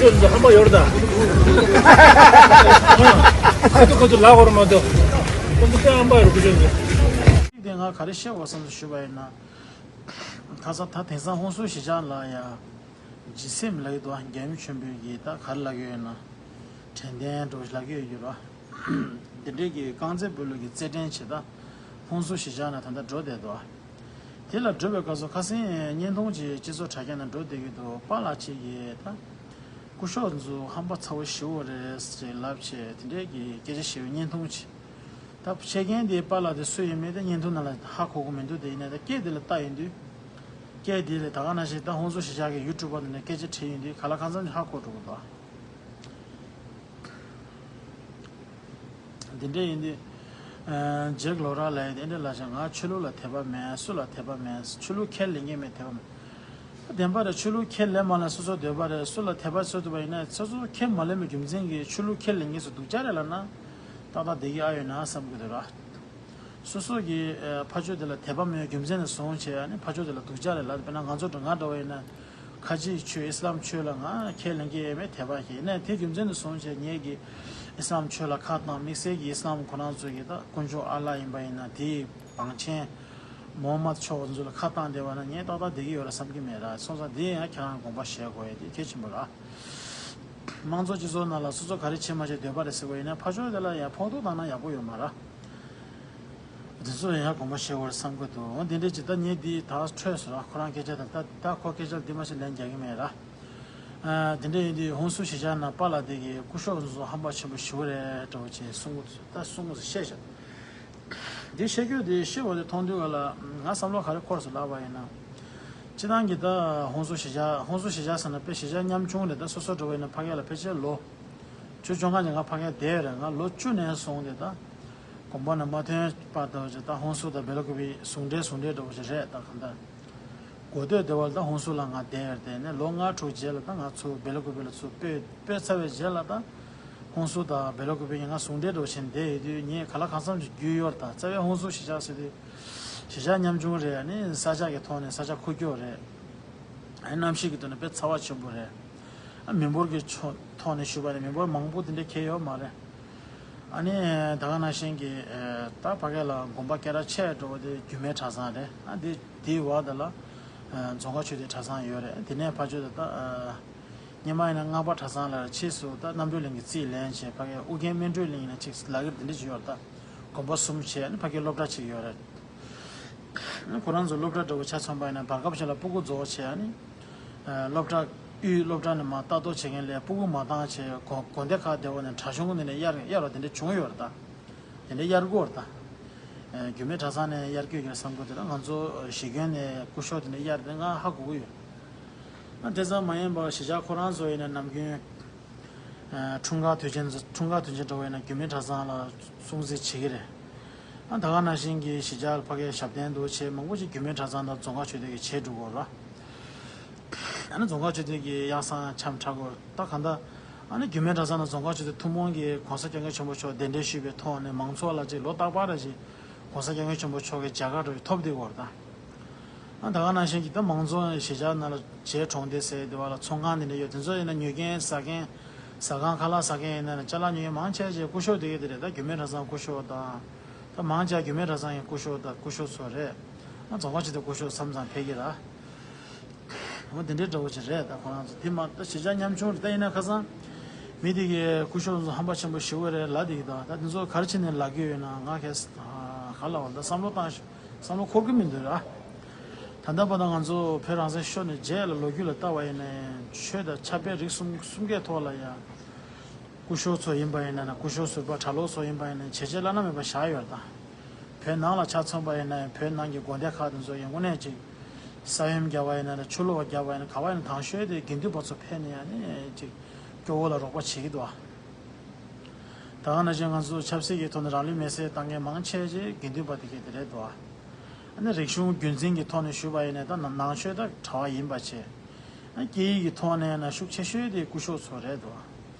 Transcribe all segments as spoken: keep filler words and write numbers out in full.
ཁོ་ཚོ་ཧམ་པ་ཡོད་རེད་ད། ཁོ་ཚོ་ཁོ་ཚོ་ལ་འོར་མ་གཏོགས། ཁོ་ཚོ་དཔེ་ཧམ་པ་ཡོད་རེད་ཁོ་ཚོ། དེ་ང་ག་རེ་བཤད་དགོས་བསམ་ཚུལ་ཞུས་པ་ཡིན་ན། ཁ་ས་ད་དེང་སང་ཧོན་སུར་གཞིས་ཆགས་ལ་ཡ། ཇི་སེམས་ལ་ཡོད་དོ་རྒྱལ་ཡུམ་ཆེན་པོའི་གི་ད་ག་རེ་ལབ་ཀྱི་ཡོད་ན། དྲན་རྟེན་འགྲོ་ལབ་ཀྱི་ཡོད་ར། འདི་འདྲའི་གི་རྐང་རྩེད་སྤོ་ལོ་གི་རྩེད་འགྲན་ཆེ་ད། ཧོན་སུར་གཞིས་ཆགས་ན་ད་ལྟ་འགྲོ་བསྡད་དོ། དེ་ལ་འགྲོ་བའི་སྐབས་སུ་ཁ་སང་བརྙན་ཐུང་ཅིག་སྤྱི་ཚོགས་དྲ་རྒྱ་ནང་འགྲོ་བསྡད་ཀྱི་འདུག་པཱ་ལགས་ཅིག་གིས་ད། སྐུ་ཞབས་ཚོ་ཧམ་པ་ཚ་བོ་ཞེ་བོ་རེད་ཅེས་ལབ་བྱས་དེ་འདྲའི་གི་སྐད་ཆ་བཤད་པའི་བརྙན་ཐུང་ཅིག་ད་བཤད་མཁན་དེ་པཱ་ལགས་དེ་སུ་ཡིན་མིན་དེ་བརྙན་ཐུང་ནང་ལ་ཧ་གོ་གི་མི་འདུག་དེ་ཡིན་ནའི་ད་སྐད་དེ་ལ་ལྟ་ཡོང་དུས། སྐད་དེ་ལ་ད་ག་ནང་བཞིན་ད་ཧོན་སུར་གཞིས་ཆགས་ཀྱི་ཡུ་ཊུབ་པ་དེ་ནས་སྐད་ཆ་དྲིས་ཡོང་དུས་ག་ལ་གང་འཚམ་ཅིག་ཧ་གོ་འགྲོ་གི་འདུག་དེ་འདྲ་ཡིན་དུས། ཨ། ཇེག་ལོ་ར་ལབ་ཡས་དེ་འདྲ་ལབ་བྱས་ང་ཆོས་ལུགས་ལ་དད་པ་མེད། སུ་ལ་དད་པ་མེད། ཆོས་ལུགས་ཁས་ལེན་མཁན་མེད། དད་པ་མེད། བདེན་པ་རེད། ཆོས་ལུགས་ཁས་ལེན་མ་ལེན་སོ་སོའི་འདོད་པ་རེད། སུ་ལ་དད་པ་བྱེད་ཐུབ་པ་ཡིན་ན་སོ་སོ་ཁས་མ་ལེན་པའི་རྒྱུ་མཚན་གྱིས་ཆོས་ལུགས་ཁས་ལེན་མཁན་ཚོ་སྡུག་ཅག་རེད་ལབ་ན། ཏག་ཏག་བསྡད་ཀྱི་ཨ་ཡོད་ན་བསམ་གྱི་འདུག་ར། སོ་སོ་གི་ཨ་ཕ་ཆོས་དེ་ལ་དད་པ་མེད་པའི་རྒྱུ་མཚན་ནས་བཟུང་བྱས་ཨ་ནི་ཕ་ཆོས་དེ་ལ་སྡུག་ཅག་རེད་ལབ། དཔེར་ན་ང་ཚོ་འདྲ་ང་འདྲ་བ་ཡིན་ན། ཁ་ཆེའི་ཆོས་ཨི་སི་ལམ་ཆོས་ལ་ང་ཁས་ལེན་གྱི་ཡོད་མེད་དད་པ་ཞིག་ཡིན་ནའི་དེ་རྒྱུ་མཚན་དུ་བཟུང་བྱས་ངེད་ཀྱིས་ཨི་སི་ལམ་ཆོས་ལ་ཁ་བཏང་། དམིགས་བསལ་གྱི་ཨི་སི་ལམ་ཁོ་རང་ཚོ་གི་ད་དཀོན་མཆོག་ཨ་ལ་ཡིན་པ་ཡིན་ན་དེའི་བང་ཆེན་མོ་ཧམ་མད་མཆོག་ཚོ་ལ་ཁ་བཏང་བསྡད་པ་ན་ངས་ཏག་ཏག་བསྡད་ཀྱི་ཡོད་ར་བསམ་གྱི་མེད་ར། སོང་ཙང་འདི་ཡང་ཁྱེད་རང་དགོངས་པ་བཞེས་དགོས་ཡ་དེ་གལ་ཆེན་པོ་ར། དམངས་གཙོ་སྤྱི་ཚོགས་ནང་ལ་སོ་སོ་ག་རེ་བྱེད་མ་བྱེད་འདོད་པ་རེད་ཟེར་བ་ཡིན་ན་ཕ་ཆོས་དེ་ལ་ཡང་ཕོག་ཐུག་བཏང་ན་ཡག་པོ་ཡོད་མ་ར། དེ་ཚོ་ཡང་དགོངས་པ་བཞེས་དགོས་རེད་བསམ་གྱི་འདུག་འོ་དེ་འདྲའི་ཅིག་ད་ངས་འདི་ད་འཕྲོས་སོང་ར། ཁོ་རང་སྐད་ཆ་དང་ད་ད་ཁོ་སྐད་ཆ་འདི་མ་ཤེས་ལན་རྒྱག་གི་མེད་ར། ཨ། དེ་འདྲ་ཡིན་དུས་ཧོན་སུར་གཞིས་ཆགས་ན་པཱ་ལགས་དེ་གིས་སྐུ་ཞབས་ཚོ་ཧམ་པ་ཆེན་པོ་ཞེ་པོ་རེད་འདྲ་བོ་ཅིག་གསུང་གི་འདུག་ད་གསུང་གི་འདུག་བཤད་བཞག་འདི་བཤད་རྒྱུ་དེ་བཤད་པ་དེ་མཐོང་དུས་ག་ལ་ང་བསམ་བློ་ག་རེ་འཁོར་སོང་ལབ་པ་ཡིན་ན། སྤྱིར་བཏང་གི་ད་ཧོན་སུར་གཞིས་ཆགས་ཧོན་སུར་གཞིས་ཆགས་ཟེར་ན་དཔེ་གཞིས་ཆགས་ཉམ་ཆུང་རེད། ད་སོ་སོ་འདྲ་བོ་ཡིན་ན་ཕ་གི་ལ་ཕལ་ཆེར་ལོ་བཅུ་བཅོ་ལྔ་ནས་ང་ཕ་གིར་བསྡད་ཡོད་རེད། ང་ལོ་བཅུ་ནས་བཟུང་སྟེ་ད་དགོངས་པ་ནས་མ་ཐོན་བར་དུ་ད་ཧོན་སུར་དང་སྦེལ་ཀོབ་ཟུང་འབྲེལ་ཟུང་འབྲེལ་འདྲ་བོ་ཞིག་རེད། ད་གང་ལྟར་གོ་ཐོས་བདེ་བ་ལ་ད་ཧོན་སུར་ལ་ང་བསྡད་ཡོད་རེད། དེ་ནས་ལོ་ལྔ་དྲུག་རྗེས་ལ་ད་ང་ཚུར་སྦེལ་ཀོབ་ལ་ཚུར་སྤོས་སྤོས་ཚར་བའི་རྗེས་ལ་ད་ཧོན་སུར་དང་སྦེལ་ཀོབ་ཡིན་ང་ཟུང་འབྲེལ་འདྲ་བོ་བྱས་ནས་བསྡད་ཡོད་དུས་ངས་ག་ལ་གང་འཚམ་ཞིག་རྒྱུས་ཡོད་རེད། ད་རྩ་བའི་ཧོན་སུར་གཞིས་ཆགས་ཟེར་དུས་གཞིས་ཆགས་ཉམ་ཆུང་རེད། ཨ་ནི་ས་ཆ་གི་ཐོག་ནས་ས་ཆ་ཁུག་ཀྱོག་རེད། ཨ་ནི་གནམ་གཤིས་ཀྱི་ཐོག་ནས་དཔེ་ཚ་བ་ཆེན་པོ་རེད། ཨ། མི་འབོར་གྱི་ཕྱོགས་ཐོག་ནས་ཞུས་པ་ནི་མི་འབོར་མང་པོ་དེ་འདྲ་ཁེལ་ཡོད་མ་རེད། ཨ་ནི་ད་ག་ནང་བཞིན་གྱི་ཨ་ད་ཕ་གི་ལ་དགོན་པ་སྐད་གྲགས་ཆེ་འགྲོ་བ་དེ་རྒྱུད་སྨད་གྲྭ་ཚང་རེད། ཨ་དེ་དེའི་འོག་དེ་ལ་ཨ་རྫོང་དཀར་ཆོས་སྡེ་གྲྭ་ཚང་ཡོད་རེད། དེ་ནས་ཕར་ཕྱོགས་དེ་ད་ཨ་སྔོན་མ་ཡིན་ན་སྔགས་པ་གྲྭ་ཚང་ལ་ཕྱིས་སུ་ད་རྣམ་གྲོལ་གླིང་གི་རྩིས་ལེན་བྱས་ཕ་གི་ཨུ་རྒྱན་སྨིན་གྲོལ་གླིང་ཡིན་ན་ཅིག་ལག་ཁྱེར་དེ་འདྲ་ཅིག་ཡོད་རེད། ད་དགོན་པ་གསུམ་བྱས་ཨ་ནི་ཕ་གི་སློབ་གྲྭ་ཅིག་ཡོད་རེད། ཁོ་རང་ཚོ་སློབ་གྲྭ་འདྲ་བོ་ཆ་མཚོན་པ་ཡིན་ན་བར་སྐབས་ཤིག་ལ་སྤུ་གུ་རྫོགས་བྱས་ཨ་ནི། ཨ། སློབ་གྲྭ་དབུས་སློབ་གྲྭ་ནས་མར་ལྟ་རྟོག་བྱེད་མཁན་ལ་སྤུ་གུ་མ་བཏང་བྱས་དགོན་དགོན་སྡེ་ཁག་འདྲ་བོ་ནས་གྲྭ་གཞུང་ནས་ནས་གཡར་གཡར་བ་དེ་འདྲ་བྱུང་ཡོད་རེད་ད། དེ་འདྲ་གཡར་དགོས་རེད་ད། ཨ། རྒྱུད་སྨད་གྲྭ་ཚང་ནས་གཡར་དགོས་ཀྱི་རེད་བསམ་གྱི་འདུག་ད་ང་ཚོ་གཞིས་དགོན་ནས་སྐུ་ཞབས་དེ་འདྲ་གཡར་དེ་ང་ཧ་གོ་གི་ཡོད། ཨ། དེ་ཙམ་མ་ཡིན་པར་གཞིས་ཆགས་ཁོ་རང་ཚོ་ཡིན་ན་ནམ་རྒྱུན། ཨ། འཁྲུངས་སྐར་དུས་ཆེན་འཁྲུངས་སྐར་དུས་ཆེན་འདྲ་བོ་ཡིན་ན་རྒྱུད་སྨད་གྲྭ་ཚང་ལ་སྲུང་བརྩི་བྱེད་ཀྱི་རེད། ཨ། ད་ག་ནང་བཞིན་གྱི་གཞིས་ཆགས་ཕ་གིའི་ཞབས་བརྟན་འདུག་བྱས་མང་པོ་ཞིག་རྒྱུད་སྨད་གྲྭ་ཚང་དང་རྫོང་དཀར་ཆོས་སྡེ་གིས་བྱས་འགྲོ་གི་ཡོད་རེད། ཨ་ནི་རྫོང་དཀར་ཆོས་སྡེ་གིས་ཡང་སང་འཆམ་འཁྲབ་དགོས་ད་གང་ལྟར། ཨ་ནི་རྒྱུད་སྨད་གྲྭ་ཚང་དང་རྫོང་དཀར་ཆོས་སྡེ་ཐུན་མོང་གིས་༸གོང་ས་༸སྐྱབས་མགོན་ཆེན་པོ་མཆོག་གདན་འདྲེན་ཞུས་པའི་ཐོག་ནས་མང་ཚོགས་ལ་ཅིག་ལོ་རྟག་པར་རེ་ཅིག་༸གོང་ས་༸སྐྱབས་མགོན་ཆེན་པོ་མཆོག་གི་མཇལ་ཁ་འདྲ་བོ་ཐོབ་བསྡད་ཡོད་རེད་ད། ཨ། ད་ག་ནང་བཞིན་གྱི་ད་མང་ཚོགས་གཞིས་ཆགས་ནང་ལ་བྱེས་གྲོང་སྡེ་ཟེར་དེ་བ་ལ་ཚོང་ཁང་དེ་འདྲ་ཡོད། དེ་ཚོ་ཡིན་ན་ཉོ་མཁན་ཟ་མཁན། ཟ་ཁང་ཁ་ལག་ཟ་མཁན་ཡིན་ན་ཅ་ལག་ཉོ་མཁན་མང་ཆེ་ཆེ་སྐུ་ཞབས་དེ་ག་དེ་རེད། ད་རྒྱུད་སྨད་གྲྭ་ཚང་སྐུ་ཞབས་དང་། ད་མང་ཆེ་རྒྱུད་སྨད་གྲྭ་ཚང་གི་སྐུ་ཞབས་དང་སྐུ་ཞབས་ཚོ་རེད། ཨ། རྫོང་དཀར་ཆོས་སྡེ་སྐུ་ཞབས་མཚམས་མཚམས་ཕེབས་ཀྱི་ར། འོ་དེ་འདྲའི་འདྲ་བོ་ཅིག་རེད། ད་ཁོ་རང་ཚོ་དེ་མ་ད་གཞིས་ཆགས་ཉམ་ཆུང་རེད། ད་ཡིན་ན་ཁ་སང་མི་དེ་གའི་སྐུ་ཞབས་ཚོ་ཧམ་པ་ཆེན་པོ་ཞེ་པོ་རེད་ལབ་དེ་གི་ད་ད་དེ་ཚོ་ག་རེ་བྱས་ནས་ལབ་ཀྱི་ཡོད་ན་ང་གས་ག་ལ་བ་ད་བསམ་བློ་བཏང་ཤོག་བསམ་བློ་འཁོར་གྱི་མི་འདུག་ར། ད་ལྟ་བར་དུ་ང་ཚོ་བོད་རང་བཙན་ཤོར་ནས་རྗེས་ལ་ལོ་རྒྱུས་ལ་ལྟ་བ་ཡིན་ན་ཆོས་དང་ཆབ་དཔལ་རིག་གསུམ་གསུམ་ཀའི་ཐོག་ལ་ཡང་སྐུ་ཞབས་ཚོ་ཡིན་པ་ཡིན་ན་སྐུ་ཞབས་ཟུར་པ་གྲྭ་ལོག་ཚོ་ཡིན་པ་ཡིན་ན་བྱས་རྗེས་བླ་ན་མེད་པ་བཞག་ཡོད་རེད་ད། བོད་ནང་ལ་ཆ་མཚོན་པ་ཡིན་ན་བོད་ནང་གི་དགོན་སྡེ་ཁག་དེ་ཚོ་ཡིན་དངོས་གནས་ཅིག་ས་ཡོམ་བརྒྱབ་པ་ཡིན་ན་ཆུ་ལོག་བརྒྱབ་པ་ཡིན་ན་ག་བ་ཡིན་ན་དང་ཤོས་དེ་དགེ་འདུན་པ་ཚོ་ཕེབས་ནས་ཡང་ནས་ཅིག་སྐྱོ་བོ་ལ་རོགས་པ་བྱེད་ཀྱི་འདུག་ཨ། ད་ག་ནང་བཞིན་ང་ཚོ་ཆབ་སྲིད་ཀྱི་ཐོག་ནས་རང་ལུས་མེར་སྲེག་བཏང་མཁན་མང་ཆེ་ཆེ་དགེ་འདུན་པ་དེ་གས་དེ་རེད་འདུག་ཨ། ཨ་ནི་རིག་གཞུང་རྒྱུན་འཛིན་གྱི་ཐོག་ནས་ཞུས་པ་ཡིན་ན་ད་ནང་ནང་ཆོས་ད་གྲྭ་པ་ཡིན་པ་བྱས། ཨ། སྐད་ཡིག་གི་ཐོག་ནས་ན་ཤུགས་ཆེ་ཤོས་དེ་སྐུ་ཞབས་ཚོ་རེད་འདུག་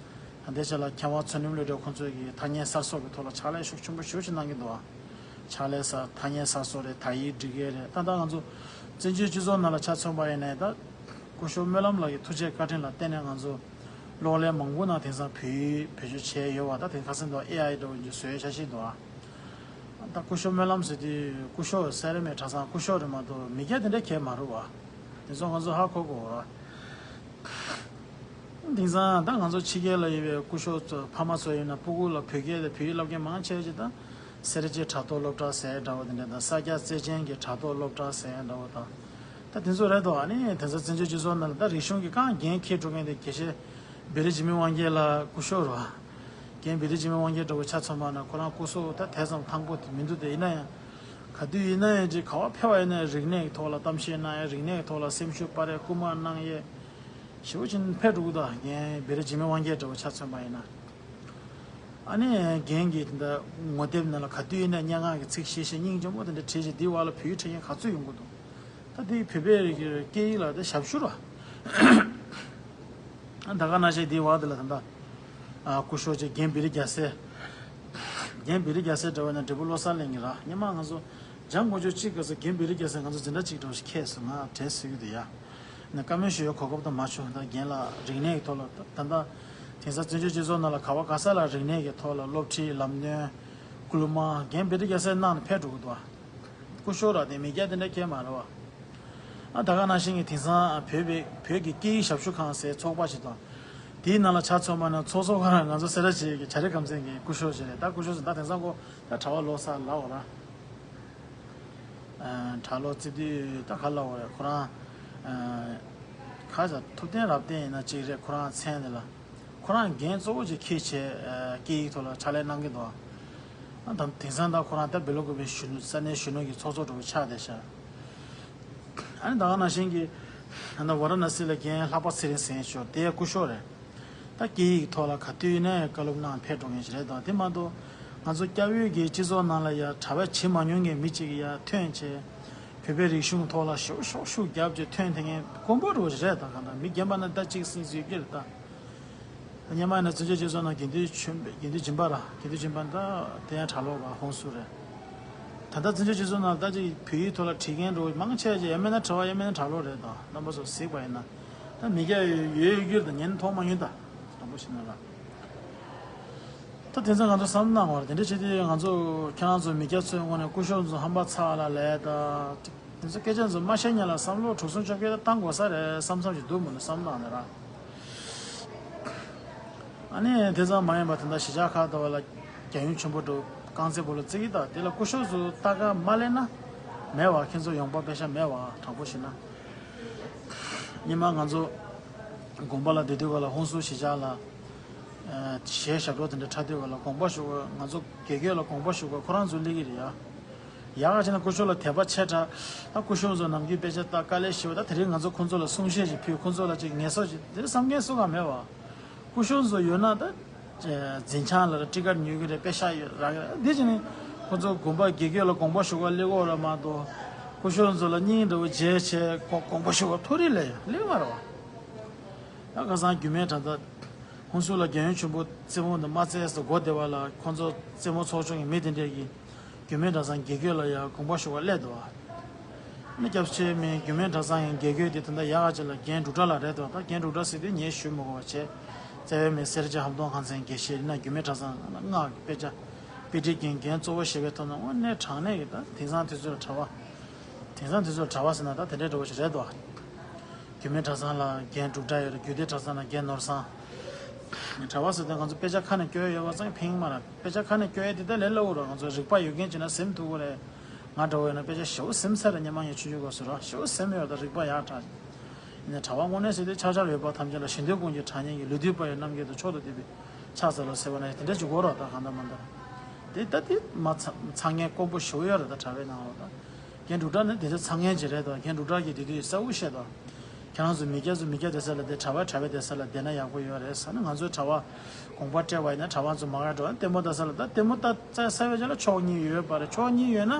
ཨ། ད་ལྟའི་ཆ་ལ་མཁས་དབང་ཚུལ་ཁྲིམས་བློ་གྲོས་ཁོང་ཚོས་ཀྱི་ཐ་སྙད་གསར་བཟོ་གི་ཐོག་ལ་ཕྱག་ལས་ཤུགས་ཆེན་པོ་ཞེ་པོ་ཅིག་གནང་གི་འདུག་ཨ། ཕྱག་ལས་གསར་ཐ་སྙད་གསར་བཟོ་རེད། དག་ཡིག་འབྲི་མཁན་རེད། ད་ལྟ་ང་ཚོ་བཙན་བྱོལ་སྤྱི་ཚོགས་ནང་ལ་ཆ་མཚོན་པ་ཡིན་ན་ད་སྐུ་ཞབས་སྨོན་ལམ་ལགས་ཀྱི་ཐུགས་རྗེ་བཀའ་དྲིན་ལ་བརྟེན་ནས་ང་ཚོ་གློག་ཀླད་མང་པོ་ནང་དེང་སང་བེད་བེད་སྤྱོད་བྱས་ཡོད་པ། ད་དེང་ཁ་སང་དུ་ཨེ་ཨའི་འདྲ་བོ་ཅིག་བཟོས་ཤག་ཤིག་འདུག་ཨ། ད་སྐུ་ཞབས་སྨོན་ལམ་ཟེར་དུས་སྐུ་ཞབས་ཟེར་རེད་མེད། གྲྭ་ཚང་སྐུ་ཞབས་རེད་མ་གཏོགས་མི་སྐྱ་དེ་འདྲ་གས་མ་རུ་བ། དེ་ཚོ་ང་ཚོ་ཧ་གོ་དགོས་ར། དེང་སང་ད་ང་ཚོ་ཕྱི་རྒྱལ་ལ་ཡོད་པའི་སྐུ་ཞབས་ཚོ་ཕ་མ་ཚོ་ཡིན་ན་སྤུ་གུ་ལ་བོད་སྐད་དང་བོད་ཡིག་བསླབ་མཁན་མང་ཆེ་ཅིག་ད་སེར་བྱེས་དྲ་ཐོག་སློབ་གྲྭ་ཟེར་འདྲ་བོ་དེ་འདྲ་དང་ས་སྐྱ་བརྩེ་ཆེན་གྱི་དྲ་ཐོག་སློབ་གྲྭ་ཟེར་འདྲ་བོ་དང་། ད་དེ་ཚོ་རེད་དོ། ཨ་ནི་དེང་སང་བཙན་བྱོལ་སྤྱི་ཚོགས་ནང་ལ་ད་རིག་གཞུང་གི་རྐང་འགན་འཁྱེར་འགྲོ་མཁན་དེ་དགེ་བཤེས་བེ་རི་འཇིགས་མེད་དབང་རྒྱལ་ལགས་སྐུ་ཞབས་རོ། རྒན་བེ་རི་འཇིགས་མེད་དབང་རྒྱལ་འདྲ་བོ་ཆ་མཚོན་པ་ན་ཁོ་རང་སྐུ་གཟུགས་ད་དེ་ཙམ་ཐང་པོ་དེ་མི་འདུག་དེ་ཡིན་ན་ཡང་། ག་དུས་ཡིན་ན་ཡང་ཅིག་ག་བ་ཕེབས་པ་ཡིན་ན་རིག་གནས་ཀྱི་ཐོག་ལ་གཏམ་བཤད་གནང་ཡ། རིག་གནས་ཀྱི་ཐོག་ལ་སེམས་ཤུགས་སྤར་ཡ། སྐུལ་མ་གནང་ཡས་ཞེ་པོ་ཅིག་ཕེབས་འགྲོ་གི་འདུག་རྒན་བེ་རི་འཇིགས་མེད་དབང་རྒྱལ་འདྲ་བོ་ཆ་མཚོན་པ་ཡིན་ན། ཨ་ནི་རྒན་གྱི་དེ་འདྲ་ངོ་དེབ་ནང་ལ་ག་དུས་ཡིན་ན་སྙན་ངག་གི་ཚིག་བཤད་བཤད་སྙིང་རྗེ་མོ་དེ་འདྲ་བྲིས་བྱས་འདིའི་བར་ལ་བོད་ཡིག་འཁྲིད་མཁན་ག་ཚོད་ཡོང་གི་འདུག་ད་དེ་བོད་པའི་རིག་སྐད་ཡིག་ལ་དེ་ཞབས་ཞུ་ར། ད་ག་ནང་བཞིན་དེའི་བར་དེ་ལ་ད་ལྟ་ཨ་སྐུ་ཞབས་ཅིག་རྒན་བེ་རི་རྒྱལ་མཚན། རྒན་བེ་རི་རྒྱལ་མཚན་འདྲ་བ་ན་འབྲས་བུ་བློ་གསར་གླིང་གི་ར། སྔོན་མ་ང་ཚོ་འཇང་དགུ་བཅུ་གཅིག་ག་ཚོད་རྒན་བེ་རི་རྒྱལ་མཚན་ང་ཚོ་འཛིན་གྲྭ་གཅིག་འདྲ་བོ་ཞིག་ཁེལ་སོང་། ང་དྲན་གསོས་ཀྱི་འདུག་ཡ། ནས་བཀའ་མོལ་ཞུ་ཡའི་གོ་སྐབས་དང་མ་བྱུང་། ད་རྒན་ལགས་རིག་གནས་ཀྱི་ཐོག་ལ་ད་ད་ལྟ་དེང་སང་བཙན་བྱོལ་སྤྱི་ཚོགས་ནང་ལ་ག་བ་ག་ས་ལ་རིག་གནས་ཀྱི་ཐོག་ལ་སློབ་ཁྲིད་ལམ་སྟོན་སྐུལ་མ་རྒན་བེ་རི་རྒྱལ་མཚན་གནང་ནས་ཕེབས་འགྲོ་གི་འདུག་ཨ། སྐུ་ཞབས་ར་དེ་མི་སྐྱ་དེ་འདྲ་སྐྱེས་མ་རེད་བ། ཨ་ད་ག་ནང་བཞིན་གྱི་དེང་སང་བོད་པའི་བོད་ཀྱི་སྐད་ཡིག་ཞབས་ཞུ་ཁང་ཟེར་ཚོགས་པ་ཞིག་དང་། དེའི་ནང་ལ་ཆ་མཚོན་པ་ན་ཚོགས་གཙོ་ཁོ་རང་ང་ཚོ་སེ་ར་བྱེས་ཀྱི་བྱ་རི་ཁམས་ཚན་གྱི་སྐུ་ཞབས་ཞིག་རེད། ད་སྐུ་ཞབས་ཟེར་ད་དེང་སང་ཁོ་ད་གྲྭ་པ་ལོག་ས་ལ་འོ་ར། གྲྭ་ལོག་རྩིས་དུས་ད་ག་ལ་འོ་རེད། ཁོ་རང་ཁ་ས་ཐུབ་བསྟན་རབ་བརྟན་ཡིན་ན་གཅིག་རེད། ཁོ་རང་མཚན་དེ་ལ། ཁོ་རང་འགན་གཙོ་བོ་ཅིག་འཁྱེར་བྱས་སྐད་ཡིག་ཐོག་ལ་ཕྱག་ལས་གནང་གི་འདུག་ཨ་དང་དེང་སང་ད་ཁོ་རང་ད་སྦེལ་ཀོབ་པའི་གཞོན་ནུ་ས་གནས་གཞོན་ནུ་གི་ཚོགས་གཙོ་འདྲ་བོ་ཆགས་བསྡད་ཤག་ཨ་ནི་ད་ག་ནང་བཞིན་གྱི་ད་ཝ་ར་ཎ་སི་ལ་རྒན་ལྷག་པ་ཚེ་རིང་ཟེར་མཁན་ཞིག་ཡོད། དེ་སྐུ་ཞབས་རེད། ད་སྐད་ཡིག་ཐོག་ལ་ག་དུས་ཡིན་ནའི་བཀའ་སློབ་གནང་ཕེབས་འགྲོ་མཁན་ཞིག་རེད། དང་དེ་མ་གཏོགས་ང་ཚོ་སྐྱ་བོད་ཀྱི་སྤྱི་ཚོགས་ནང་ལ་ཡ་གྲྭ་པ་བྱེད་མ་མྱོང་མཁན་མི་གཅིག་ཡ་ཐོན་བྱས་བོད་པའི་རིག་གཞུང་ཐོག་ལ་ཤུགས་ཤུགས་ཤུགས་རྒྱབ་བྱས་ཐོན་ཐེངས་མཁན་དཀོན་པོ་འདྲ་བོ་ཞིག་རེད། ད་གང་ལྟར་མི་རྒན་པ་ན་ད་གཅིག་སྲིད་སྲིད་ཀྱི་རེད་ད། སྔོན་མ་ཡིན་ན་བཙན་བྱོལ་སྤྱི་ཚོགས་ནང་དགེ་འདུན་ཆོས་འཕེལ་དགེ་འདུན་སྦྱིན་པ་ར། དགེ་འདུན་སྦྱིན་པ་ད་དེ་ཡང་གྲྭ་ལོག་ར་ཧོན་སུར་རེད། ད་ལྟ་བཙན་བྱོལ་སྤྱི་ཚོགས་ནང་ད་ཅིག་བོད་ཡིག་ཐོག་ལ་བྲིས་མཁན་འདྲ་བོ་མང་ཆེ་ཅིག་ཡང་མིན་ན་གྲྭ་པ་ཡང་མིན་ན་གྲྭ་ལོག་རེད། ད་རྣམ་པ་ཚོ་གཟིགས་པ་ཡིན་ན་ད་མི་སྐྱ་ཡོད་ཡོད་ཡོད་ཀྱི་རེད། ད་ཉན་མཐོང་མ་ཡོང་ད་དྲང་པོ་བཤད་ན་ར། ད་དེ་ཚོ་ང་ཚོ་བསམ་གནང་བར་དེ་འདྲ་བྱེད་དུས་ང་ཚོ་ཁྱེད་རང་ཚོ་མི་སྐྱ་ཚོའི་ངོས་ནས་སྐུ་ཞབས་ཚོ་ཧམ་པ་ཚ་ལ་ལས་ད། དེ་ཚོ་སྐད་ཆ་ཚོ་མ་བཤད་ཉན་ལ་བསམ་བློ་དྲུག་གསུམ་བཅོ་བརྒྱད་བཏང་དགོས་ས་རེད་བསམ་བསམ་ཞིག་འདུག་མོད་ན་བསམ་སྟངས་ནི་ར། ཨ་ནི་དེ་ཙམ་མ་ཡིན་པ་ད་ལྟ་གཞིས་ཆགས་ཁག་ཏུ་བ་ལ་རྒྱལ་ཡུམ་ཆེན་པོ་འདྲ་རྐང་རྩེད་སྤོ་ལོ་རྩེ་གི་ད་དེ་ལ་སྐུ་ཞབས་ཚོ་ལྟ་ག་མ་ལེན་ན་མེད་བ། ཁྱེད་ཚོ་ཡོང་པ་དཔེ་ཤ་མེད་བ། དྲང་པོ་བཤད་ན་སྔོན་མ་ང་ཚོ་དགོན་པ་ལ་བསྡད་དུས་ག་ལ་ཧོན་སུར་གཞིས་ཆགས་ལ་གཞས་ཞབས་བྲོ་དེ་འདྲ་འཁྲབ་དུས་ག་ལ་དགོངས་པ་ཞུ་བ། ང་ཚོ་དགེ་རྒན་ལ་དགོངས་པ་ཞུ་བ་ཁོ་རང་ཚོ་སླེབས་ཀྱི་རེད་ཡ། ཡག་ག་བྱས་ན་སྐུ་ཞབས་ལ་དད་པ་ཆེ་དྲགས། ད་སྐུ་ཞབས་ཚོ་ནམ་རྒྱུན་དཔེ་ཆ་ལྟ་དཀའ་ལས་ཞེ་པོ། ད་དེ་རིང་ང་ཚོ་ཁོང་ཚོ་ལ་གསུང་བཤད་ཅིག་ཕུལ། ཁོང་ཚོ་ལ་ཅིག་ངལ་གསོ་ཅིག་དེ་བསམ་མཁན་སུ་གང་མེད་བ། སྐུ་ཞབས་ཚོ་ཡོད་ན་ད་འཛིན་ཆང་ལ་ཊི་ཀཊ་ཉོ་གི་རེད། དཔེ་ཤ་ཡོད་རག་གི་རེད། འདི་བྱས་ནས་ཁོང་ཚོ་དགོན་པ་དགེ་རྒན་ལ་དགོངས་པ་ཞུ་ག་སླེབས་ཀྱི་ཡོད་རེད་མ་གཏོགས། སྐུ་ཞབས་ཚོ་ལ་སྙིང་འདྲ་བོ་རྗེ་ཆེ་དགོངས་པ་ཞུ་ག་མཐོ་རིས་ལ་སླེབས་མ་རེད་བ། ད་ཁ་སང་རྒྱུད་སྨད་གྲྭ་ཚང་ཧོན་སུར་ལ་རྒྱལ་ཡུམ་ཆེན་པོ་རྩེད་མོ་འདི་མ་རྩེས་སུ་སྒོ་བདེ་བ་ལ་ཁོང་ཚོ་རྩེད་མོ་ཚོགས་ཆུང་གི་མི་དེ་འདྲས་ཀྱིས་རྒྱུད་སྨད་གྲྭ་ཚང་དགེ་རྒན་ལ་ཡང་དགོངས་པ་ཞུ་བ་སླེབས་འདུག་བ། ནི་སྐྱབས་ཆེ་མི་རྒྱུད་སྨད་གྲྭ་ཚང་གི་དགེ་རྒན་དེ་ད་ལྟ་ཡག་ག་ཅིག་ལ་རྒན་འབྲུག་གྲགས་ལགས་རེད་འདུག་ད་རྒན་འབྲུག་གྲགས་ཟེར་དུས་ངས་ཞུ་མི་དགོས་པ་བྱས། རྩ་བའི་མི་སེར་བྱེས་ཧམ་གདོང་ཁང་ཚན་དགེ་བཤེས་ཡིན་ན་རྒྱུད་སྨད་གྲྭ་ཚང་ནང་སྔགས་ཀྱི་དཔེ་ཆ་དཔེ་ཁྲིད་མཁན་རྒན་གཙོ་བོ་ཞེས་པའི་ཐོག་ནས་དངོས་གནས་དྲང་གནས་ཀྱི་ད་དེང་སང་དུས་ཚོད་ལ་གྲྭ་པ། དེང་སང་དུས་ཚོད་གྲྭ་པ་ཟེར་ན་ད་དེ་འདྲའི་འདྲ་བོ་ཞིག་རེད་འདུག་རྒྱུད་སྨད་གྲྭ་ཚང་ལ་རྒན་འབྲུག་གྲགས་ཡོད་རེད། རྒྱུད་སྡེ་གྲྭ་ཚང་ལ་རྒན་ནོར་བཟང་། གྲྭ་པ་ཟེར་དུས་ང་ཚོ་དཔེ་ཆ་ཁ་ནས་སྐྱོར་ཡོད་པ་ཙང་ཕན་གྱི་མ་རེད། དཔེ་ཆ་ཁ་ནས་སྐྱོར་ཡས་དེ་ད་ལས་སླ་བོ་རེད། ང་ཚོ་རིག་པ་ཡོད་མཁན་བྱས་ན་ཟིན་ཐུབ་ཀྱི་རེད། ང་འདྲ་བོ་ཡོད་ན་དཔེ་ཆ་ཞེ་པོ་ཟིན་ཚར་རེད། སྔོན་མ་ངས་ཆུང་ཆུང་སྐབས་སུ་ར་ཞེ་པོ་ཟིན་ཡོད། ད་རིག་པ་ཡག་དྲགས། ཡིན་ན་གྲྭ་པ་དངོས་གནས་ཟེར་དུས་ཕྱག་བྱར་འོས་པ་ཐམས་ཅད་ལ་ཞི་འདོད་ཀུན་གྱི་གྲངས་སྙེད་ཀྱི་ལུས་འདུལ་པ་ཡི་རྣམ་རྒྱལ་དུ་མཆོག་ཏུ་བསྟོད་པའི་ཕྱག་འཚལ་ལོ་ཟེར་བ་ན་དེ་འདྲ་ཅིག་དགོས་རོགས། ད་གང་ལྟར་མ་ལྟར་དེ་ད་དེ་མ་ཚང་ཚང་མཁན་དཀོན་པོ་ཞེ་པོ་ཡོད་རེད། ད་གྲྭ་པའི་ནང་ལོགས་ད་རྒན་འབྲུག་གྲགས་ནི་དེ་ཚོ་ཚང་མཁན་ཅིག་རེད། ད་རྒན་འབྲུག་གྲགས་ཀྱིས་དེ་དུས་གསལ་པོ་བཤད་ད། ཁྱེད་རང་ཚོ་མི་སྐྱ་ཚོ་མི་སྐྱ་སྡོད་ས་ལ་བསྡད། གྲྭ་པ་གྲྭ་པའི་སྡོད་ས་ལ་བསྡད་ན་ཡག་པོ་ཡོད་རེད་ཟེར་ནས། ང་ཚོའི་གྲྭ་པ་དགོངས་པ་སྤྲད་པ་ཡིན་ན་གྲྭ་པ་ཚོ་མ་ག་འགྲོ་ལྟད་མོ་ལྟ་ས་ལ་ད་ལྟད་མོ་ལྟ་ས་བའི་ཆ་ལ་ཕྱོགས་གཉིས་ཡོད་པ་རེད། ཕྱོགས་གཉིས་ཡོད་ན་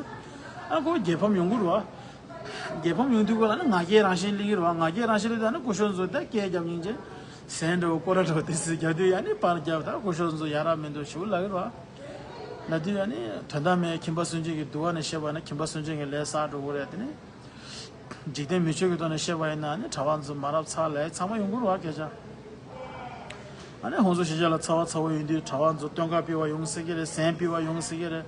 ཨ་ཁོ་རྒྱལ་ཕམ་ཡོང་གི་རེད་བ། རྒྱལ་ཕམ་ཡོང་དུས་ཁོ་ལ་ནི་ང་རྒྱལ་རང་བཞིན་སླེབས་ཀྱི་རེད་བ། ང་རྒྱལ་རང་བཞིན་སླེབས་ད་ནི་སྐུ་ཞབས་ཚོ་ད་སྐད་རྒྱབ་སྙིང་རྗེ་ཟན་འདྲ་བོ་སྐོར་ར་འདྲ་བོ་དེ་ཚོ་རྒྱབ་དུས་ཡ་ནི་པར་རྒྱབ་ད་སྐུ་ཞབས་ཚོ་ཡ་རབས་མི་འདུག་ཞུ་ལབ་ཀྱི་རེད་བ། ལ་དུས་ཨ་ནི་དོན་དག་མེད་ཁྱིམ་པ་སུན་འབྱིན་གྱི་འདུལ་བ་ནས་བཤད་པ་ན་ཁྱིམ་པ་སུན་འབྱིན་གྱི་ལས་བསགས་འགྲོ་གི་རེད། དེ་ནི་འཇིག་རྟེན་མི་ཆོས་ཀྱི་ཐོག་ནས་བཤད་པ་ཡིན་ན་ཨ་ནི་གྲྭ་པ་ཚོ་མ་རབས་ཚ་ལས་ཚང་མ་ཡོང་གི་རེད་བ་སྐད་ཆ། ཨ་ནི་ཧོན་སུར་ཤེས་བྱ་ལ་ཚ་བ་ཚ་བོ་ཡོང་དུས་གྲྭ་པ་ཚོ་སྟོན་ཁ་ཕུལ་བ་ཡོང་སྲིད་ཀྱི་རེད། ཟན་ཕུལ་བ་ཡོང་སྲིད་ཀྱི་རེད།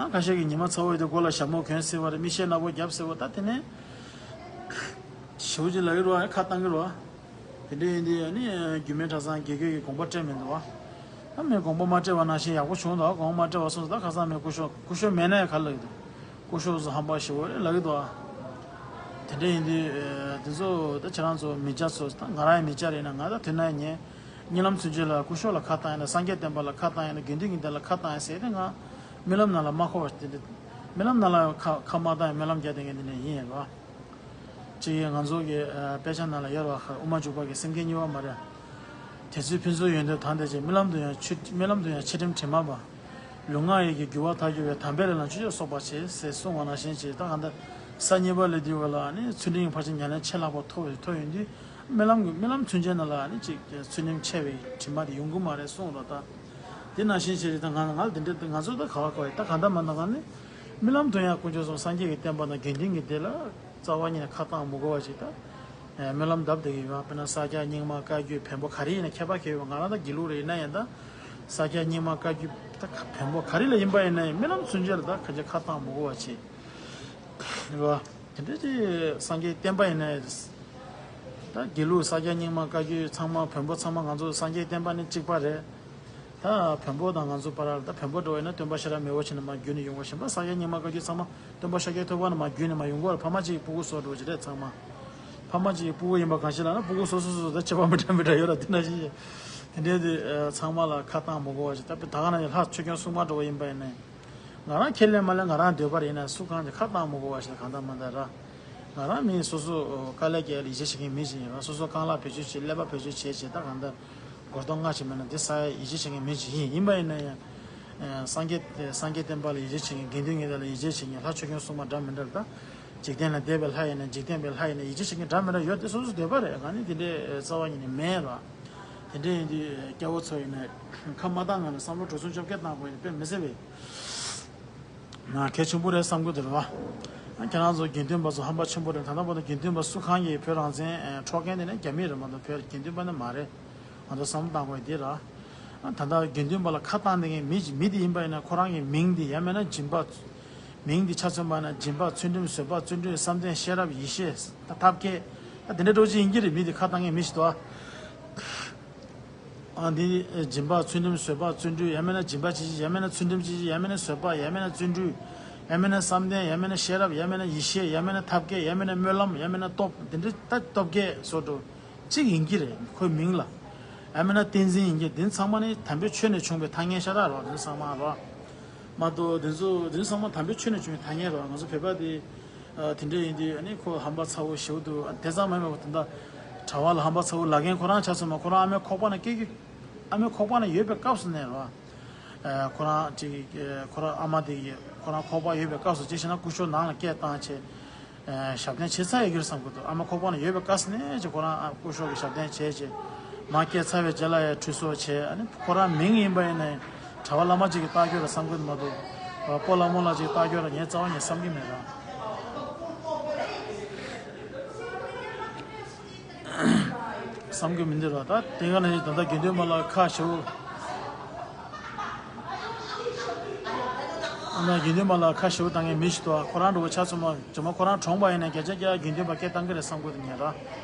ཨ་ཁ་ཤས་ཀྱིས་ཉི་མ་ཚ་བོ་ཡོད་དུས་མགོ་ལ་ཞྭ་མོ་གོན་སྲིད་པ་རེད། མིག་ཤེལ་ནག་པོ་བརྒྱབ་སྲིད་པ། ད་དེ་ནས་ཞེ་པོ་ཅིག་ལབ་ཀྱི་རེད་བ། ཁ་བཏང་གི་རེད་བ། དེ་འདྲ་ཡིན་དུས་ཨ་ནི་རྒྱུད་སྨད་གྲྭ་ཚང་དགེ་བསྐོས་ཀྱིས་དགོངས་པ་སྤྲད་མི་འདུག་བ། ད་མི་དགོངས་པ་མ་སྤྲད་པ་ནང་བཞིན་ཡག་པོ་བྱུང་འདུག་དགོངས་པ་མ་སྤྲད་པ་སོང་ཙང་ད་ཁ་སང་མི་སྐུ་ཞབས་སྐུ་ཞབས་མེད་ན་ཡང་ག་ལབ་ཀྱི་འདུག་སྐུ་ཞབས་ཚོ་ཧམ་པ་ཞེ་པོ་རེད་ལབ་ཀྱི་འདུག་ཨ། དེ་འདྲ་ཡིན་དུས་ཨེ་དེ་ཚོ་ད་ཁྱེད་རང་ཚོ་མི་སྐྱ་ཚོ་ད་ང་རང་ཡང་མི་སྐྱ་རེད་ན། ང་ད་དོན་ན་ངས་རྨི་ལམ་ཚུན་ཆད་ལ་སྐུ་ཞབས་ལ་ཁ་བཏང་ཡིན་ན། སངས་རྒྱས་བསྟན་པ་ལ་ཁ་བཏང་ཡིན་ན། དགེ་འདུན་གྱི་སྡེ་ལ་ཁ་བཏང་ཡིན་ཟེར་ཏེ་ང་རྨི་ལམ་ནང་ལ་མ་འཁོར་བ་དེ་འདྲ། རྨི་ལམ་ནང་ལ་ཁ་ཁ་མ་བཏང་ཡང་སྨོན་ལམ་རྒྱག་བསྡད་མཁན་དེ་འདྲ་ཡིན་ཡིན་རོ། གཅིག་ཡིན་ང་ཚོ་གི་ཨ་དཔེ་ཆ་ནང་ལ་ཡོད་རོ། དབུ་མ་འཇུག་པ་གི་སེམས་བསྐྱེད་གཉིས་པ་མ་རེད། དེ་ཚུལ་ཕུན་ཚོགས་ཡོན་ཏན་དང་ལྡན་ཅིང་། རྨི་ལམ་དུ་ཡང་ཆོས་རྨི་ལམ་དུ་ཡང་ཆོས་ཁྲིམས་དྲི་མ་མེད་པ། ལུས་ངག་ཡིད་ཀྱི་འགྱུར་བ་དག་གྱུར་པའི། དམ་པའི་ལས་ལ་མཆོད་བརྗོད་གསོག་པར་བྱེད་ཟེར་གསུངས་པ་ནང་བཞིན་བྱས། ད་གང་ལྟར་ས་གཉིས་པ་ལ་འདུས་པ་ལ་ནི་ཚུལ་ཁྲིམས་ཕར་ཕྱིན་ཉམས་ལེན་ཆེས་ལྷག་པ་མཐོ་བའི་མཐོ་ཡོང་དུས་རྨི་ལམ་གྱི་རྨི་ལམ་ཚུན་ཆད་ནང་ལ་ནི་ཅིག་ཚུལ་ཁྲིམས་ཆེ་བའི་དྲི་མ་དེ་ཡོང་གི་མ་རེད་གསུངས་རོ། ད་དེ་ནང་བཞིན་བྱས་ད་ང་ང་འདི་འདྲ་ང་ཚོ་ད་ག་བ་ག་བ་ད་གང་ལྟར་མ་ད་གང་ནི་རྨི་ལམ་དུ་ཡང་དཀོན་མཆོག་གསུམ་སངས་རྒྱས་ཀྱི་བསྟན་པ་དང་དགེ་འདུན་གྱི་སྡེ་ལ་རྩ་བ་ཉིད་ནས་ཁ་བཏང་མི་དགོས་པ་ཅིག་ད། ཨེ་སྨོན་ལམ་གདབ་བསྡད་ཀྱི་ཡོད། དཔེར་ན་ས་སྐྱ་རྙིང་མ་བཀའ་བརྒྱུད་བོན་པོ་ག་རེ་ཡིན་ན་ཁྱད་པར་ག་ཡོད་པ། ང་རང་ད་དགེ་ལུགས་རེ་ཡིན་ན་ཡང་ད་ས་སྐྱ་རྙིང་མ་བཀའ་བརྒྱུད་ད་བོན་པོ་ག་རེ་ལ་ཡིན་པ་ཡིན་ན་ཡང་རྨི་ལམ་ཚུན་ཆད་ལ་ད་ག་ཅི་ཁ་བཏང་མི་དགོས་པ་བྱེད་རེད་བ། དེ་འདྲ་ཅིག་སངས་རྒྱས་བསྟན་པ་ཡིན་ན་ཡང་ད་དགེ་ལུགས་ས་སྐྱ་རྙིང་མ་བཀའ་བརྒྱུད་ཚང་མ་བོན་པོ་ཚང་མ་ང་ཚོ་སངས་རྒྱས་བསྟན་པ་ནི་གཅིག་པ་རེད། ད་བོན་པོ་དང་ང་ཚོ་བར་ལ་ད་བོན་པོ་འགྲོ་བས་ན་སྟོན་པ་ཤེས་རབ་མེས་པོ་ཆེ་ནས་མར་བརྒྱུད་ནས་ཡོང་བ་བཞིན་པ། ས་སྐྱ་རྙིང་མ་བཀའ་བརྒྱུད་ཚང་མ་སྟོན་པ་ཤཱཀྱ་ཐུབ་པ་ནས་མར་བརྒྱུད་ནས་མར་ཡོང་གི་ཡོད་རེད། ཕ་མ་གཅིག་གི་སྤུ་གུ་སོ་འགྲོ་བ་ཅིག་རེད་ཚང་མ། ཕ་མ་གཅིག་གི་སྤུ་གུ་ཡིན་པ་གང་ཞིག་ལབ་ན་སྤུ་གུ་སོ་སོ་སོ་སོ་ད་ཁྱད་པར་མི་འདྲ་མི་འདྲ་ཡོད་ར། དེ་ནང་བཞིན་དེ་འདྲའི་དེ་ཚང་མ་ལ་ཁ་བཏང་མི་དགོས་པ་ཅིག་ད་ད་ག་ནང་བཞིན་ལྷ་ཆོས་སྐྱོང་སྲུང་མ་འགྲོ་བ་ཡིན་པ་ཡིན་ནའི། ང་རང་ཁས་ལེན་མ་ལེན་ང་རང་འདོད་པ་རེད་ན་སུ་གང་གི་ཁ་བཏང་མི་དགོས་པ་ཞིག་གང་ལྟར་མ་ལྟར་ར། ང་རང་མི་སོ་སོ་དཀའ་ལས་བརྒྱབ་ལ་ཡིད་ཆེས་བྱེད་མཁན་མི་ཞིག་ཡིན་ར། སོ་སོ་རྐང་ལག་བེད་སྤྱོད་བྱས་བྱས་ད་གང་ལྟར་སྒོར་རྡོག་ལྔ་ཞིག་མེད་ན་འདི་ས་ཡ་ཡིད་ཆེས་བྱེད་མཁན་མི་ཞིག་ཡིན། ཡིན་པ་ཡིན་ན་ཡང་། ཨ་སངས་རྒྱས་སངས་རྒྱས་བསྟན་པ་ལ་ཡིད་ཆེས་བྱེད་མཁན་དགེ་འདུན་གྱི་སྡེ་ལ་ཡིད་ཆེས་བྱེད་མཁན་ལྷ་ཆོས་སྐྱོང་སྲུང་མ་འདྲ་མི་འདྲ་ལ་ད། འཇིག་རྟེན་ལ་འདས་པའི་ལྷ་ཡིན་ན་འཇིག་རྟེན་པའི་ལྷ་ཡིན་ན་ཡིད་ཆེས་བྱེད་མཁན་འདྲ་མི་འདྲ་ཡོད་དེ་སོ་སོ་འདོད་པ་རེད། ང་ནི་དེ་འདྲའི་རྩ་བ་ཉིད་ནས་མེད་ར། དེ་འདྲ་ཡིན་དུས་སྐྱ་བོ་ཚོ་ཡིན་ན་ཁ་མ་བཏང་ང་ནས་བསམ་བློ་གྲོས་བསམ་བཅོ་བརྒྱད་བཏང་དགོས་ཡིན་དཔེ་མི་སྲིད་པས། ང་གལ་ཆེན་པོ་རེད་བསམ་གྱི་འདུག་རེད་བ། ཁྱེད་རང་ཚོ་དགེ་འདུན་པ་ཚོ་ཧམ་པ་ཆེན་པོ་རེད། ད་ལྟ་བར་དུ་དགེ་འདུན་པ་སུ་གང་གིས་བོད་རང་བཙན་འཕྲོག་མཁན་དེ་ནི་རྒྱ་མི་རེད་མ་གཏོགས་བོད་དགེ་འདུན་པ་ནི་མ་རེད། ང་ཚོ་བསམ་བློ་བཏང་དགོས་དེ་ར། ད་ལྟ་དགེ་འདུན་པ་ལ་ཁ་བཏང་བསྡད་མཁན་མི་མི་དེ་ཡིན་པ་ཡིན་ན་ཁོ་རང་གི་མིང་དེ་ཡང་མིན་ན་སྦྱིན་པ། མིང་དེ་ཆ་མཚོན་པ་ན་སྦྱིན་པ་ཚུལ་ཁྲིམས་བཟོད་པ་བརྩོན་འགྲུས་བསམ་གཏན་ཤེས་རབ་ཡེ་ཤེས་ཐབས་མཁས། ད་དེ་འདྲ་འདྲ་བོ་ཅིག་ཡིན་གྱི་རེད། མི་དེ་ཁ་བཏང་མཁན་མི་ཞིག་འདུག་ཨ། ཨ་འདི་སྦྱིན་པ་ཚུལ་ཁྲིམས་བཟོད་པ་བརྩོན་འགྲུས་ཡང་མིན་ན་སྦྱིན་པ་ཅི་ཅི་ཡང་མིན་ན་ཚུལ་ཁྲིམས་ཅི་ཅི་ཡང་མིན་ན་བཟོད་པ་ཡང་མིན་ན་བརྩོན་འགྲུས་ཡང་མིན་ན་བསམ་གཏན་ཡང་མིན་ན་ཤེས་རབ་ཡང་མིན་ན་ཡེ་ཤེས་ཡང་མིན་ན་ཐབས་མཁས་ཡང་མིན་ན་སྨོན་ལམ་ཡང་མིན་ན་སྟོབས་དེ་འདྲ་ད་སྟོབས་མཁས་བཟོ་འགྲོ། གཅིག་ཡིན་གྱི་རེད་ཁོའི་མིང་ལ། ཡང་མིན་ན་བསྟན་འཛིན་ཡིན་གྱི་འདི་ཚང་མ་ནི་དམ་པའི་ཆོས་ནས་བྱུང་བའི་ཐ་སྙད་ཤ་སྟག་རེད་བ། འདི་ཚང་མ་རེད་བ། མ་གཏོགས་འདི་ཚོ་འདི་ཚང་མ་དམ་པའི་ཆོས་ནས་བྱུང་བའི་ཐ་སྙད་རེད་བ། ང་ཚོ་བོད་པ་དེ་ཨ་དེ་འདྲ་ཡིན་དུས་ཨ་ནི་ཁོ་ཧམ་པ་ཚ་བོ་ཞེ་པོ་འདུག་དེ་ཙམ་མ་ཡིན་པར་ད་ལྟ་གྲྭ་པ་ལ་ཧམ་པ་ཚ་བོ་ལབ་མཁན་ཁོ་རང་ཆ་ཚང་མ་ཁོ་རང་ཨ་མའི་ཁོག་པ་ན་སྐྱེས་རྒྱུ་ཨ་མའི་ཁོག་པ་ན་ཡོད་པའི་སྐབས་སུ་ནས་རེད་བ། ཨ་ཁོ་རང་ཅིག་ཁོ་རང་ཨ་མ་དེ་ཡི་ཁོ་རང་ཁོག་པ་ཡོད་པའི་སྐབས་སུ་ཅིག་བྱས་ན་སྐུ་ཞབས་ནང་ལ་སྐད་བཏང་བྱས། ཨ་ཞབས་བརྟན་བྱེད་ཚར་ཡོད་ཀྱི་རེད་བསམ་གྱི་འདུག་ཨ་མ་ཁོག་པ་ན་ཡོད་པའི་སྐབས་སུ་ནས་ཅིག་ཁོ་རང་ཨ་སྐུ་ཞབས་ཀྱི་ཞབས་བརྟན་བྱས་བྱས་མར་སྐྱེས་ཚར་བའི་རྗེས་ལ་ཡང་ཁྲུས་གསོལ་བྱས། ཨ་ནི་ཁོ་རང་མིང་ཡིན་པ་ཡིན་ན་ཡང་གྲྭ་པ་བླ་མ་ཅིག་གིས་བཏགས་ཡོད་རེད་བསམ་གྱི་འདུག་མ་གཏོགས་སྤོ་ལགས་རྨོ་ལགས་ཅིག་བཏགས་ཡོད་རེད་ངས་རྩ་བ་ནས་བསམ་གྱི་མེད་ར། བསམ་གྱི་མི་འདུག་ར། ད་དེ་ག་ནས་ད་ལྟ་དགེ་འདུན་པ་ལ་ཁ་ཞེ་པོ། ཨ་ན་དགེ་འདུན་པ་ལ་ཁ་ཞེ་པོ་བཏང་མཁན་མི་ཞིག་འདུག་ཁོ་རང་འདྲ་བོ་ཆ་ཚང་མ་ཇོ་མོ་ཁོ་རང་གྲོངས་པ་ཡིན་ན་བརྒྱ་ཆ་བརྒྱ་དགེ་འདུན་པ་སྐད་བཏང་གི་རེད་བསམ་གྱི་འདུག་ངས་ར།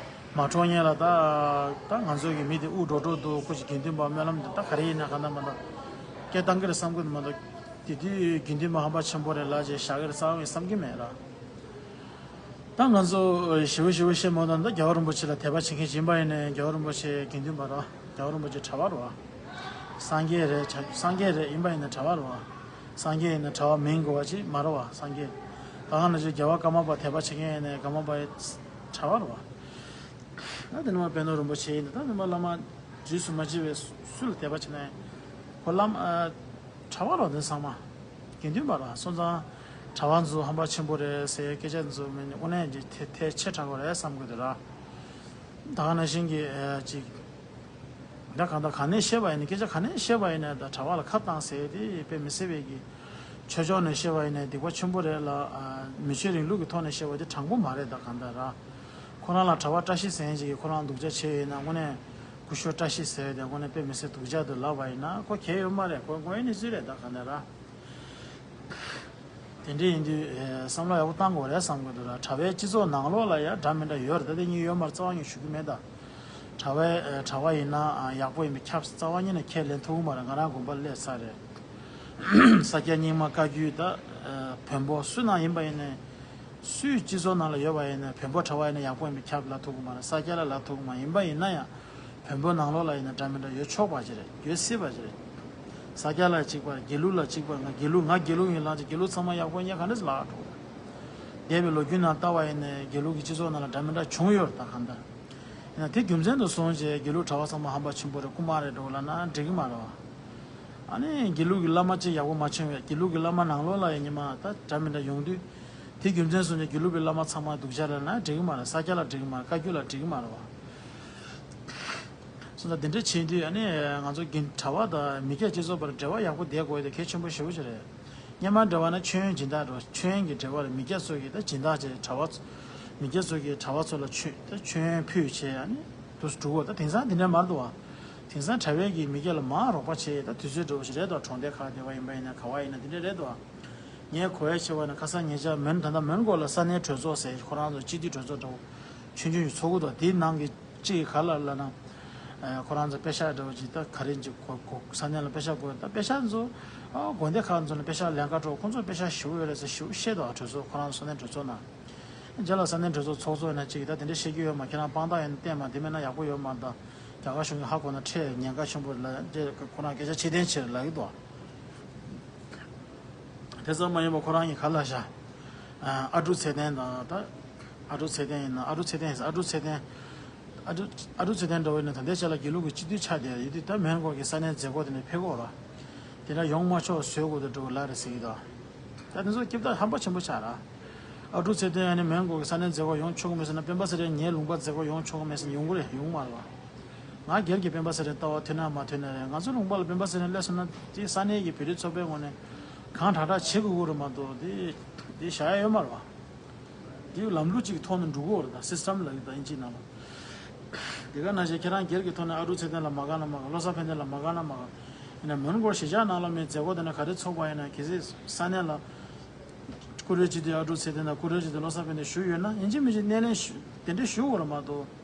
མ་གྲོངས་སྔོན་ལ་ད་ད་ང་ཚོ་གི་མི་དེ་དབུགས་འགྲོ་འགྲོ་འདུག་ཁོ་ཅིག་དགེ་འདུན་པ་སྨོན་ལམ་འདི་ད་ག་རེ་ཡིན་ན་ག་འདྲ་མ་འདྲ་སྐད་བཏང་གི་རེད་བསམ་གྱི་འདུག་མ་གཏོགས་དེ་དུས་དགེ་འདུན་པ་ཧམ་པ་ཆེན་པོ་རེད་ལབ་བྱས་བཞག་གི་རེད་བསམ་བསམ་གྱི་མེད་ར། ད་ང་ཚོ་ཞེ་པོ་ཞེ་པོ་བཤད་མ་འདོད་ན་ད་རྒྱལ་བ་རིན་པོ་ཆེ་ལ་དད་པ་བྱེད་མཁན་ཡིན་པ་ཡིན་ནའི་རྒྱལ་བ་རིན་པོ་ཆེ་དགེ་འདུན་པ་རེད། རྒྱལ་བ་རིན་པོ་ཆེ་གྲྭ་པ་རེད། སངས་རྒྱས་རེད། བྱ་སངས་རྒྱས་རེད་ཡིན་པ་ཡིན་ན་གྲྭ་པ་རེད། སངས་རྒྱས་ཡིན་ན་གྲྭ་པ་མིན་དགོས་པ་ཅིག་མ་རེད་བ། སངས་རྒྱས་ད་ག་ནང་བཞིན་རྒྱལ་བ་ཀརྨ་པ་དད་པ་བྱེད་མཁན་ཡིན་ནའི་ཀརྨ་པ་གྲྭ་པ་རེད་བ། ད་དེ་ནས་མར་པད་ནོར་རིན་པོ་ཆེ་ཡིན་ད་ད་དེ་ནས་མར་བླ་མ་རྗེས་སུ་མ་མཆིས་པའི་སུ་ལ་དད་པ་བྱེད་ན་ཁོ་བླ་མ་གྲྭ་པ་རེད་འདི་ཚང་མ། དགེ་འདུན་པ་རེད། སོང་ཙང་གྲྭ་པ་ཚོ་ཧམ་པ་ཆེན་པོ་རེད་ཟེར་སྐད་ཆ་ཚོ་མིན་དངོས་གནས་ཀྱི་དེ་ཐལ་ཆེ་དྲགས་པ་རེད་བསམ་གྱི་འདུག་ར། ད་ག་ནང་བཞིན་གྱི་ཨ་ཅིག་ ད་གང་ལྟར་ག་ནས་བཤད་པ་ཡིན་ན། སྐད་ཆ་ག་ནས་བཤད་པ་ཡིན་ན། ད་གྲྭ་བ་ལ་ཁ་བཏང་ཟེར་དེ་དཔེ་མི་སྲིད་པའི་གི། ཆོས་ཕྱོགས་ནས་བཤད་པ་ཡིན་ན་སྡིག་པ་ཆེན་པོ་རེད་ལ། ཨ། མི་ཆོས་རིང་ལུགས་ཀྱི་ཐོག་ནས་བཤད་པ་དེ་དྲང་པོ་མ་རེད། ད་གང་ལྟར་ར། ཁོ་རང་ལ་གྲྭ་བ་བཀྲ་ཤིས་ཟེར་མཁན་ཅིག་གིས་ཁོ་རང་སྡུག་ཅག་བྱས་ཡོད་ན། དངོས་གནས་སྐུ་ཞབས་བཀྲ་ཤིས་ཟེར་དེ་དངོས་གནས་དཔེ་མི་སྲིད་སྡུག་ཅག་ཏུ་ལབ་པ་ཡིན་ན་ཁོ་གལ་ཡོད་མ་རེད། ཁོ་དངོས་ཡོད་གནས་ཚུལ་རེད། ད་གང་ལྟར་ར། དེ་འདྲ་ཡིན་དུས་ཨེ། བསམ་བློ་ཡག་པོ་བཏང་དགོས་རེད་བསམ་གི་འདུག་ལ། གྲྭ་བའི་སྤྱི་ཚོགས་ནང་ལོགས་ལ་ཡང་འདྲ་མི་འདྲ་ཡོད་རེད། ད་དེ་གཉིས་ཡོད་མ་རེད། རྩ་བ་ཉིད་ཞུ་གི་མེད་ད། གྲྭ་བའི་ཨེ། གྲྭ་བ་ཡིན་ན་ཡག་པོ་ཡིན་པས་ཁྱབ། རྩ་བ་ཉིད་ནས་ཁས་ལེན་ཐུབ་ཀྱི་མ་རེད། ང་རང་དགོན་པ་སླེབས་ཚར་རེད། ས་སྐྱ་རྙིང་མ་བཀའ་བརྒྱུད་ད་ཨེ། བོན་པོ་སུ་ནང་ཡིན་པ་ཡིན་ནའི། སུའི་སྤྱི་ཚོགས་ནང་ལ་ཡོད་པ་ཡིན་ན། བོན་པོ་གྲྭ་བ་ཡིན་ན་ཡག་པོ་ཡིན་པས་ཁྱབ་ལབ་ཐུབ་ཀྱི་མ་རེད། ས་སྐྱ་ལ་ལབ་ཐུབ་ཀྱི་མ། ཡིན་པ་ཡིན་ན་ཡང་བོན་པོ་ནང་ལོགས་ལ་ཡིན་ན་འདྲ་མི་འདྲ་ཡོད་ཆོག་པ་ཅིག་རེད། ཡོད་སྲིད་པ་ཅིག་རེད། ས་སྐྱ་ལ་གཅིག་པ། དགེ་ལུགས་ལ་གཅིག་པ། ང་དགེ་ལུགས། ང་དགེ་ལུགས་ཡིན་ལབ་ཅིག་དགེ་ལུགས་ཚང་མ་ཡག་པོ་ཡིན་ག་འདྲ་ལབ་འགྲོ། འདས་པའི་ལོ་རྒྱུས་ནང་ལྟ་བ་ཡིན་ན་དགེ་ལུགས་ཀྱི་སྤྱི་ཚོགས་ནང་ལ་འདྲ་མི་འདྲ་བྱུང་ཡོད་རེད། ད་གང་ལྟར་ཡིན་ན་དེ་རྒྱུ་མཚན་དུ་བཟུང་བྱས་དགེ་ལུགས་གྲྭ་བ་ཚང་མ་ཧམ་པ་ཆེན་པོ་རེད། རྐུ་མ་རེད་འགྲོ་ལབ་ན་འགྲིག་གི་མ་རེད་བ། ཨ་ནི་དགེ་ལུགས་ཀྱི་བླ་མ་གཅིག་ཡག་པོ་མ་བྱུང་བས། དགེ་ལུགས་ཀྱི་བླ་མ་ནང་ལོགས་ལ་ཡང་ཉི་མ་ད་འདྲ་མི་འདྲ་ཡོང་དུས། དེ་རྒྱུ་མཚན་བཟུང་ནས་དགེ་ལུགས་པའི་བླ་མ་ཚང་མ་སྡུག་ཅག་ལབ་ན་འགྲིག་གི་མ་རེད། ས་སྐྱ་ལ་འགྲིག་གི་མ་རེད། བཀའ་བརྒྱུད་ལ་འགྲིག་གི་མ་རེད་བ། སོང་ཙང་དེ་འདྲ་བྱེད་དུས་ཨ་ནི་ང་ཚོ་དགེ། གྲྭ་བ་དང་མི་སྐྱ་སྤྱི་ཚོགས་བར་འབྲེལ་བ་ཡག་པོ་བསྡད་དགོས་དེ་གལ་ཆེན་པོ་ཞེ་པོ་ཅིག་རེད། སྔོན་མ་འདྲ་བ་ན་མཆོད་ཡོན་སྦྱིན་བདག་འགྲོ། མཆོད་ཡོན་གྱི་འབྲེལ་བ་ལ་མི་སྐྱ་ཚོ་གིས་ད་སྦྱིན་བདག་བྱས། གྲྭ་བ་ཚོ། མི་སྐྱ་ཚོ་གིས་གྲྭ་བ་ཚོ་ལ་མཆོད། ད་མཆོད་ཡོན་ཕུལ་བྱས་ཨ་ནི་དུ་འགྲོ་གོ། ད་དེང་སང་དེ་འདྲ་མ་རེད་འདུག་བ། དེང་སང་གྲྭ་བས་ཀྱིས་མི་སྐྱ་ལ་མར་རོགས་པ་བྱས། ད་དུས་ཚོད་འདྲ་བོ་ཞིག་རེད་འདུག་གྲོང་སྡེ་ཁག་དེ་བ་ཡིན་པ་ཡིན་ན། ག་བ་ཡིན་ན་དེ་འདྲ་རེད་འདུག་བ། ངས་གོ་ཡ་བྱས་པ་ན་ཁ་སང་ཉེ་ཆར་མོན། ད་ལྟ་མོན་གྷོ་ལ་ས་གནས་གྲོས་ཚོགས་ཟེར། ཁོ་རང་ཚོ་སྤྱི་འཐུས་གྲོས་ཚོགས་འདྲ་བོ་ཆུང་ཆུང་ཞིག་ཚོགས་ཀྱི་འདུག་དེའི་ནང་གི་གཅིག་ག་ལ་ལབ་ན། ཨ། ཁོ་རང་ཚོ་པེ་ཤག་འདྲ་བོ་ཅིག་ད་ག་རེ་ཅིག་གོ་གོ་ས་གནས་ལ་པེ་ཤག་དགོས། ད་པེ་ཤག་ཚོ། ཨ། དགོན་སྡེ་ཁག་ཚོ་ནས་པེ་ཤག་ལེན་ག་འགྲོ། ཁོང་ཚོ་པེ་ཤག་ཞེ་པོ་ཡོད་རེད་ཟེར་ཞེ་པོ་བཤད་འདུག་གྲོས་ཚོགས། ཁོ་རང་ཚོ་ས་གནས་གྲོས་ཚོགས་ནང་། རྗེས་ལ་ས་གནས་གྲོས་ཚོགས་ཚོགས་ཚོགས་ཡིན་ན་ཅིག་ད་དེ་འདྲ་བཤད་རྒྱུ་ཡོད་མ། ཁྱེད་རང་དཔང་རྟགས་ཡིན་ན་བསྟན་མ། དེ་མེད་ན་ཡག་པོ་ཡོད་མ་རེད། ད་རྒྱ་གར་གཞུང་གིས་ཧ་གོ་ན་འཕྲལ་ཉེན་ཁ་ཆེན་པོ་རེད་ལབ། ཁོ་རང་སྐད་ཆ་ཕྱིར་འཐེན་བྱེད་ལབ་ཀྱི་འདུག་དེ་ཙམ་མ་ཡིན་པར་ཁོ་རང་གིས་ག་ལབ་ཤག་ཨ། ཨ་འབྲུག་ཚེ་བརྟན་དང་། ད་ཨ་འབྲུག་ཚེ་བརྟན་ཡིན་ན། ཨ་འབྲུག་ཚེ་བརྟན་ཡིན་ས། ཨ་འབྲུག་ཚེ་བརྟན། ཨ་འབྲུག་ཨ་འབྲུག་ཚེ་བརྟན་འདྲ་བོ་ཡིན་ན་ད་ལྟའི་ཆ་ལ་དགེ་ལུགས་ཀྱི་སྤྱི་འཐུས་ཆགས་བསྡད་ཡོད་དུས། ད་མོན་གྷོ་གི་ས་གནས་མཛད་སྒོ་དེ་ནས་ཕེབས་ཀྱི་ཡོད་རེད། དེ་འདྲ་ཡོང་མ་ཆོག་བཟོ་དགོས་འདུག་འདྲ་བོ་ལབ་རེད་ཟེར་གྱི་འདུག་ད་དེ་ཚོ་སྐྱིད་པོ། ད་ཧམ་པ་ཆེན་པོ་ཆགས་ར། ཨ་འབྲུག་ཚེ་བརྟན་ཨ་ནི་མོན་གྷོ་གི་ས་གནས་མཛད་སྒོ་ཡོང་ཆོག་གི་མེད་ཟེར་ན། སྤེན་པ་ཚེ་རིང་ངའི་ལུང་པ་མཛད་སྒོ་ཡོང་ཆོག་གི་མེད་ཟེར་ན་ཡོང་གི་རེད། ཡོང་གི་མ་རེད་བ། ང་སྒེར་གྱི་སྤེན་པ་ཚེ་རིང་ལྟ་བ་མཐུན་ན་མ་མཐུན་ན་རེད། ང་ཚོ་ལུང་པ་ལ་སྤེན་པ་ཚེ་རིང་སླེབས་སོང་ན་དེ་ས་གནས་ཀྱི་བོད་རིགས་ཚོགས་པའི་ངོས་ནས་གང་དྲག་དྲག་བྱེད་དགོས་ཀྱི་རེད་མ་གཏོགས། དེ་དེ་བཞག་ཡ་ཡོད་མ་རེད་བ། དེ་ལམ་ལུགས་གཅིག་གི་ཐོག་ནས་འགྲོ་གི་ཡོད་རེད། ད་སིས་ཊམ་ལབ་ཀྱི་འདུག་ཨིན་ཇིའི་ནང་ལ། དེ་ག་ནང་བཞིན་ཁྱེད་རང་སྒེར་གྱི་ཐོག་ནས་ཨ་འབྲུག་ཚེ་བརྟན་ལ་མ་དགའ་ན་མ་དགའ། བློ་བཟང་ཕན་བདེ་ལ་མ་དགའ་ན་མ་དགའ། ཡིན་ན་མོན་གྷོ་གཞིས་ཆགས་ནང་ལ་མི་མཛད་སྒོ་དེ་ནས་ག་རེ་ཚོགས་པ་ཡིན་ན་གལ་སྲིད་ས་གནས་ལ་བཀུར་འོས་སྤྱི་འཐུས་ཨ་འབྲུག་ཚེ་བརྟན་དང་བཀུར་འོས་སྤྱི་འཐུས་བློ་བཟང་ཕན་བདེ་ཞུ་ཡོད་ན། ཡིན་གཅིག་མིན་གཅིག་སྣེ་ལེན་ཞུ། དེ་འདྲ་ཞུ་དགོས་རེད་མ་གཏོགས།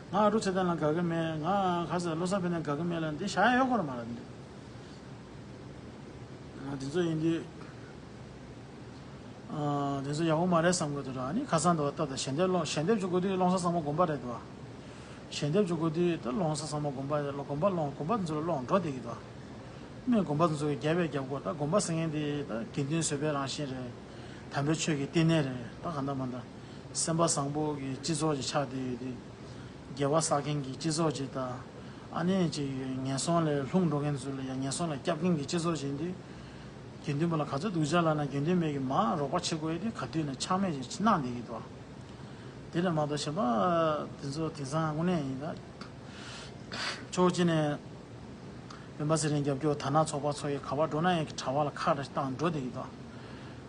ང་ཨ་འབྲུག་ཚེ་བརྟན་ལ་དགའ་གི་མེད། ང་ག་ཟེར་བློ་བཟང་ཕན་བདེ་དགའ་གི་མེད་ལབ་འདི་བཞག་ཡ་ཡོད་དགོས་རེད་མ་རེད་འདི། ང་དེ་ཚོ་ཡིན་དུས། ཨ། དེ་ཚོ་ཡག་པོ་མ་རེད་བསམ་གྱི་འདུག་ར། ཨ་ནི་ཁ་སང་དུ་བ་ལྟ་དང་། ཞལ་འདེབས་སློང་། ཞལ་འདེབས་ཅིག་དགོས་དུས་སློང་ས་ཚང་མ་དགོན་པ་རེད་འདུག་བ། ཞལ་འདེབས་ཅིག་དགོས་དུས་ད་སློང་ས་ཚང་མ་དགོན་པ་རེད། དགོན་པ་སློང་། དགོན་པ་དེ་ཚོ་ལ་སློང་འགྲོ་བསྡད་ཀྱི་འདུག་བ། མི་དགོན་པ་དེ་ཚོ་གིས་རྒྱབ་པས་རྒྱབ་དགོས། ད་དགོན་པ་ཟེར་མཁན་དེ་ད་དགེ་འདུན་བཟོད་པའི་རང་བཞིན་རེད། དམ་པའི་ཆོས་ཀྱི་བསྟི་གནས་རེད། ད་གང་ལྟར་མ་ལྟར་སེམས་པ་བཟང་པོ་གི་སྤྱི་ཚོགས་ཅིག་ཆགས་བསྡད་ཡོད་དུས། དགེ་བ་བསགས་མཁན་གྱི་སྤྱི་ཚོགས་ཅིག་དང་། ཨ་ནི་ཅིག་ངན་སོང་ལ་ལྷུང་འགྲོ་མཁན་ཚོ་ལ་ཡང་ངན་སོང་ལ་སྐྱབས་མཁན་གྱི་སྤྱི་ཚོགས་ཅིག་ཡིན་དུས། དགེ་འདུན་པ་ལ་ག་ཚོད་སྡུག་ཅག་ལབ་ན་དགེ་འདུན་པས་ཀྱིས་མར་རོགས་པ་བྱེད་དགོས་ཡ་དེ་ག་དུས་ནས་ཆག་མེད་ཅིག་གནང་བསྡད་ཀྱི་འདུག་དེ་ལས་མ་གཏོགས་གཞན་པ་དེ་ཚོ་དེང་སང་དངོས་གནས་ཡིན་ད། ཕྱོགས་གཅིག་ནས་སྤེན་པ་ཚེ་རིང་རྒྱབ་སྐྱོར། དར་ནག་ཚོགས་པ་ཚོ་ཡིས་ག་པར་འགྲོ་ན་ཡང་གྲྭ་བ་ལ་ཁག་དྲག་བཏང་འགྲོ་བསྡད་ཀྱི་འདུག་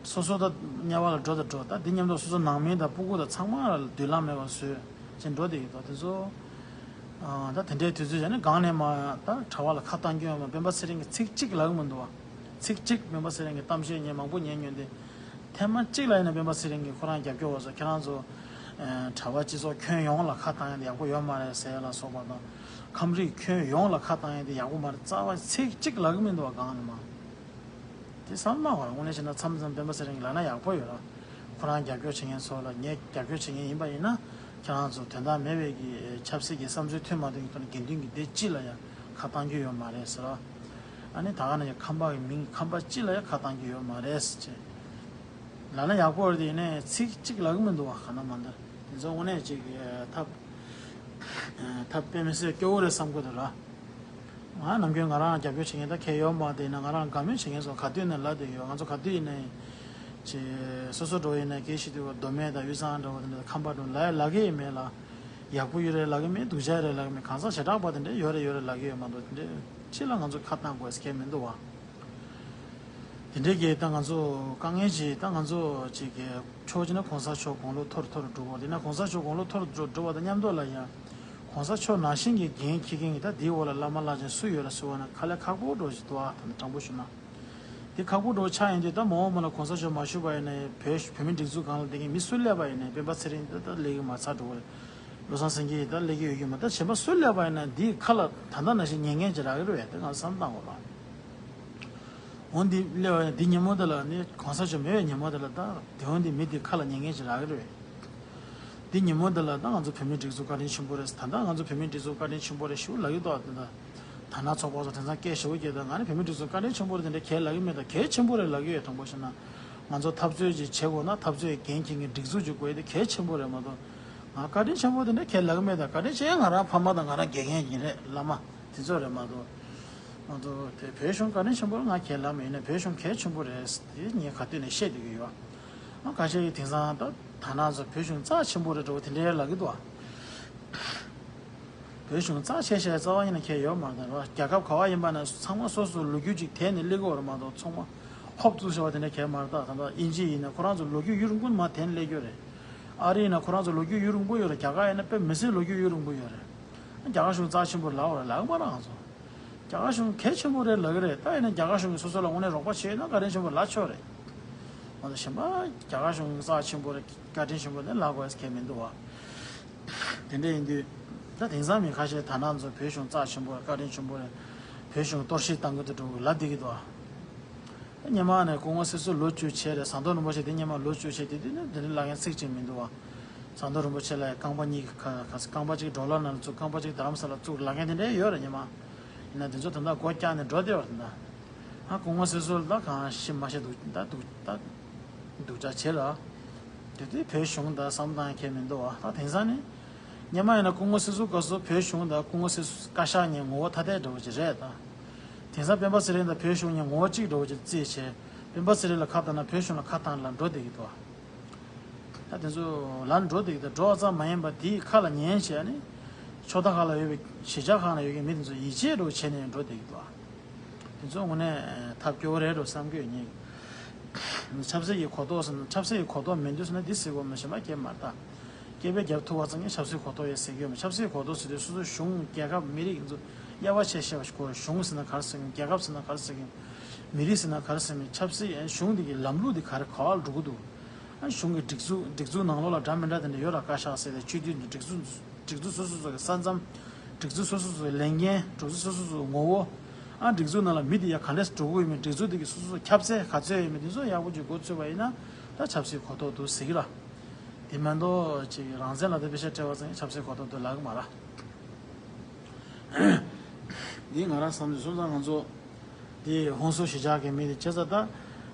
སོ་སོ་ད་དམྱལ་བ་ལ་འགྲོ་དང་འགྲོ། ད་འདི་མཉམ་དུ་སོ་སོ་ནང་མི་དང་སྤུ་གུ་དང་ཚང་མ་ལ་མདུན་ལམ་མེད་པ་བཟོས་བྱས་འགྲོ་བསྡད་ཀྱི་འདུག་དེ་ཚོ། ཨ། ད་དེ་འདྲའི་དུས་ཚོད་ཡིན་ན་སྒང་ནས་མར་ད་གྲྭ་བ་ལ་ཁ་བཏང་རྒྱུ་ཡོད་མ། སྤེན་པ་ཚེ་རིང་གིས་ཚིག་གཅིག་ལབ་ཀྱི་མི་འདུག་བ། ཚིག་གཅིག་སྤེན་པ་ཚེ་རིང་གི་གཏམ་བཤད་ངས་མང་པོ་ཉན་མྱོང་སྟེ། ཐེངས་མ་གཅིག་ལ་ཡིན་ན་སྤེན་པ་ཚེ་རིང་གིས་ཁོ་རང་རྒྱབ་སྐྱོར་བ་ཚོ། ཁྱེད་རང་ཚོ་ཨ། གྲྭ་བ་སྤྱི་ཚོགས་ཁྱོན་ཡོངས་ལ་ཁ་བཏང་ཡ་དེ་ཡག་པོ་ཡོད་མ་རེད་ཟེར་ཡ་ལ་སོགས་པ་དང་། ཁམས་རིགས་ཁྱོན་ཡོངས་ལ་ཁ་བཏང་ཡ་དེ་ཡག་པོ་མ་རེད། རྩ་བ་ཚིག་གཅིག་ལབ་ཀྱི་མི་འདུག་བ། སྒང་ནས་མར། དེ་བསམ་བློ་མ་དགོས་ར། དངོས་གནས་བྱས་ན་མཚམས་མཚམས་སྤེན་པ་ཚེ་རིང་ལབ་ན་ཡག་པོ་ཡོད་ར། ཁོ་རང་རྒྱབ་སྐྱོར་བྱེད་མཁན་ཚོ་ལ། ངས་རྒྱབ་སྐྱོར་བྱེད་མཁན་ཡིན་པ་ཡིན་ན། ཁྱེད་རང་ཚོ་དོན་དག་མེད་པའི་གི་ཆབ་སྲིད་ཀྱི་བསམ་ཚུལ་མཐུན་མ་མཐུན་གྱི་ཐོག་ནས་དགེ་འདུན་གྱི་སྡེ་སྤྱི་ལ་ཡང་ཁ་བཏང་རྒྱུ་ཡོད་མ་རེད་ཟེར་ར། ཨ་ནི་ད་ག་ནང་བཞིན་ཁམས་པ་གི་མིང་། ཁམས་པ་སྤྱི་ལ་ཡང་ཁ་བཏང་རྒྱུ་ཡོད་མ་རེད་ཟེར་བྱས། ལབ་ན་ཡག་པོ་རེད་དེ། ཡིན་ནའི་ཚིག་གཅིག་ལབ་ཀྱི་མི་འདུག་བ། གང་ན་མ་འདུག་དེ་ཚོ་དངོས་གནས་ཅིག་ཐབས་ཐབས་དཔེ་མི་སྲིད་སྐྱོ་བོ་རེད་བསམ་གྱི་འདུག་ར། ང་ནམ་རྒྱུན་ང་རང་རྒྱབ་སྐྱོར་བྱེད་མཁན་ད་གང་ཡོད་མ་རེད། ཡིན་ན་ང་རང་དགའ་མོས་བྱེད་མཁན་ཚོ་ག་དུས་ནས་ལབ་བསྡད་ཡོད། ང་ཚོ་ག་དུས་ཡིན་ནའི་ཅིག་སོ་སོ་འགྲོ་ཡིན་ན་དགེ་བཤེས་དུས་མདོ་སྨད་དང་དབུས་གཙང་འདྲ་བོ་དེ་འདྲ་ཁམས་པ་འགྲོ་ལབ་ལབ་ཀྱི་ཡིན་མེད་ལ། ཡག་པོ་ཡོད་རེད་ལབ་ཀྱི་མེད། སྡུག་ཅག་རེད་ལབ་ཀྱི་མེད། གང་ཟག་བྱེ་བྲག་པ་དེ་འདྲས་ཡོད་རེད་ཡོད་རེད་ལབ་ཀྱི་ཡོད་མ་གཏོགས། དེ་འདྲས་ཕྱི་ལ་ང་ཚོ་ཁ་བཏང་དགོས་ཟེར་མཁན་མི་འདུག་བ། དེ་འདྲས་ཀྱི་ད་ང་ཚོ་དཀའ་ངལ་ཅིག་ད་ང་ཚོ་ཅིག་གི་ཕྱོགས་གཅིག་ན་གོང་ས་མཆོག་དགུང་ལོ་མཐོ་རུ་མཐོ་རུ་འགྲོ་གི་ཡོད་རེད། དེ་ན་གོང་ས་མཆོག་དགུང་ལོ་མཐོ་རུ་འགྲོ་འགྲོ་བ་དང་མཉམ་དུ་ལ་ཡང་གོང་ས་མཆོག་ནང་བཞིན་གྱི་འགན་འཁྱེར་མཁན་གྱི་ད་དེའི་འོག་ལ་བླ་མ་བླ་ཆེན་སུ་ཡོད་རེད་ཟེར་བ་ན་དཀའ་ལས་ཁག་པོ་འདྲ་ཞིག་འདུག་ཨ། ད་ནི་དྲང་པོ་ཞུ་ན། དེ་ཁག་པོ་འདྲ་ཆགས་ཡོང་དུས་ད་མ་འོངས་པ་ལ་གོང་ས་མཆོག་མ་བཞུགས་པ་ཡིན་ན་བོད་བོད་མི་སྒྲིག་འཛུགས་སྒང་ལ་བསྡད་མཁན་མི་སུ་སླེབས་པ་ཡིན་ནའི་སྤེན་པ་ཚེ་རིང་ད་ད་སླེབས་ཀྱི་མ་ཚར་འགྲོ་གི་རེད། བློ་བཟང་སེང་གེ་ཡིས་ད་སླེབས་ཀྱི་ཡོད་ཀྱི་མ། ད་གཞན་པ་སུ་སླེབས་པ་ཡིན་ན་འདིའི་ཁ་ལ་ད་ལྟ་ནང་བཞིན་ཉན་མཁན་ཅིག་རག་གི་རེད་པས། དེ་ང་བསམ་བཏང་དགོས་རེད། འོ་འདི་སླེབས་པ་ཡིན་ན་འདི་ཉིན་མོ་དེ་ལ་ནི་གོང་ས་མཆོག་མེད་པའི་ཉིན་མོ་དེ་ལ་ད་དེ་འོ་འདི་མི་འདིའི་ཁ་ལ་ཉན་མཁན་ཅིག་རག་གི་རེད་པས། འདི་ཉིན་མོ་འདི་ལ་ད་ང་ཚོ་བོད་མིའི་སྒྲིག་འཛུགས་བཀའ་དྲིན་ཆེན་པོ་རེད། ད་ལྟ་ང་ཚོ་བོད་མིའི་སྒྲིག་འཛུགས་བཀའ་དྲིན་ཆེན་པོ་རེད་ཞུ་ལབ་ཀྱི་འདུག་ད་ལྟ་དར་ནག་ཚོགས་པ་ཚོ་དེང་སང་སྐད་ཞེ་པོ་སྐྱེས། ད་ང་ནི་བོད་མིའི་སྒྲིག་འཛུགས་བཀའ་དྲིན་ཆེན་པོ་རེད་དེ་འདྲ་གས་ལབ་ཀྱི་མེད། ད་གལ་ཆེན་པོ་རེད་ལབ་ཀྱི་ཡོད། དང་པོ་བཤད་ན་ང་ཚོ་འཐབ་རྩོད་ཅིག་བྱེད་དགོས་ན་འཐབ་རྩོད་འགན་འཁྱེར་མཁན་སྒྲིག་འཛུགས་ཅིག་དགོས་ཡ་དེ་གལ་ཆེན་པོ་རེད་མ་གཏོགས། ང་བཀའ་དྲིན་ཆེན་པོ་དེ་འདྲ་གས་ལབ་ཀྱི་མེད། ད་བཀའ་དྲིན་ཆེ་ང་རང་ཕ་མ་དང་ང་རང་དགེ་རྒན་ཡིན་རེད། བླ་མ་དེ་ཚོ་རེད་མ་གཏོགས། ང་ཚོ་དེ་བོད་གཞུང་བཀའ་དྲིན་ཆེན་པོ་ང་གས་ལབ་མེད། ཡིན་ན་བོད་གཞུང་གལ་ཆེན་པོ་རེད་དེ་ངས་ག་དུས་ནས་བཤད་བསྡད་ཀྱི་ཡོད། ཨ་ཁ་ཤས་ཀྱིས་དེང་སང་ད་དར་ནག་ཚོ་བོད་གཞུང་རྩ་ཆེན་པོ་རེད་འགྲོ་བ་དེ་འདྲའི་ལབ་ཀྱི་འདུག་ཨ། བོད་གཞུང་རྩ་ཆེ་ཤས་རྩ་བ་ཉིད་ནས་ཁྱད་ཡོད་མ་རེད། རྒྱལ་ཁབ་ག་བ་ཡིན་པ་ན་ཚང་མ་སོ་སོ་ལོ་རྒྱུས་ཅིག་དེད་ནས་སླེབས་ཀྱི་ཡོད་རེད་མ་གཏོགས་ཚང་མ་ཧོབ་ཙུག་བྱས་པ་དེ་འདྲ་གས་མ་རེད། ད་ད་ལྟ་དབྱིན་ཇི་ཡིན་ན་ཁོ་རང་ཚོ་ལོ་རྒྱུས་ཡུན་རིང་པོ་མར་དེད་ནས་སླེབས་ཀྱི་ཡོད་རེད། ཨ་རི་ཡིན་ན་ཁོ་རང་ཚོ་ལོ་རྒྱུས་ཡུན་རིང་པོ་ཡོད་རེད། རྒྱ་གར་ཡིན་ན་དཔེ་མི་སྲིད་ལོ་རྒྱུས་ཡུན་རིང་པོ་ཡོད་རེད། རྒྱ་གར་གཞུང་རྩ་ཆེན་པོ་ལབ་པ་རེད་ལབ་མ་རེད་ང་ཚོ། རྒྱ་གར་གཞུང་གལ་ཆེན་པོ་རེད་ལབ་ཀྱི་རེད། ད་ཡིན་ན་རྒྱ་གར་གཞུང་གིས་སོ་སོ་ལ་དངོས་གནས་རོགས་པ་བྱས་ཡོད་ན་བཀའ་དྲིན་ཆེན་པོ་ལབ་ཆོག་རེད། ང་ཚོ་གཞན་པ་རྒྱ་གར་གཞུང་རྩ་ཆེན་པོ་རེད། བཀའ་དྲིན་ཆེན་པོ་རེད་ལབ་དགོས་ཡ་གལ་མི་འདུག་བ། དེ་འདྲ་ཡིན་དུས་ད་དེང་སང་མི་ཁ་ཤས་དར་ནག་ཚོ་བོད་གཞུང་རྩ་ཆེན་པོ་རེད། བཀའ་དྲིན་ཆེན་པོ་རེད། བོད་གཞུང་གཏོར་བཤིག་བཏང་གི་འདུག་འགྲོ་ལབ་བསྡད་ཀྱི་འདུག་བ། སྔོན་མ་ནས་སྐུ་ངོ་སྲིད་ཟུར་ལོ་བཅུ་བྱས་རེད། ཟམ་གདོང་རིན་པོ་ཆེ་དེ་སྔོན་མ་ལོ་བཅུ་བྱས་དེ་དུས་ནས་དེ་འདྲ་ལབ་མཁན་ཚིག་གཅིག་མི་འདུག་བ། ཟམ་གདོང་རིན་པོ་ཆེ་ལ་རྐང་པ་གཉིས་ཁ་ཁ་རྐང་པ་གཅིག་ཌོ་ལར་ནང་ལ་བཙུགས། རྐང་པ་གཅིག་རྡ་རམ་ས་ལ་བཙུགས་ལབ་མཁན་དེ་འདྲ་ཡོད་རེད་སྔོན་མ། ཡིན་ན་དེ་ཚོ་ད་ལྟ་སྒོ་བཀྱགས་ནས་འགྲོ་བསྡད་ཡོད་རེད་ད། ཨ་སྐུ་ངོ་སྲིད་ཟུར་ད་གང་ཤེས་མ་ཤེས་འདུག་ད་འདུག་ད་སྡུག་ཅག་བྱེད་ལ། དེ་དུས་བོད་གཞུང་ད་བསམ་བཏང་ཡ་གལ་མི་འདུག་བ། ད་དེང་སང་ནི། སྔོན་མ་ཡིན་ན་སྐུ་ངོ་སྲིད་ཟུར་སྐབས་སུ་བོད་གཞུང་དང་སྐུ་ངོ་སྲིད་ཟུར་བཀའ་ཤག་གཉིས་ངོ་བོ་ཐ་དད་འདྲ་བོ་ཅིག་རེད་ད། དེང་སང་སྤེན་པ་ཚེ་རིང་དང་བོད་གཞུང་གཉིས་ངོ་བོ་གཅིག་འདྲ་བོ་ཅིག་བརྩིས་བྱས། སྤེན་པ་ཚེ་རིང་ལ་ཁ་བཏང་ན་བོད་གཞུང་ལ་ཁ་བཏང་ལ་འགྲོ་བསྡད་ཀྱི་འདུག་བ། ད་དེ་ཚོ་ལ་འགྲོ་བསྡད་ཀྱི་འདུག་འགྲོ་བ་ཙམ་མ་ཡིན་པ་དེའི་ཁ་ལ་ཉན་བྱས་ནས། ཕྱོགས་མཐའ་ཁག་ལ་ཡོད་པའི་གཞིས་ཆགས་ཁག་ལ་ཡོད་མཁན་མི་དེ་ཚོ་ཡིད་ཆེས་འདྲ་བོ་བྱས་ནས་འགྲོ་བསྡད་ཀྱི་འདུག་བ། དེ་ཚོ་དངོས་གནས་ཐབས་སྐྱོ་བོ་རེད་འགྲོ་བསམ་གྱི་ཡོད་ངས། ཆབ་སྲིད་ཀྱི་གོ་རྟོགས་ཟེར་ན་ཆབ་སྲིད་ཀྱི་གོ་རྟོགས་མེད་དུས་ཟེར་ན་འདི་ཟེར་དགོས་མ་གཞན་པ་སྐད་མ་རེད་ད། སྐད་ཆ་རྒྱབ་ཐུབ་པ་ཙམ་གྱིས་ཆབ་སྲིད་གོ་རྟོགས་ཡོད་ཟེར་གྱི་ཡོད་མ། ཆབ་སྲིད་གོ་རྟོགས་ཟེར་དུས་སོ་སོ་གཞུང་རྒྱལ་ཁབ་མི་རིགས་ཚོ་དབྱེ་བ་ཕྱེ་ཤེས་པ་ཞིག་དགོས། གཞུང་ཟེར་ན་ག་རེ་ཟེར་གྱི་ཡོད། རྒྱལ་ཁབ་ཟེར་ན་ག་རེ་ཟེར་གྱི་ཡོད། མི་རིགས་ཟེར་ན་ག་རེ་ཟེར་གྱི་ཡོད། ཆབ་སྲིད་ཡང་གཞུང་འདི་གི་ལམ་ལུགས་འདི་ག་རེ་ག་པར་འགྲོ་གི་འདུག་ཨ་གཞུང་གི་སྒྲིག་འཛུགས་སྒྲིག་འཛུགས་ནང་ལོགས་ལ་འདྲ་མི་འདྲ་དེ་འདྲ་ཡོད་ར། བཀའ་ཤག་ཟེར་ཏེ་སྤྱི་འཐུས་འདི་སྒྲིག་འཛུགས་སྒྲིག་འཛུགས་སོ་སོ་སོ་གི་ས་མཚམས། སྒྲིག་འཛུགས་སོ་སོ་སོ་གི་ལས་འགན། སྒྲིག་འཛུགས་སོ་སོ་སོ་གི་ངོ་བོ། ཨ་སྒྲིག་འཛུགས་ནང་ལ་མི་དེ་ཡ་ག་འདྲས་འགྲོ་གི་ཡོད་མེད། སྒྲིག་འཛུགས་དེ་གི་སོ་སོ་སོ་ཁྱབ་ཚད་ག་ཚོད་ཡོད་མེད་དེ་ཚོ་ཡག་པོ་ཅིག་མགོ་ཚོས་པ་ཡིན་ན་ད་ཆབ་སྲིད་གོ་རྟོགས་འདུག་ཟེར་གི་ར། དེ་མ་གཏོགས་ཅིག་རང་བཙན་ལ་དེ་དཔེ་ཆ་སྤྲད་པ་ཙམ་གྱིས་ཆབ་སྲིད་གོ་རྟོགས་འདུག་ལབ་གི་མ་ར། འདི་ང་རང་བསམ་ཚུལ་སོང་ཙང་ང་ཚོ་འདི་ཧོན་སུར་གཞིས་ཆགས་ཀྱི་མི་དེ་བྱས་ཙང་ད།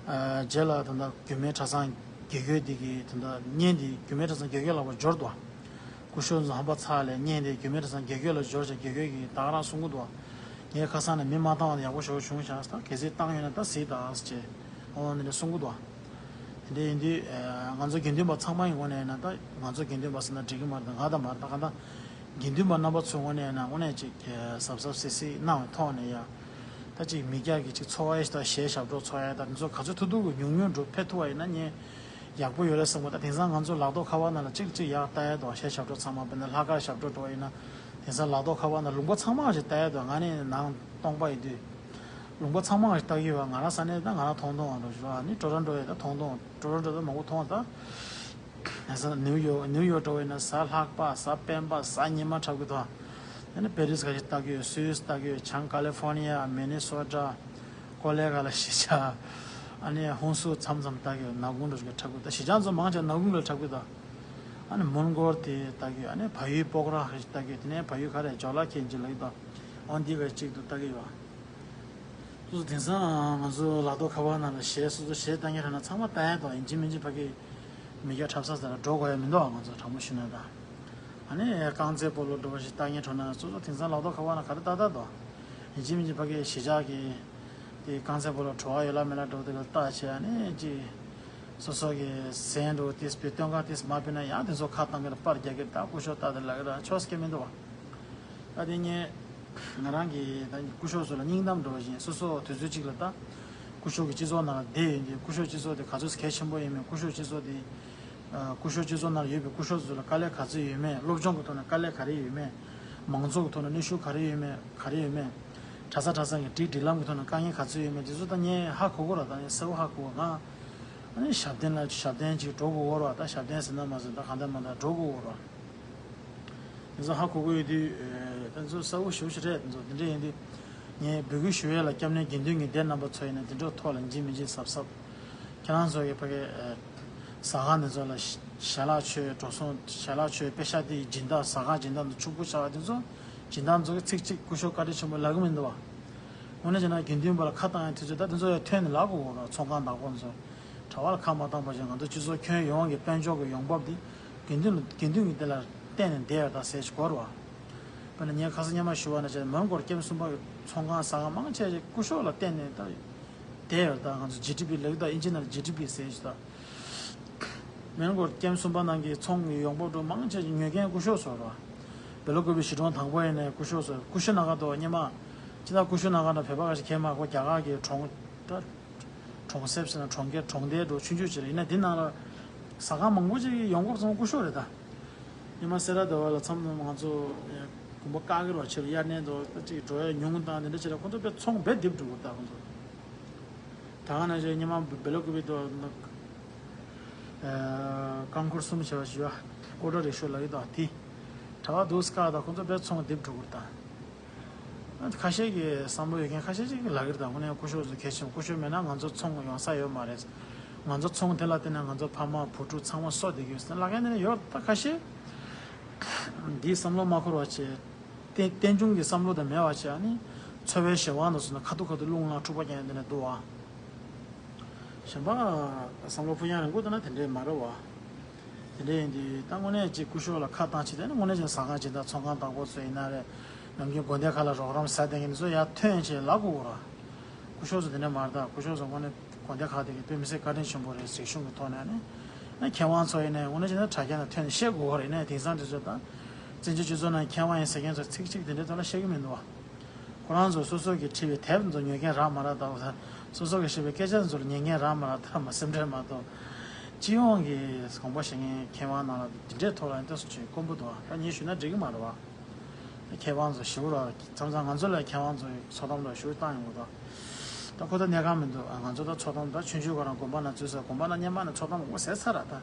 རྗེས་ལ་ད་ལྟ་རྒྱུད་སྨད་གྲྭ་ཚང་དགེ་བསྐོས་འདི་གི་ད་ལྟ་བརྙན་འདི་རྒྱུད་སྨད་གྲྭ་ཚང་དགེ་བསྐོས་ལག་པར་འབྱོར་འདུག་སྐུ་ཞབས་ཚོ་ཧམ་པ་ཚ་ལས་བརྙན་དེ་རྒྱུད་སྨད་གྲྭ་ཚང་དགེ་བསྐོས་ལ་འབྱོར་བྱས་དགེ་བསྐོས་ཀྱིས་ད་ག་རང་གསུང་གི་འདུག་ངས་ཁ་སང་ནས་མི་མ་བཏང་བ་ཡག་པོ་ཞེ་པོ་བྱུང་ཤག་ད་གལ་སྲིད་བཏང་ཡོད་ན་ད་གཟིགས་དང་ཟེར་བྱས་འོ་འདི་འདྲ་གསུང་གི་འདུག་དེ་འདྲ་ཡིན་དུས་ང་ཚོ་དགེ་འདུན་པ་ཚང་མ་ཡི་ངོས་ནས་ཡིན་ན། ད་ང་ཚོ་དགེ་འདུན་པ་ཟེར་ན་འགྲིག་གི་མ་རེད། ད་ང་ད་མ་རེད། ད་གང་ལྟར་དགེ་འདུན་པ་རྣམ་པ་ཚོའི་ངོས་ནས་ཡིན་ན་དངོས་གནས་ཅིག་གཟབ་གཟབ་གཟིགས་གཟིགས་གནང་བའི་ཐོག་ནས་ཡ། ད་ཅིག་མི་སྐྱ་གི་ཅིག་འཚོ་བ་ཡི་ད་གཞས་ཞབས་བྲོ་འཚོགས་ཡ་ད་འདི་ཚོ་ག་ཚོད་ཐུབ་ཐུབ་ཀྱིས་ཉུང་ཉུང་འགྲོ་ཕེབས་ཐུབ་པ་ཡིན་ན་ངས་ཡག་པོ་ཡོད་རེད་བསམ་གི། ད་དེང་སང་ང་ཚོ་ལག་ཐོག་ཁ་པར་ནང་ལ་གཅིག་གཅིག་ཡག་ལྟ་ཡ་དང་གཞས་ཞབས་བྲོ་ཚང་མ་དཔེར་ན་ལྷག་དཀར་ཞབས་བྲོ་འགྲོ་བ་ཡིན་ན། དེང་སང་ལག་ཐོག་ཁ་པར་ནང་ལུང་པ་ཚང་མ་ཞིག་ལྟ་ཡ་དང་། ང་ནི་ནང་སྟོང་པ་ཡིན་དུས་ལུང་པ་ཚང་མ་ཞིག་ལྟ་གི་ཡོད་པ། ང་རང་ས་གནས་ད་ང་རང་ཐོང་ཐོང་འགྲོ་ཞུ་བ་ནི་ཀྲོ་རོན་ཀྲོ་ཡ་ད་ཐོང་ཐོང་ཀྲོ་རོན་ཀྲོ་ད་མང་པོ་མཐོང་བ་ད། ནིའུ་ཡོག་ནིའུ་ཡོག་འགྲོ་བ་ཡིན་ན་གཟའ་ལྷག་པ་གཟའ་སྤེན་པ་གཟའ་ཉི་མ་འཁྲབ་གི་འདུག་ཨ་ནི་པེ་རིས་ཁ་ཤས་ལྟ་གི་ཡོད། སུད་སི་ལྟ་གི་ཡོད། བྱང་ཀ་ལི་ཧྥོར་ནི་ཡ། མི་ནི་སོ་ཊ། ཀོ་ལེ་གྷལ་གཞིས་ཆགས། ཨ་ནི་ཧོན་སུར་མཚམས་མཚམས་ལྟ་གི་ཡོད། ནག་ཁུང་འགྲོ་གི་འཁྲབ་གི་འདུག་གཞིས་ཆགས་ཚོ་མང་ཆེ་ནག་ཁུང་ལ་འཁྲབ་གི་འདུག་ཨ་ནི་མོན་གྷོ་དེ་ལྟ་གི་ཡོད། ཨ་ནི་བལ་ཡུལ་སྤོག་ར་ཁ་ཤས་ལྟ་གི་ཡོད། དེ་ནས་བལ་ཡུལ་ག་རེ་ཇོ་ལ་ཁེན་ཇི་ལ་གི་འདུག་ཨོ་འདི་ག་གཅིག་ཏུ་ལྟ་གི་ཡོད། སོ་སོ་དེང་སང་ང་ཚོ་ལག་ཐོག་ཁ་པར་ནང་ལ་གཞས་སོ་སོ་གཞས་ལྟ་མཁན་ཁྲོད་ན་ཚང་མ་ལྟ་ཡ་དང་ཡིན་གཅིག་མིན་གཅིག་ཕ་གི་མི་སྐྱ་འཁྲབ་ས་ཟེར་ལ་འགྲོ་དགོས་ཡ་མི་འདུག་ང་ཚོ་དྲང་པོ་ཞུས་ན་ད། ཨ་ནི་རྐང་རྩེད་སྤོ་ལོ་འགྲོ་བ་ཞིག་ལྟ་མཁན་ཁྲོད་ན་སོ་སོ་དེང་སང་ལག་ཐོག་ཁ་པར་ནང་ག་རེ་ལྟ་ལྟ་དོ། ཡིན་གཅིག་མིན་གཅིག་ཕ་གི་གཞིས་ཆགས་ཀྱི་དེ་རྐང་རྩེད་སྤོ་ལོ་བྲོ་བ་ཡོད་ལ་མེད་ལ་འགྲོ་དེ་ལ་ལྟ་བྱས། ཨ་ནི་ཅི། སོ་སོ་གི་ཟན་འགྲོ་ཏིས་པི་སྟོན་ཁ་ཏིས་མ་པི་ན་ཡང་དེ་ཚོ་ཁ་བཏང་གི་ར་པར་རྒྱག་གི་ར་ད་སྐུ་ཞབས་ལྟ་དེ་ལ་གི་ར་ཆོས་སྐད་མི་འདུག་བ། ད་དེ་ངས་ང་རང་གི་ད་སྐུ་ཞབས་ཚོ་ལ་སྙིང་གཏམ་འགྲོ་བཞིན་སོ་སོ་དུས་ཚོད་གཅིག་ལ་ད་སྐུ་ཞབས་ཀྱི་སྤྱི་ཚོགས་ནང་ལ་བསྡད་ཡོད་འདི་སྐུ་ཞབས་སྤྱི་ཚོགས་དེ་ག་ཚོད་གལ་ཆེན་པོ་ཡིན་མིན་སྐུ་ཞབས་སྤྱི་ཚོགས་དེ་སྐུ་ཞབས་སྤྱི་ཚོགས་ནང་ལ་ཡོད་པའི་སྐུ་ཞབས་ཚོ་ལ་དཀའ་ལས་ག་ཚོད་ཡོད་མེད་སློབ་སྦྱོང་གི་ཐོག་ནས་དཀའ་ལས་ག་རེ་ཡོད་མེད་མང་ཚོགས་ཀྱི་ཐོག་ནས་གནོན་ཤུགས་ག་རེ་ཡོད་མེད་ག་རེ་ཡོད་མེད་གྲྭ་ས་གྲྭ་ས་གི་སྒྲིག་སྒྲིག་ལམ་གྱི་ཐོག་ནས་དཀའ་ངལ་ག་ཚོད་ཡོད་མེད་དེ་ཚོ་ད་ངས་ཧ་གོ་གོ་ར་ད་ངས་གསལ་པོ་ཧ་གོ་གོ་ང་ཨ་ནི་ཞབས་བརྟན་ལ་ཞབས་བརྟན་ཅིག་འགྲོ་དགོས་བོར་བ་ད་ཞབས་བརྟན་ཟེར་ན་མ་ཟེར་ད་གང་ལྟར་མ་ད་འགྲོ་དགོས་བོར་བ། དེ་ཚོ་ཧ་གོ་གོ་ཡོད་དུས་དེ་ཚོ་གསལ་པོ་ཞེ་པོ་ཞིག་རེད། དེ་ཚོ་དེ་འདྲ་ཡིན་དུས་ངས་འབོད་སྐུལ་ཞུ་ཡས་ལ་སྐྱབས་གནས་དགེ་འདུན་གྱི་སྡེ་རྣམ་པ་ཚོ་ཡིན་ན་དེ་འདྲ་ཐོག་ལ་འཇིགས་མི་འཇིགས་གཟབ་གཟབ། ཁྱེད་རང་ཚོ་གི་ཕ་གི་ཟ་ཁང་དེ་ཚོ་ལ་ཞལ་ལག་མཆོད་འགྲོ་སོང་ཞལ་ལག་མཆོད་པེ་ཤ་དེ་སྦྱིན་བདག་ཟ་ཁང་སྦྱིན་བདག་ཚོ་ཕྱུག་པོ་ཆགས་དེ་ཚོ་སྦྱིན་བདག་ཚོ་གི་ཚིག་གཅིག་སྐུ་ཞབས་བཀའ་དྲིན་ཆེན་པོ་ལབ་གི་མི་འདུག་བ། དངོས་གནས་བྱས་ན་དགེ་འདུན་པ་ལ་ཁ་བཏང་ཡ་དུས་ཚོད་ད་དེ་ཚོ་ཡང་ཐོན་ནས་ལབ་དགོས་གོ་ར་ཚོང་ཁང་བདག་པོ་ཚོ། གྲྭ་པ་ལ་ཁ་མ་བཏང་པ་བཞིན་ང་ཚོ་སྤྱི་ཚོགས་ཁྱོན་ཡོངས་ཀྱི་དཔལ་འབྱོར་གྱི་ཡོང་འབབ་འདི་དགེ་འདུན་ལ་དགེ་འདུན་གྱི་སྡེ་ལ་བརྟེན་ནས་བསྡད་ཡོད་ད་ཟེར་ཞིག་གོ་ར་བ། དཔེར་ན་ངས་ཁ་སང་སྔོན་མ་ཞུ་བ་ན་བྱས་མོན་གྷོ་སྐྱབས་གསུམ་པ་གི་ཚོང་ཁང་ཟ་ཁང་མང་ཆེ་ཞིག་སྐུ་ཞབས་ལ་བརྟེན་ནས་ད་བསྡད་ཡོད་ད་ང་ཚོ་ཇི་ཌི་པི་ལབ་ད་ཨིན་ཇི་ནང་ལ་ཇི་ཌི་པི་ཟེར་ཞིག་ད། མོན་གྷོ་སྐྱབས་གསུམ་པ་ནང་གི་ཚོང་གི་ཡོང་འབབ་འགྲོ་མང་ཆེ་ཞིག་ཉོ་མཁན་སྐུ་ཞབས་ཚོ་ར། སྦེལ་ཀོབ་པི་གཞིས་གྲོང་དང་པོ་ཡིན་ནས་སྐུ་ཞབས་ཚོ་སྐུ་ཞབས་ནང་ག་དོ་སྔོན་མ། ཅི་ད་སྐུ་ཞབས་ནང་ག་ན་བོད་པ་ག་ཞིག་ཁྱེད་མ་གོ་རྒྱ་གར་གི་གྲོང་ད། གྲོང་གསེབ་ཟེར་ན་གྲོང་ཁྱེར་གྲོང་རྡལ་འགྲོ་ཆུང་ཆུང་ཅིག་རེད་ཡིན་ན་འདི་ནང་ལ། ཟ་ཁང་མང་པོ་ཅིག་ཡོང་འབབ་ཚང་མ་སྐུ་ཞབས་རེད་ད། ཉི་མ་སེ་ར་ཟླ་བ་ལ་མཚམས་མཚམས་ང་ཚོ་དགོན་པ་བཀག་གི་རོགས་ཆེ་རུ་དབྱར་གནས་འགྲོ་ད་ཅིག་འགྲོ་ཡ་ཉུང་དང་འདི་འདྲ་ཆེ་ར་ཁོ་ཚོ་དཔེ་ཚོང་བེད་འདེབས་འགྲོ་གི་ད་ཁོ་ཚོ། ད་ག་ན་ཅིག་ཉི་མ་སྦེལ་ཀོབ་པི་དོ་ན། རྐང་འཁོར་གསུམ་བྱས་པ་ཞིག་ཡོད། ཨོ་ཊོ་རི་ཤོ་ལབ་ཀྱི་འདུག་དེ། གྲྭ་པ་འདུག་སྐབས་ད་ཁོ་ཚོ་དཔེ་ཚོང་བེད་འགྲོ་གི་རེད་ད། ཁ་ཤས་ཀྱིས་བསམ་བློ་ཡོད་མཁན་ཁ་ཤས་ཅིག་གིས་ལབ་ཀྱི་རེད་ད་དངོས་གནས་སྐུ་ཞབས་ཚོ་གལ་ཆེན་སྐུ་ཞབས་མེད་ན་ང་ཚོ་ཚོང་ཡོང་ས་ཡོད་མ་རེད། ང་ཚོ་ཚོང་དེ་ལ་བརྟེན་ནས་ང་ཚོ་ཕ་མ་བུ་ཕྲུག་ཚང་མ་གསོ་བསྡད་ཀྱི་ཡོད་ཟེར་ལབ་མཁན་དེ་ནས་ཡོད་ད་ཁ་ཤས། འདིའི་བསམ་བློ་མ་འཁོར་བ་བྱས། རྟེན་རྟེན་འབྱུང་གི་བསམ་བློ་དང་མེད་པ་བྱས་ཨ་ནི། འཚོ་བའི་གཞན་དབང་དུ་སོང་ན་ཁ་ཐུག་ཁ་ཐུག་རླུང་ལངས་འཁྲུག་པ་རྒྱག་མཁན་དེ་ནས་འདུག་ཨ། གཞན་པ། བསམ་བློ་ཕུགས་རྒྱང་རིང་པོ་བཏང་ན་དེ་འདྲས་མ་རེད་བ། དེ་འདྲས་ཡིན་དུས་ད་དངོས་གནས་ཅིག་སྐུ་ཞབས་ལ་ཁ་བཏང་བྱས་ཏེ་ནི་དངོས་གནས་ཅིག་ཟ་ཁང་སྦྱིན་བདག་ཚོང་ཁང་བདག་པོ་ཚོ་ཡིན་ན་རེད། ནམ་རྒྱུན་དགོན་སྡེ་ཁག་ལ་རོགས་རམ་ཟ་བསྡད་མཁན་ཚོ་ཡར་ཐོན་བྱས་ལབ་དགོས་ར། སྐུ་ཞབས་ཚོ་དེ་འདྲས་མ་རེད་ད་སྐུ་ཞབས་ཚོ་དངོས་གནས་དགོན་སྡེ་ཁག་དེ་གི་དཔེ་མི་སྲིད་བཀའ་དྲིན་ཆེན་པོ་རེད་གཟིགས་ཆུང་གི་ཐོག་ནས་ནི། ཨ་མཁས་དབང་ཚོ་ཡིན་ནའི་དངོས་གནས་བྱས་ན་དྲ་རྒྱ་ནང་ཐོན་ནས་བཤད་དགོས་པ་རེད་ནའི་དེང་སང་དུས་ཚོད་དང་། བཙན་བྱོལ་སྤྱི་ཚོགས་ནང་མཁས་དབང་ཡིན་ཟེར་མཁན་ཚོ་ཚིག་གཅིག་དེ་འདྲའི་ཐོག་ལ་བཤད་ཀྱི་མི་འདུག་བ། ཁོ་རང་ཚོ་སོ་སོ་གི་བྲིས་པའི་དེབ་ཚོ་ཉོ་མཁན་རག་མ་རག་ལྟ་བུ་དང་སོ་སོ་གི་བྲིས་པའི་སྐད་ཆ་ཚོ་ཉན་མཁན་རག་མ་རག་ལྟ་མ་སེམས་ཁྲལ་མ་གཏོགས། སྤྱི་ཡོངས་ཀྱི་དགོངས་པ་བཞེས་མཁན་མཁས་དབང་ནང་ལ་འདི་འདྲའི་ཐོག་ལ་ཡིན་ཏོག་ཙམ་ཅིག་དཀོན་པོ་འདུག་བ། ད་ངས་ཞུས་ན་འགྲིག་གི་མ་རེད་བ། མཁས་དབང་ཚོ་ཞེ་པོ་ར་མཚམས་མཚམས་ང་ཚོ་ལ་མཁས་དབང་ཚོ་ཚོགས་གཏམ་ལ་ཞུ་བཏང་ཡོང་གི་འདུག་ད་ཁོ་ད་གནས་ཁང་མི་འདུག་ང་ཚོ་ད་ཚོགས་གཏམ་ད་ཆུང་ཆུང་ག་རང་དགོན་པ་ནང་ཚུད་ས་དགོན་པ་ནང་སྔོན་མ་ནས་ཚོགས་གཏམ་མང་པོ་ཟེར་ཚར་ར་ད།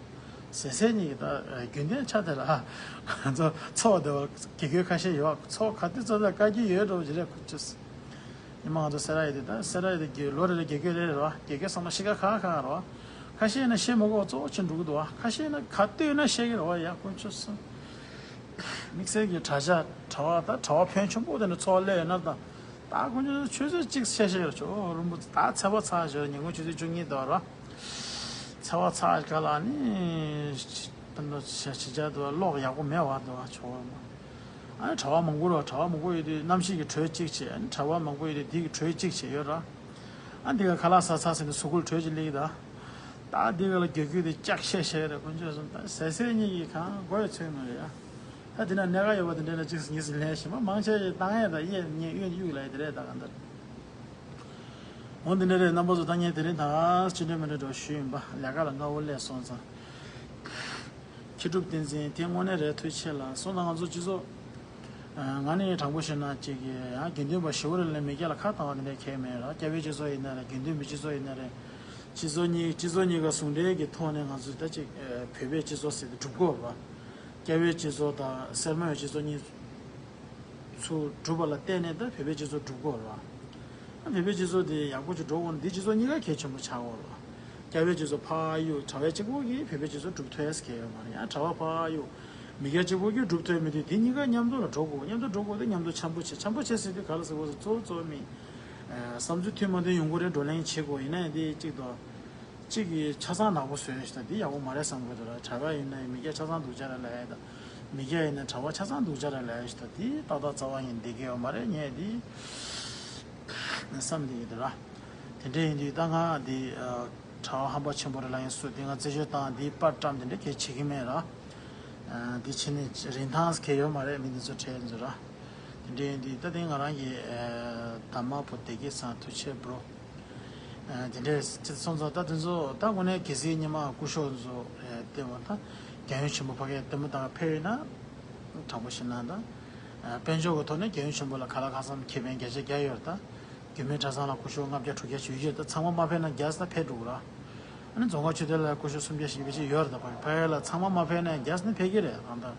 ཟེར་ཟེར་གཉིས་ཀྱི་ད་རྒྱུན་ལྡན་ཆ་དེ་ལ་ང་ཚོ་ཚོགས་བསྡད་པ་དགེ་སྐོས་ཁ་ཤས་ཡོད་ཚོགས་ག་དུས་ཚོགས་ད་བཀའ་བརྒྱུད་ཡོད་འགྲོ་ཇི་རེད་ཁུ་ཆུ། ཉི་མ་ང་ཚོ་སེ་ར་ཡི་དེ་ད་སེ་ར་ཡི་དེ་རྒྱུད་ལོ་རེ་རེ་དགེ་སྐོས་རེ་རེ་རོ་དགེ་སྐོས་ཚང་མ་ཤི་ཁ་ཁ་ཁ་རོ། ཁ་ཤས་ན་ཤེས་མ་དགོས་པ་གཙོ་བོ་ཆེ་འགྲོ་གི་འདུག་བ་ཁ་ཤས་ན་ག་ལྟོས་ན་ཤེས་ཀྱི་རེད་བ་ཡ་དཀོན་མཆོག་གསུམ། དམིགས་བསལ་གྱི་གྲྭ་ཆ་གྲྭ་བ་ད་གྲྭ་བ་ཕོན་ཆེན་པོ་དེ་ནས་འཚོ་བ་སླེབས་ཡོད་ན་ད། ད་དཀོན་མཆོག་ཆུ་ཚོད་གཅིག་ཤེས་ཤེས་ར་ཆོ་རུམ་བུ་ད་ཚེས་པ་ཚར་ཞོར་ཉིན་གུང་ཆུ་ཚོད་བཅུ་གཉིས་དོ་ར། ཚེས་པ་ཚར་ག་ལ་ནི། ད་ནི་ཤ་ཆི་ཆ་དོ་གློག་ཡག་པོ་མེད་བ་དོ་ཆོ་བ་མ། ཨ་ནི་གྲྭ་བ་མང་པོ་ར་གྲྭ་བ་མང་པོ་ཡོད་དུས་གནམ་གཤིས་ཀྱི་དྲོད་གཅིག་བྱས་ཨ་ནི་གྲྭ་བ་མང་པོ་ཡོད་དུས་དེ་གི་དྲོད་གཅིག་བྱས་ཡོད་ར། ཨ་འདི་ག་ཁ་ལག་ཟ་ཚར་ཟིན་ནས་གཟུགས་པོར་དྲོད་ཅིག་སླེབས་ཀྱི་ད། ད་འདི་ག་ལ་རྒྱུ་རྒྱུ་དེ་ལྕགས་ཤད་ཤད་རེད་དཀོན་མཆོག་གསུམ་ད་ཟས་ཟས་གཉིས་ཀྱི་གང་དགོས་ཚོད་མ་རེད་ཡ། ད་འདི་ན་གནད་འགག་ཡོད་པ་དེ་འདྲ་ན་གཅིག་གཉིས་སུ་ལེན་ཞིང་པ་མང་ཆེ་ཡི་བཏང་ཡས་དང་གཡས་གཡོན་གཡུག་ལ་ཡི་དེ་རེད་ད་ག་འདིར། འོ་འདི་འདྲ་རེད་རྣམ་པ་ཚོ་ད་ངས་དེ་རིང་ད་ཅི་འདྲ་མི་འདྲ་འགྲོ་ཞུས་ཡིན་པ་ལས་ཀ་ལ་སྔ་བོ་སླེབས་སོང་ཙང་། མཁས་གྲུབ་བསྟན་འཛིན་དེ་དངོས་གནས་རེད་ཐུགས་ཆེ་ལ་སོང་ཙང་ང་ཚོ་སྤྱི་ཚོགས། ང་ནི་དྲང་པོ་བཤད་ན་ཅིག་གི་ཡང་དགེ་འདུན་པ་ཞི་བ་རི་ལ་མི་སྐྱ་ལ་ཁ་བཏང་བ་དེ་འདྲ་གལ་མེད་ར་སྐྱ་བོའི་སྤྱི་ཚོགས་ཡིན་ན་རེད་དགེ་འདུན་པའི་སྤྱི་ཚོགས་ཡིན་ན་རེད། སྤྱི་ཚོགས་གཉིས་སྤྱི་ཚོགས་གཉིས་ཀ་ཟུང་འབྲེལ་གྱི་ཐོག་ནས་ང་ཚོ་ད་ཅིག་བོད་པའི་སྤྱི་ཚོགས་ཟེར་དུས་སྒྲུབ་དགོས་ར། སྐྱ་བོའི་སྤྱི་ཚོགས་དང་སེར་མོའི་སྤྱི་ཚོགས་གཉིས་ཚུར་སྒྲུབ་པ་ལ་བརྟེན་ནས་ད་བོད་པའི་སྤྱི་ཚོགས་སྒྲུབ་དགོས་ར། ཨ་བོད་པའི་སྤྱི་ཚོགས་དེ་ཡག་པོ་ཅིག་འགྲོ་དགོས་ན་འདི་སྤྱི་ཚོགས་གཉིས་ཀ་གལ་ཆེན་པོ་ཆགས་དགོས་ར། སྐྱ་བོའི་སྤྱི་ཚོགས་ཕར་གཡུག་གྲྭ་བ་གཅིག་པོ་གིས་བོད་པའི་སྤྱི་ཚོགས་སྒྲུབ་ཐུབ་ཡས་གལ་ཡོད་མ་རེད་ཡང་གྲྭ་བ་ཕར་གཡུག་མི་སྐྱ་གཅིག་པོ་གིས་སྒྲུབ་ཐུབ་ཡས་མི་འདུག་དེ་གཉིས་ཀ་མཉམ་དུ་ལ་འགྲོ་དགོས་མཉམ་དུ་འགྲོ་དགོས་དེ་མཉམ་དུ་འཆམ་པོ་བྱེད་འཆམ་པོ་བྱེད་ཟེར་དུས་ག་ལ་ཟེར་དགོས་ཟེར་གཙོ་བོ་གཙོ་བོ་མི། བསམ་ཚུལ་མཐུན་མ་མཐུན་ཡོང་གི་རེད་བགྲོ་གླེང་བྱེད་དགོས་ཡིན་ན་ཡང་དེ་གཅིག་དང་། གཅིག་གིས་ཆ་ཚང་ནག་པོ་བཟོས་ཤག་འདི་ཡག་པོ་མ་རེད་བསམ་གི་འདུག་ར། གྲྭ་པ་ཡིན་ན་ཡང་མི་སྐྱ་ཆ་ཚང་སྡུག་ཅག་ར་ལབ་ཡ་དང་། མི་སྐྱ་ཡིན་ན་གྲྭ་པ་ཆ་ཚང་སྡུག་ཅག་ར་ལབ་ཡ་ཞིག་དང་འདི་ཏག་ཏག་རྩ་བ་ཉིད་འདི་གི་ཡོད་མ་རེད་ངས་འདི་བསམ་འདི་གི་འདུག་ར། དེ་འདྲ་ཡིན་དུས་ད་ང་འདི་ གྲྭ་པ་ཧམ་པ་ཆེན་པོ་རེད་ལབ་ཡིན་སུ་དེ་ང་རྩད་གཅོད་བཏང་འདི་པར་བཀྲམ་དེ་འདྲ་གས་བྱེད་ཀྱི་མེད་ར། འདི་བྱེད་ནས་རིན་ཐང་གས་ཡོད་མ་རེད། མི་འདི་ཚོ་ཁྲལ་འཛུལ་ར། དེ་འདྲ་ཡིན་དུས་ད་དེ་ང་རང་གི་ཨ་དར་མ་བུ་བདེ་སྐྱིད་ཚང་ཐུགས་རྗེ་ཆེ་བྲོ། ཨ་དེ་འདྲས་ཅི་སོང་ཙང་ད་དེ་ཚོ་ད་དངོས་གནས་གལ་སྲིད་ཉི་མ་སྐུ་ཞབས་ཚོ་ཨ་བལྟས་པ་ད་རྒྱལ་ཡོངས་ཆེན་པོ་ཕ་གིར་ལྟད་མོ་ལྟ་ག་ཕེབས་ཡོད་ན་དྲང་པོ་བཤད་ན་ད་ཨ་དཔལ་འབྱོར་གྱི་ཐོག་ནས་རྒྱལ་ཡོངས་ཆེན་པོ་ལ་ག་ལ་གང་འཚམ་ཁེ་ཕན་བརྒྱ་ཆ་བརྒྱ་ཡོད་རེད་ད། རྒྱུད་སྨད་གྲྭ་ཚང་ལ་སྐུ་ཞབས་ལྔ་བརྒྱ་དྲུག་བརྒྱ་ཞུ་རྒྱུ་ད་ཚང་མ་མ་ཕེབས་ན་རྒྱ་ས་ད་ཕེབས་འགྲོ་གི་ར། ཨ་ནི་རྫོང་དཀར་ཆོས་སྡེ་ལ་སྐུ་ཞབས་སུམ་བརྒྱ་བཞི་བརྒྱ་ཅིག་ཡོད་རེད་ད། ཕ་གི་ཕ་གི་ལ་ཚང་མ་མ་ཕེབས་ན་རྒྱ་ས་ནས་ཕེབས་ཀྱི་རེད་གང་ལྟར།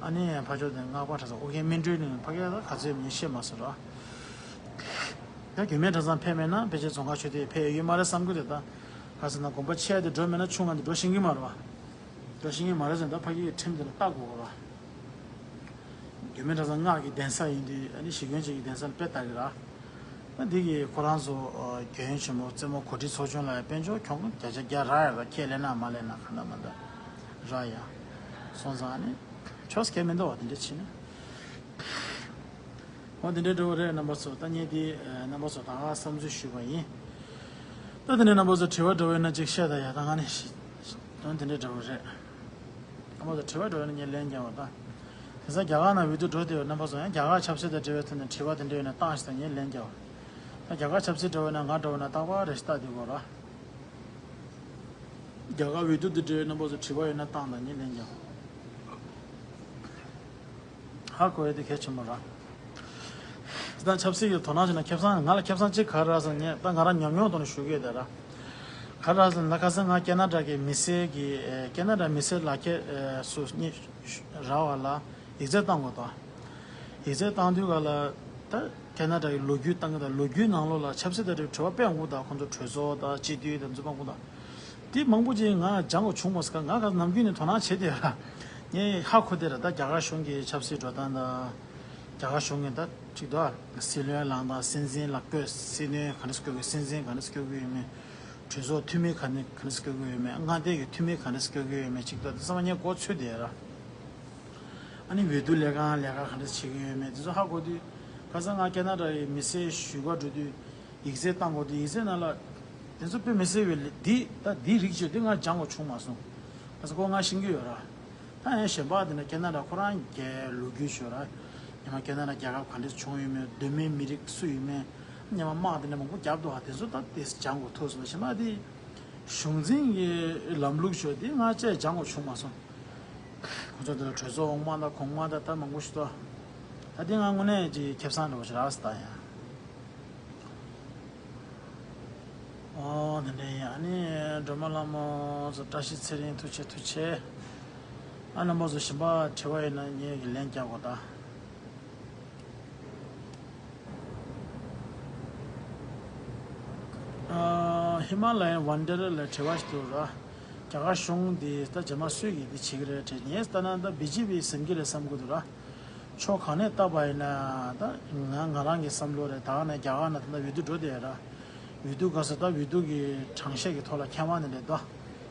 ཨ་ནི་ཕ་ཕྱོགས་དེ་སྔགས་པ་གྲྭ་ཚང་ཨོ་རྒྱན་སྨིན་གྲོལ་ནས་ཕ་གི་ལ་ག་ཚོད་མི་ཤེས་མ་སོང་ར། ད་རྒྱུད་སྨད་གྲྭ་ཚང་ཕེབས་མེད་ན་ཕལ་ཆེར་རྫོང་དཀར་ཆོས་སྡེ་ཕེབས་ཡོད་མ་རེད་བསམ་གི་རེད་ད། ག་ཟེར་ན་དགོན་པ་ཆེ་དེ་འགྲོ་མེད་ན་ཆུང་ང་དེ་འགྲོ་ཤེས་ཀྱི་མ་རེད་བ། འགྲོ་ཤེས་ཀྱི་མ་རེད་ཟེར་ན་ད་ཕ་གི་ཡི་ཁྲིམས་དེ་ལ་ལྟ་དགོས་གི་ར། རྒྱུད་སྨད་གྲྭ་ཚང་སྔགས་ཀྱི་གདན་ས་ཡིན་དུས་ཨ་ནི་གཞིས་དགོན་གཅིག་གི་གདན་ས་ལ་དཔེ་ལྟ་གི་ར། ཨ་འདི་གི་ཁོ་རང་ཚོ་ཨ་རྒྱལ་ཡོངས་ཆེན་མོ་རྩེད་མོ་གོ་སྒྲིག་ཚོགས་ཆུང་ལ་དཔལ་འབྱོར་གྱོང་གུན་བརྒྱ་ཆ་བརྒྱ་རག་ཡ་ར། ཁས་ལེན་ན་མ་ལེན་ན་ག་འདྲ་མ་འདྲ་རག་ཡ། སོང་ཙང་ཨ་ནི་ཆོག་ས་གལ་མི་འདུག་བ་དེ་འདྲ་བྱས་ན། འོ་དེ་འདྲའི་འདྲ་བོ་རེད་རྣམ་པ་ཚོ། ད་ངས་འདི་ཨ་རྣམ་པ་ཚོ་ད་ག་བསམ་ཚུལ་ཞུས་པ་ཡིན། ད་དེ་ནས་རྣམ་པ་ཚོ་དྲི་བ་འདྲ་བོ་ཡོད་ན་ཅིག་བཤད་ད་ཡ། ད་ང་ནི་ཤི་དོན་དེ་འདྲའི་འདྲ་བོ་རེད། རྣམ་པ་ཚོ་དྲི་བ་འདྲ་བོ་ཡོད་ན་ངས་ལན་རྒྱག་བ་ད། དེང་སང་རྒྱ་གར་ནང་འོས་བསྡུ་འགྲོ་བསྡད་ཡོད་རྣམ་པ་ཚོ་ཡང་རྒྱ་གར་ཆབ་སྲིད་དང་འབྲེལ་བའི་ཐོག་ནས་དྲི་བ་དེ་འདྲ་ཡོད་ན་བཏང་ཞིག་ད་ངས་ལན་རྒྱག་བ། ད་རྒྱ་གར་ཆབ་སྲིད་འདྲ་བོ་ཡོད་ན་ང་འདྲ་བོ་ན་རྟག་པར་རེ་ཞིག་ལྟ་བསྡད་དགོས་ར། རྒྱ་གར་འོས་བསྡུ་དེ་འདྲའི་རྣམ་པ་ཚོ་དྲི་བ་ཡོད་ན་བཏང་དང་ངས་ལན་རྒྱག་ཧ་གོ་ཡ་དེ་གལ་ཆེན་པོ་ར། ད་ཆབ་སྲིད་ཀྱི་དོ་སྣང་བྱས་ན་ཁེ་བཟང་ང་ལ་ཁེ་བཟང་གཅིག་ག་རེ་རག་ཟེར་ན་ད་ང་རང་ཉམས་མྱོང་ཐོག་ནས་ཞུ་གི་ཡོད་དེ་ར། ག་རེ་རག་ཟེར་ན་ཁ་སང་ང་ཁེ་ན་ཌ་གི་མི་སེར་གྱི་ཁེ་ན་ཌ་མི་སེར་ལག་ཁྱེར་སུ་གཉིས་རག་པ་ལ་ཡིག་ཚད་བཏང་དགོས་དོ། ཡིག་ཚད་བཏང་དུས་ག་ལ་ད་ཁེ་ན་ཌ་ཡི་ལོ་རྒྱུས་བཏང་གི་ད་ལོ་རྒྱུས་ནང་ལོགས་ལ་ཆབ་སྲིད་དང་འབྲེལ་བའི་དྲི་བ་དཔེ་མང་པོ་ད་ཁོང་ཚོ་གྲོས་ཚོགས་ད་སྤྱི་འཐུས་ད་འཛུལ་མང་པོ་ད། དེ་མང་པོ་ཅིག་ང་སྦྱང་དགོས་བྱུང་མ་སོང་། ང་ག་ནམ་རྒྱུན་ནས་དོ་སྣང་བྱེད་བསྡད་ཡོད་ར། ངས་ཧ་གོ་བསྡད་ར། ད་རྒྱ་གར་གཞུང་གི་ཆབ་སྲིད་འགྲོ་སྟངས་ད། རྒྱ་གར་གཞུང་གི་ད་ཅིག་ད་སྲིད་བློན་ལངས་དང་སྲིད་འཛིན་ལ་བསྐོས། སྲིད་བློན་ག་འདྲས་བསྐོ་གི་ཡོད། སྲིད་འཛིན་ག་འདྲས་བསྐོ་གི་ཡོད་མེད། གྲོས་ཚོགས་འཐུས་མི་ག་འདྲས་ག་འདྲས་བསྐོ་གི་ཡོད་མེད། མངའ་སྡེ་གི་འཐུས་མི་ག་འདྲས་བསྐོ་གི་ཡོད་མེད་ཅིག་ད་དེ་ཚང་མ་ངས་མགོ་ཚོད་བསྡད་ཡོད་ར། ཨ་ནི་འོས་བསྡུ་ལས་ཁང་ལས་ཀ་ག་འདྲས་བྱེད་ཀྱི་ཡོད་མེད་དེ་ཚོ་ཧ་གོ་དུས། ཁ་སང་ང་ཁེ་ན་ཌ་ཡི་མི་སེར་ཞུ་ག་འགྲོ་དུས། ཡིག་ཚད་བཏང་དགོས་དུས་ཡིག་ཚད་ནང་ལ་དེ་ཚོ་དཔེ་མི་སྲིད་པའི་ལས་འདི་ད་འདི་རིགས་ཅིག་འདི་ང་སྦྱང་དགོས་བྱུང་མ་སོང་། ད་ས་ཁོ་ང་ཤེས་ཀྱི་ཡོད་ར། ད་ཡང་གཞན་པ་འདི་ན་ཁེ་ན་ཌ་ཁོ་རང་གི་ལོ་རྒྱུས་ཤོད་ར། ཉི་མ་ཁེ་ན་ཌ་རྒྱལ་ཁབ་ག་འདྲས་བྱུང་ཡོད་མེད། གདོད་མའི་མི་རིགས་སུ་ཡོད་མེད། ཉི་མ་དམག་འདི་ན་མང་པོ་བརྒྱབ་འདུག་ཨ། དེ་ཚོ་ད་དེ་སྦྱང་དགོས་ཐུག་སོང་། གཞན་པ་འདི་གཞུང་འཛིན་གྱི་ལམ་ལུགས་ཤོད་འདི་ང་ཅིག་སྦྱང་དགོས་བྱུང་མ་སོང་། ཁོ་ཚོ་འདི་ལ་གྲོས་ཚོགས་འོག་མ་དང་གོང་མ་དང་ད་མང་པོ་ཞིག་འདུག་ད་འདི་ང་དངོས་གནས་ཀྱི་ཁེ་བཟང་འདྲ་བོ་ཞིག་རག་སོང་ད་ཡང་། ཨོ་དེ་འདྲ་ཡིན། ཨ་ནི་སྒྲོལ་མ་ལྷ་མོ་ཚོ་བཀྲ་ཤིས་ཚེ་རིང་ཐུགས་རྗེ་ཆེ་ཐུགས་རྗེ་ཆེ། ཨ་རྣམ་པ་ཚོ་གཞན་པ་དྲི་བ་ཡོད་ན་ངས་ཀྱི་ལན་རྒྱག་དགོས་ད། ཨ་ཧི་མ་ལ་ཡན་ཝན་ཌར་ལ་དྲི་བ་ཞིག་འདུག་ར། རྒྱ་གར་གཞུང་འདི་ད་རྗེས་མ་སུས་ཀྱིས་འདི་བྱེད་ཀྱི་རེད་དྲན། ངས་ལྟ་ན་ད་བི་ཇེ་པི་ཟིན་གྱི་རེད་བསམ་གྱི་འདུག་ར། ཕྱོགས་གང་ནས་བལྟས་པ་ཡིན་ན་ད་ང་ང་རང་གི་བསམ་བློ་རེད། ད་ག་ནས་རྒྱ་གར་ནང་ད་ལྟ་འོས་བསྡུ་འགྲོ་བསྡད་ཡོད་ར། འོས་བསྡུ་སྐབས་སུ་ད་འོས་བསྡུ་གི་གྲངས་བཤེར་གྱི་ཐོག་ལ་མཁས་དབང་དེ་འདྲ་འདུག་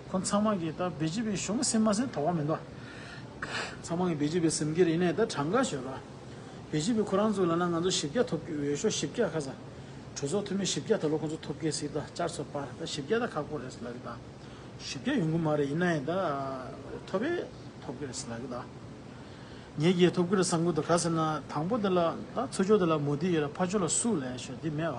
ཁོང་ཚང་མ་གིས་ད་བི་ཇེ་པི་གཞུང་ཟིན་མ་ཟིན་དོགས་པ་མི་འདུག་ཚང་མ་གིས་བི་ཇེ་པི་ཟིན་གྱི་རེད། ཡིན་ནའི་ད་གྲངས་ཀ་ཞོར་ར། བི་ཇེ་པི་ཁོ་རང་ཚོ་ལབ་ན་ང་ཚོ་བཞི་བརྒྱ་ཐོབ་ཀྱི། འོས་ཤོག་བཞི་བརྒྱ་ཁ་ས། གྲོས་ཚོགས་འཐུས་མི་བཞི་བརྒྱ་ད་ལོ་ཁོང་ཚོ་ཐོབ་ཀྱི་ཟིག་ད་བསྐྱར་གསོ་པར་ད་བཞི་བརྒྱ་ད་ཁག་པོ་རེད་ཟེར་ལབ་ཀྱི་ད། བཞི་བརྒྱ་ཡོང་གི་མ་རེད། ཡིན་ནའི་ད་ཐོབ་པས་ཐོབ་ཀྱི་རེད་ཟེར་ལབ་ཀྱི་ད། ངེད་ཀྱིས་ཐོབ་ཀྱི་རེད་བསམ་གྱི་འདུག་ག་ཟེར་ན་དང་པོ་དེ་ལ་ད་ཚུར་ཕྱོགས་དེ་ལ་མོ་དི་ཡོད་ར། ཕར་ཕྱོགས་ལ་སུ་ལབ་ཤོག་འདི་མེད་བ།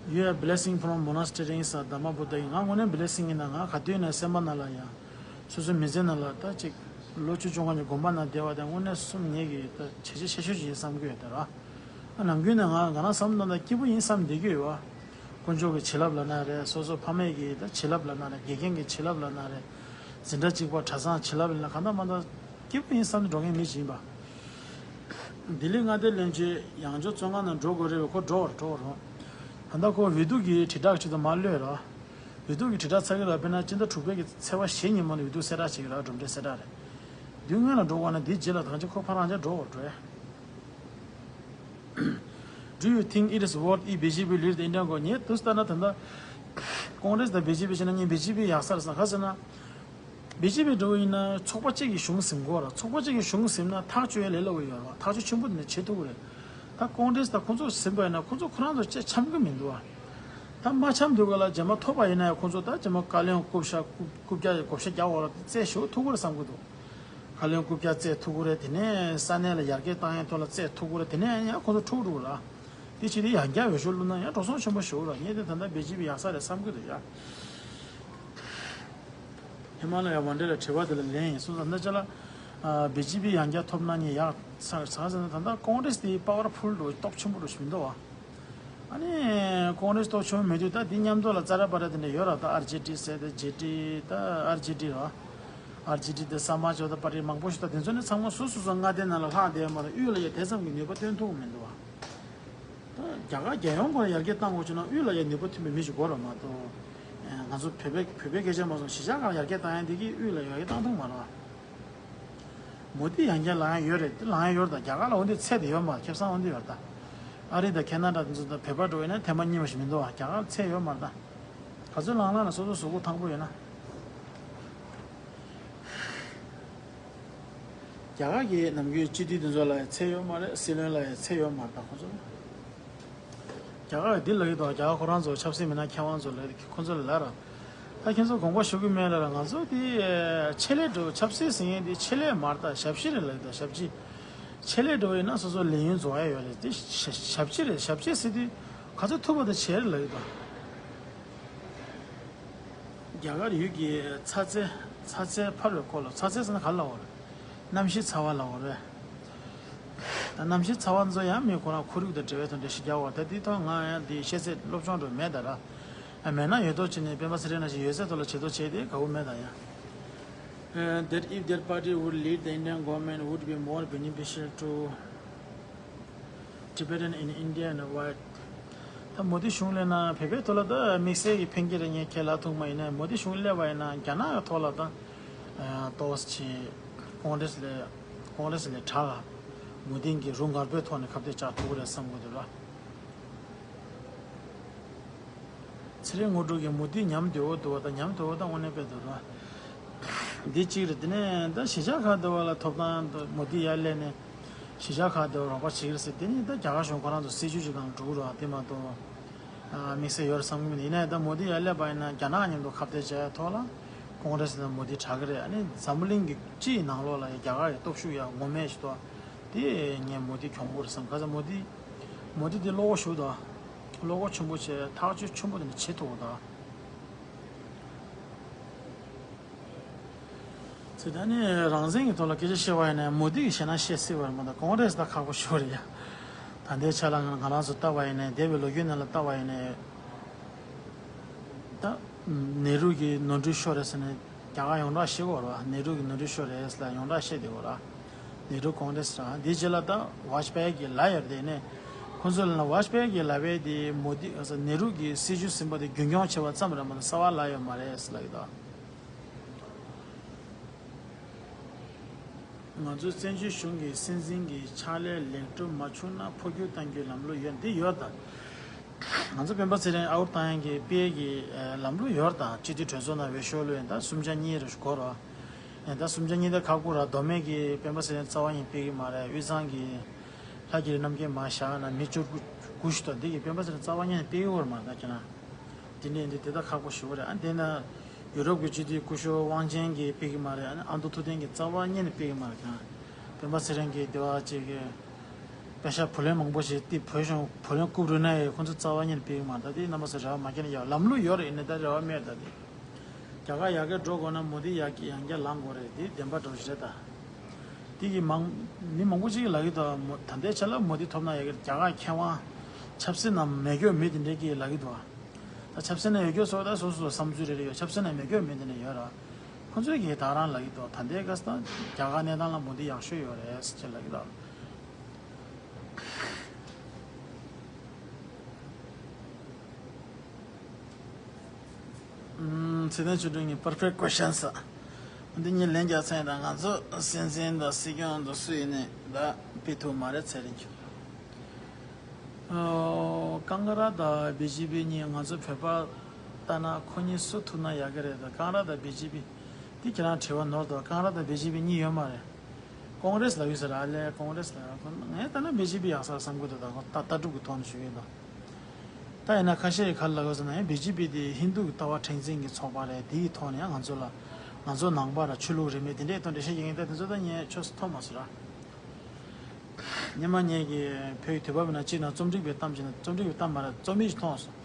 You are blessing from monastery inside Dharma Buddha. ང་དངོས་གནས་བི་ལེ་སིང་ཡིན་ན་ང་ག་དུས་ཡིན་ན་སེམས་པ་ནང་ལ་ཡང་སོ་སོའི་མི་ཚེ་ནང་ལ་ད་ཅིག་ལོ་བཅུ་བཅོ་ལྔ་གི་དགོན་པ་ནང་བསྡད་པ་དེ་དངོས་གནས་གསུམ་ངེད་ཀྱི་ད་བྱས་རྗེས་ཆེ་ཤོས་ཅིག་ཡིན་བསམ་གྱི་ཡོད་དེ་ར། ཨ་ནམ་རྒྱུན་ནས་ང་ང་རང་བསམ་བློ་ནང་ད་སྐྱིད་པོ་ཡིན་བསམ་བསྡད་ཀྱི་ཡོད་བ། དཀོན་མཆོག་གི་བྱིན་རླབས་ལབ་ན་རེད། སོ་སོ་ཕ་མེས་ཀྱི་ད་བྱིན་རླབས་ལབ་ན་རེད། དགེ་རྒན་གྱི་བྱིན་རླབས་ལབ་ན་རེད། འཛིན་གྲྭ་གཅིག་པ་གྲྭ་ཚང་བྱིན་རླབས་ལབ་ན་གང་ལྟར་མ་ལྟར་སྐྱིད་པོ་ཡིན་བསམ་ནས་འགྲོ་མཁན་མི་ཞིག་ཡིན་པ། ལྡི་ལི་མངའ་སྡེ་བློན་ཆེན་ཡང་བསྐྱར་བཙོན་ཁང་ནང་འགྲོ་དགོས་རེད་པས། ཁོ་འགྲོ་བར་འགྲོ་བར་རུང་། ད་ལྟ་ཁོ་འོས་བསྡུ་གི་དྲིལ་བསྒྲགས་ཆེད་དུ་མར་གློད་ར། འོས་བསྡུ་གི་དྲིལ་བསྒྲགས་ཚར་གི་ར། དཔེར་ན་སྤྱི་ཟླ་དྲུག་པའི་གི་ཚེས་པ་བཞི་ཉིན་མོ་ནས་འོས་བསྡུ་གསལ་བསྒྲགས་བྱེད་ཀྱི་ར། གྲུབ་འབྲས་གསལ་བསྒྲགས་རེད། དུས་སྔོན་ལ་འགྲོ་དགོས་ན་འདིའི་རྗེས་ལ་ད་ཅི་ཁོ་ཕར་རང་ཅག་འགྲོ་བར་འགྲོ་ཡ། Do you think it is worth if B J P lead the Indian Congress? ངས་དུས་ལྟར་ན་ད་ལྟ་ཀོང་རེས་དང་B J P བྱས་ན་ངས་B J P ཡག་ས་རེད་བསམ། ག་ཟེར་ན། B J P འགྲོ་བ་ཡིན་ན་ཚོགས་པ་གཅིག་གི་གཞུང་ཟིན་དགོས་ར། ཚོགས་པ་གཅིག་གི་གཞུང་ཟིན་ན་ཐག་གཅོད་ཡ་ལས་སླ་བོ་ཡོད་ར། ཐག་གཅོད་ཆེན་པོ་དེ་འདྲ་བྱེད་ཐུབ་ཀྱི་རེད། ད་ཀོང་རེས་དང་ཁོང་ཚོ་ཟིན་པ་ཡིན་ན་ཁོང་ཚོ་ཁོ་རང་ཚོ་ཅིག་འཆམ་གི་མི་འདུག་ཨ། ད་མ་འཆམ་དུས་ག་ལ་རྗེས་མ་ཐོབ་པ་ཡིན་ན་ཡང་ཁོང་ཚོ་ད་རྗེས་མ་བཀའ་བློན་རྐུབ་ཤ་རྐུབ་རྐུབ་བཀྱག་བགོ་བཤའ་རྒྱག་འོག་ལ་རྩད་ཞུ་ཐུབ་ཀྱི་རེད་བསམ་གྱི་འདུག་བཀའ་བློན་རྐུབ་བཀྱག་རྩད་ཐུབ་ཀྱི་རེད། དེ་ནས་ས་གནས་ལ་ཡར་རྒྱས་བཏང་ཡས་ཐོག་ལ་རྩད་ཐུབ་ཀྱི་རེད། དེ་ནས་ཡང་ཁོང་ཚོ་འཁྲུག་འགྲོ་གི་རེད། དེ་ཕྱིར་དེ་ཡང་བསྐྱར་འོས་ཤོག་བླུགས་ན་ཡང་འགྲོ་སོང་ཆེན་པོ་ཞིག་རེད། ངས་དེ་ད་ལྟ་བི་ཇེ་པི་ཡག་ས་རེད་བསམ་གྱི་འདུག་ཡ། ཧི་མ་ལ་ཡ་ཝན་ཌེ་ལ་དྲི་བ་དེ་ལ་ལན་ཡིན་སོང་ཙང་ད་ཅི་ལ། བི་ཇེ་པི་ཡང་བསྐྱར་ཐོབ་ན་ངས་ཡག་ས་ས་ཟེར་ན་ད་ལྟ་ཀོང་རེས་དེ་པ་ཝར་ཕུལ་འགྲོ་སྟོབས་ཆེན་པོ་འགྲོ་ཞིག་མི་འདུག་བ། ཨ་ནི་ཀོང་རེས་སྟོབས་ཆུང་མེད་དུས་ད་འདི་མཉམ་དུ་ལ་ཙ་ར་པ་ར་དེ་འདྲ་ཡོད་ར། ད་ཨར་ཇེ་ཌི་ཟེར་ཏེ་ཇེ་ཌི་ད་ཨར་ཇེ་ཌི་ར། ཨར་ཇེ་ཌི་དེ་ས་མ་ཇོ་ད་པ་རི་མང་པོ་ཞིག་ད་དེ་ཚོ་ནི་ཚང་མ་སོ་སོ་སོ་མངའ་སྡེ་ནང་ལ་ལྷག་བསྡད་ཡོད་མ་རེད། དབུས་ལ་ཡ་དེ་ཙམ་གྱི་ནུས་པ་བཏོན་ཐུབ་ཀྱི་མི་འདུག་བ། ད་རྒྱ་གར་རྒྱལ་ཡོངས་སྐོར་ཡར་རྒྱས་བཏང་དགོས་བྱུང་ན་དབུས་ལ་ཡ་ནུས་པ་ཐོན་པའི་མི་ཞིག་དགོས་ར་མ་གཏོགས། ང་ཚོ་བོད་པའི་བོད་པའི་སྐད་ཆ་མ་སོང་གཞིས་ཆགས་ཁག་ཡར་རྒྱས་བཏང་ཡ་འདི་གིས་དབུས་ལ་ཡར་རྒྱས་བཏང་ཐུབ་མ་རེད་བ། མོ་དི་ཡང་བསྐྱར་ལངས་ཡ་ཡོད་རེད། དེ་ལངས་ཡ་ཡོད་རེད། ད་རྒྱ་གར་ལ་འོ་འདི་ཚད་དེ་ཡོད་མ་རེད། ཁེ་བཟང་འོ་འདི་ཡོད་རེད། ད་ཨ་རི་དང་ཁེ་ན་ཌ་དེ་ཚོ་ད་བོད་པ་འགྲོ་ཡིན་ན་ཐེངས་མ་གཉིས་པ་ཞིག་མི་འདུག་བ། རྒྱ་གར་ཚད་ཡོད་མ་རེད། ད་ག་ཚོད་ལངས་ལངས་ན་སོ་སོ་གཟུགས་པོ་ཐང་པོ་ཡོད་ན། རྒྱ་གར་གྱི་ནམ་རྒྱུན་སྤྱི་འཐུས་དེ་ཚོ་ལ་ཚད་ཡོད་མ་རེད། སྲིད་བློན་ལ་ཡང་ཚད་ཡོད་མ་རེད། ད་ཁོ་ཚོ་རྒྱ་གར་འདི་ལབ་ཀྱི་འདུག་རྒྱ་གར་ཁོ་རང་ཚོ་ཆབ་སྲིད་མི་སྣ་མཁས་དབང་ཚོ་ལ་ཁོ་ཚོ་ལ་ལབ་ར། ད་ཁྱེད་ཚོ་དགོངས་པ་ཞུ་གི་མེད་ལ་ར། ང་ཚོ་དེ་ཆེད་ལས་འགྲོ་ཆབ་སྲིད་ཟེར་མཁན་དེ་ཆེད་ལས་མ་རེད། ད་ཞབས་ཕྱི་རེད་ལབ་ཀྱི་འདུག་ཞབས་ཕྱི། ཆེད་ལས་འགྲོ་ཡིན་ན་སོ་སོ་ལས་ཡུན་རྫོགས་ཡ་ཡོད་རེད། དེ་ཞབས་ཕྱི་རེད། ཞབས་ཕྱི་ཟེར་དུས་ག་ཚོད་ཐུབ་པ་དེ་བྱས་རེད་ལབ་ཀྱི་འདུག་རྒྱ་གར་ཡུལ་གྱི་ཚ་ཚད་ཚ་ཚད་འཕར་བའི་སྐོར་ལ། ཚ་ཚད་ཟེར་ན་ག་ལ་འོར། གནམ་གཤིས་ཚ་བ་ལ་འོར་བས། ད་གནམ་གཤིས་ཚ་བ་ཚོ་ཡང་མི་ཁོ་རང་ཁོར་ཡུག་དང་འབྲེལ་བའི་དོན་འགྲེལ་བཤད་རྒྱག་འོ། ད་དེ་ཐོག་ང་ཡང་དེ་ཤེས་ཚད་སློབ་སྦྱོང་འགྲོ་མེད་ད་ར། མེད་ན་ཡོད་དོ་བྱས་ནས་སྤེན་པ་ཚེ་རིང་ན་ཞིག་ཡོད་ཚད་ཐོག་ལ་བྱེད་དོ་བྱས་དེ་དགའ་བོ་མེད་ད་ཡང་། That if their party would lead the Indian government would be more beneficial to Tibetan in India and why? ད་མོ་དི་གཞུང་ལས་ན་བོད་པའི་ཐོག་ལ་ད་དམིགས་བསལ་གྱི་ཕན་གྱི་རེད་ངས་ཁས་ལ་ཐུག་མ་ཡིན་ན། མོ་དི་གཞུང་ལས་པ་ཡིན་ན་རྒྱ་ནག་གི་ཐོག་ལ་ད་ཏོག་ཙམ་ཀོང་རེས་ལས་ཀོང་རེས་ལས་དྲག་མོ་དི་གི་རུ་ངར་པོའི་ཐོག་ནས་ཁ་གཏད་བཅག་ཐུབ་ཀྱི་རེད་བསམ་གྱི་འདུག་ར། ཚེ་རིང་དངོས་གྲུབ་ཀྱིས་མོ་དི་ཉམས་བདེ་བོ་འདུག་བ། ད་ཉམས་བདེ་བོ་ད་དངོས་གནས་དཔེ་འདུག་ར། འདི་གཅིག་རེད། དེ་ནས་ད་གཞིས་ཆགས་ཁག་འདི་བ་ལ་ཐོབ་ཐང་འདུག་མོ་དི་ཡར་སླེབས་ནས་གཞིས་ཆགས་ཁག་འདི་བ་རོགས་པ་བྱེད་ཀྱི་རེད་ཟེར། དེ་ནི་ད་རྒྱ་གར་གཞུང་ཁོ་རང་ཚོ་སྲིད་ཇུས་ཀྱི་སྒང་ལ་འགྲོ་གི་རེད་བ། དེ་མ་གཏོགས་དམིགས་བསལ་ཡོད་རེད་བསམ་གྱི་མི་འདུག་ཡིན་ན་ཡང་ད་མོ་དི་ཡར་སླེབས་པ་ཡིན་ན་རྒྱ་ནག་མཉམ་དུ་ཁ་གཏད་བཅག་ཡ་ཐོག་ལ་ཀོང་རེས་དང་མོ་དི་དྲག་གི་རེད། ཨ་ནི་འཛམ་བུ་གླིང་གི་སྤྱིའི་ནང་ལོགས་ལ་ཡང་རྒྱ་གར་ཡི་སྟོབས་ཤུགས་ཡང་ངོ་མས་ཤིག་ཏོ། དེ་ངས་མོ་དི་གྱོང་པོ་རེད་བསམ། ག་ཚ་མོ་དི་མོ་དི་དེ་བློ་ཁོག་ཞུ་དང་། བློ་ཁོག་ཆེན་པོ་བྱས། ཐག་གཅོད་ཆེན་པོ་དེ་འདྲ་བྱེད་ཐུབ་དང་། ཚེ་ད་ནི་རང་བཙན་གྱི་ཐོག་ལ་སྐད་ཆ་བཤད་པ་ཡིན་ན་མོ་དི་གིས་བཤད་ན་བཤད་སྲིད་པ་རེད་མ་གཏོགས་ཀོང་རེས་ད་ཁག་པོ་ཞིག་རེད་ཡ། ད་ལྟའི་ཆ་ལ་ང་རང་ཚོ་ལྟ་བ་ཡིན་ན་འདས་པའི་ལོ་རྒྱུས་ནང་ལ་ལྟ་བ་ཡིན་ན། ད་ནེ་རུ་གི་ནོར་འཁྲུལ་ཤོར་རེད་ཟེར་ནས་རྒྱ་གར་ཡོངས་གྲགས་བཤད་ཀྱི་ཡོད་རེད་བ། ནེ་རུ་གི་ནོར་འཁྲུལ་ཤོར་རེད་ཟེར་ལ་ཡོངས་གྲགས་བཤད་བསྡད་ཀྱི་ཡོད་རེད། ནེ་རུ་ཀོང་རེས་ར། འདིའི་རྗེས་ལ་ད་ཝ་ཇ་པེ་ཡི་གི་ལབ་ཡོད་རེད། དེ་ནས་ཁོང་ཚོ་ལ་ཝ་ཇ་པེ་ཡི་གི་ལབ་པའི་དེ་མོ་དི་ནེ་རུ་གི་སྲིད་ཇུས་ཟིན་པ་དེ་རྒྱུན་འཁྱོངས་བྱས་པ་ཙམ་རེད་མ་གཏོགས་གསར་པ་ལབ་ཡོད་མ་རེད་ཟེར་ལབ་ཀྱི་འདུག་ང་ཚོའི་བཙན་བྱོལ་གཞུང་གི་སྲིད་འཛིན་གྱི་ཕྱག་ལས་ལེགས་གྲུབ་མ་བྱུང་ན་འཕོ་འགྱུར་གཏང་རྒྱུའི་ལམ་ལུགས་ཡོད། འདི་ཡོད་ད། ང་ཚོ་སྤེན་པ་ཚེ་རིང་ཨའུཊ་བཏང་ཡག་གི་དཔེ་གི་ལམ་ལུགས་ཡོད་ད། སྤྱི་འཐུས་གྲོས་ཚོགས་ནང་འོས་ཤོག་བླུགས་ཡིན་ད་གསུམ་ཆ་གཉིས་རེ་འགོར་རོ། ཡིན་ད་གསུམ་ཆ་གཉིས་ད་ཁག་པོ་ར། མདོ་སྨད་ཀྱི་སྤེན་པ་ཚེ་རིང་རྩ་བ་ཉིད་སྤེལ་གི་མ་རེད། དབུས་གཙང་གི་ལྷ་རྒྱ་རི་རྣམ་རྒྱལ་མར་བཞག་ན་མི་བཅུ་དགུ་དགུ་ཞིག་ད། འདི་གི་སྤེན་པ་ཚེ་རིང་རྩ་བ་ཉིད་སྤེལ་གི་ཡོད་མ་རེད་ད་ཁྱེད་རང་། དེ་འདྲས་འདི་དེ་ད་ཁག་པོ་ཞེ་པོ་རེད། ཨ་དེ་ན་ཡུ་རོབ་ཀྱི་སྤྱི་འཐུས་སྐུ་ཞབས་དབང་ཆེན་གྱིས་སྤེལ་གྱི་མ་རེད། ཨ་ནི་ཨ་མདོ་ཐུབ་བསྟན་གྱིས་རྩ་བ་ཉིད་ནས་སྤེལ་གྱི་མ་རེད། ཁྱེད་རང་སྤེན་པ་ཚེ་རིང་གིས་དེ་བ་ཅིག་གི་པེ་ཤ་བུ་ལོན་མང་པོ་ཞིག་ཏི་བོད་གཞུང་བུ་ལོན་རྐུབ་རུལ་ན་ཡང་ཁོང་ཚོ་རྩ་བ་ཉིད་ནས་སྤེལ་གྱི་མ་རེད། ད་དེ་རྣམ་པ་ཚོ་རེ་བ་མ་བསྐྱེད་ན་ཡག་ལམ་ལུགས་ཡོད་རེད། ཡིན་ནའི་ད་རེ་བ་མེད་ད་དེ། རྒྱ་གར་ཡར་རྒྱས་འགྲོ་དགོས་ན་མོ་དི་ཡར་རྒྱས་ཡང་བསྐྱར་ལངས་དགོས་རེད། དེ་བདེན་པ་འདྲ་བོ་ཞིག་རེད་ད། དེ་གི་མང་མི་མང་པོ་ཅིག་གིས་ལབ་ཀྱི་འདུག་མོ་ད་ལྟའི་ཆ་ལ་མོ་དི་ཐོབ་ན་ཡག་གི་རེད། རྒྱ་གར་མཁས་དབང་ཆབ་སྲིད་ནང་མེད་སྐྱོ་མི་དེ་འདྲས་ཀྱིས་ལབ་ཀྱི་འདུག་ད་ཆབ་སྲིད་ནང་ཡོད་སྐྱོ་སོགས་ད་སོ་སོ་བསམ་ཚུལ་རེ་རེ་ཡོད། ཆབ་སྲིད་ནང་མེད་སྐྱོ་མི་དེ་འདྲས་ཡོད་ར། ཁོང་ཚོས་ཀྱིས་ད་རང་ལབ་ཀྱི་འདུག་ད་ལྟའི་སྐབས་སུ་ད་རྒྱ་གར་གནས་སྟངས་ལ་མོ་དི་ཡག་ཤོས་ཡོད་རེད་ཟེར་ལབ་ཀྱི་འདུག་ཚེ་བརྟན་ཆོས་སྒྲོན་གྱིས་perfect questions། འདི་གཉིས་ལན་རྒྱག་ཚར་ཡིན། ད་ང་ཚོ་སྲིད་འཛིན་དང་སྲིད་སྐྱོང་དང་སུ་ཡིན་ནའི་ད་སྤེལ་ཐུབ་མ་རེད་ཚེ་རིང་ཆོས། ཨོ། ཀང་ག་ར་དང་བི་ཇེ་པི་གཉིས་ང་ཚོ་བོད་པ་ལྟ་ན་ཁོ་གཉིས་སུ་ཐུབ་ན་ཡག་གི་རེད། ད་ཀང་ག་ར་དང་བི་ཇེ་པི་འདི་ཁྱེད་རང་དྲི་བ་ནོར་འདུག་ཀང་ག་ར་དང་བི་ཇེ་པི་གཉིས་ཡོད་མ་རེད། ཀོང་རེས་ལབ་ཡོད་ཟེར་ཨ་ལས། ཀོང་རེས་ལབ་ཡོད། ངས་ལྟ་ན་བི་ཇེ་པི་ཡག་ས་བསམ་གྱི་འདུག་ད་ཁོ་ལྟ་ལྟ་གྲུབ་ཀྱི་ཐོག་ནས་ཞུ་གི་ཡིན་ད། ད་ཡིན་ན་ཁ་ཤས་ཀྱིས་ག་རེ་ལབ་ཡོད་ཟེར་ན། ཡང་བི་ཇེ་པི་དེ་ཧིན་རྡུ་གི་ལྟ་བ་མཁྲེགས་འཛིན་གྱི་ཚོགས་པ་རེད། དེའི་ཐོག་ནས་ཡང་ང་ཚོ་ལ་ང་ཚོ་ནང་པ་ར་ཆོས་ལུགས་རིས་མེད་དེ་འདྲའི་ཐོག་འགྲེལ་བཤད་རྒྱག་མཁན་ད་དེ་ཚོ་ད་ངས་ཆོས་སུ་ཐོབ་མ་སོང་ར། སྔོན་མ་ངེད་ཀྱི་བོད་ཀྱི་དུས་བབ་ཡིན་ན་གཅིག་ན་རྩོམ་སྒྲིག་པའི་གཏམ་གྱི་ན་རྩོམ་སྒྲིག་པའི་གཏམ་མ་རེད། རྩོམ་ཡིག་ཅིག་མཐོང་སོང་།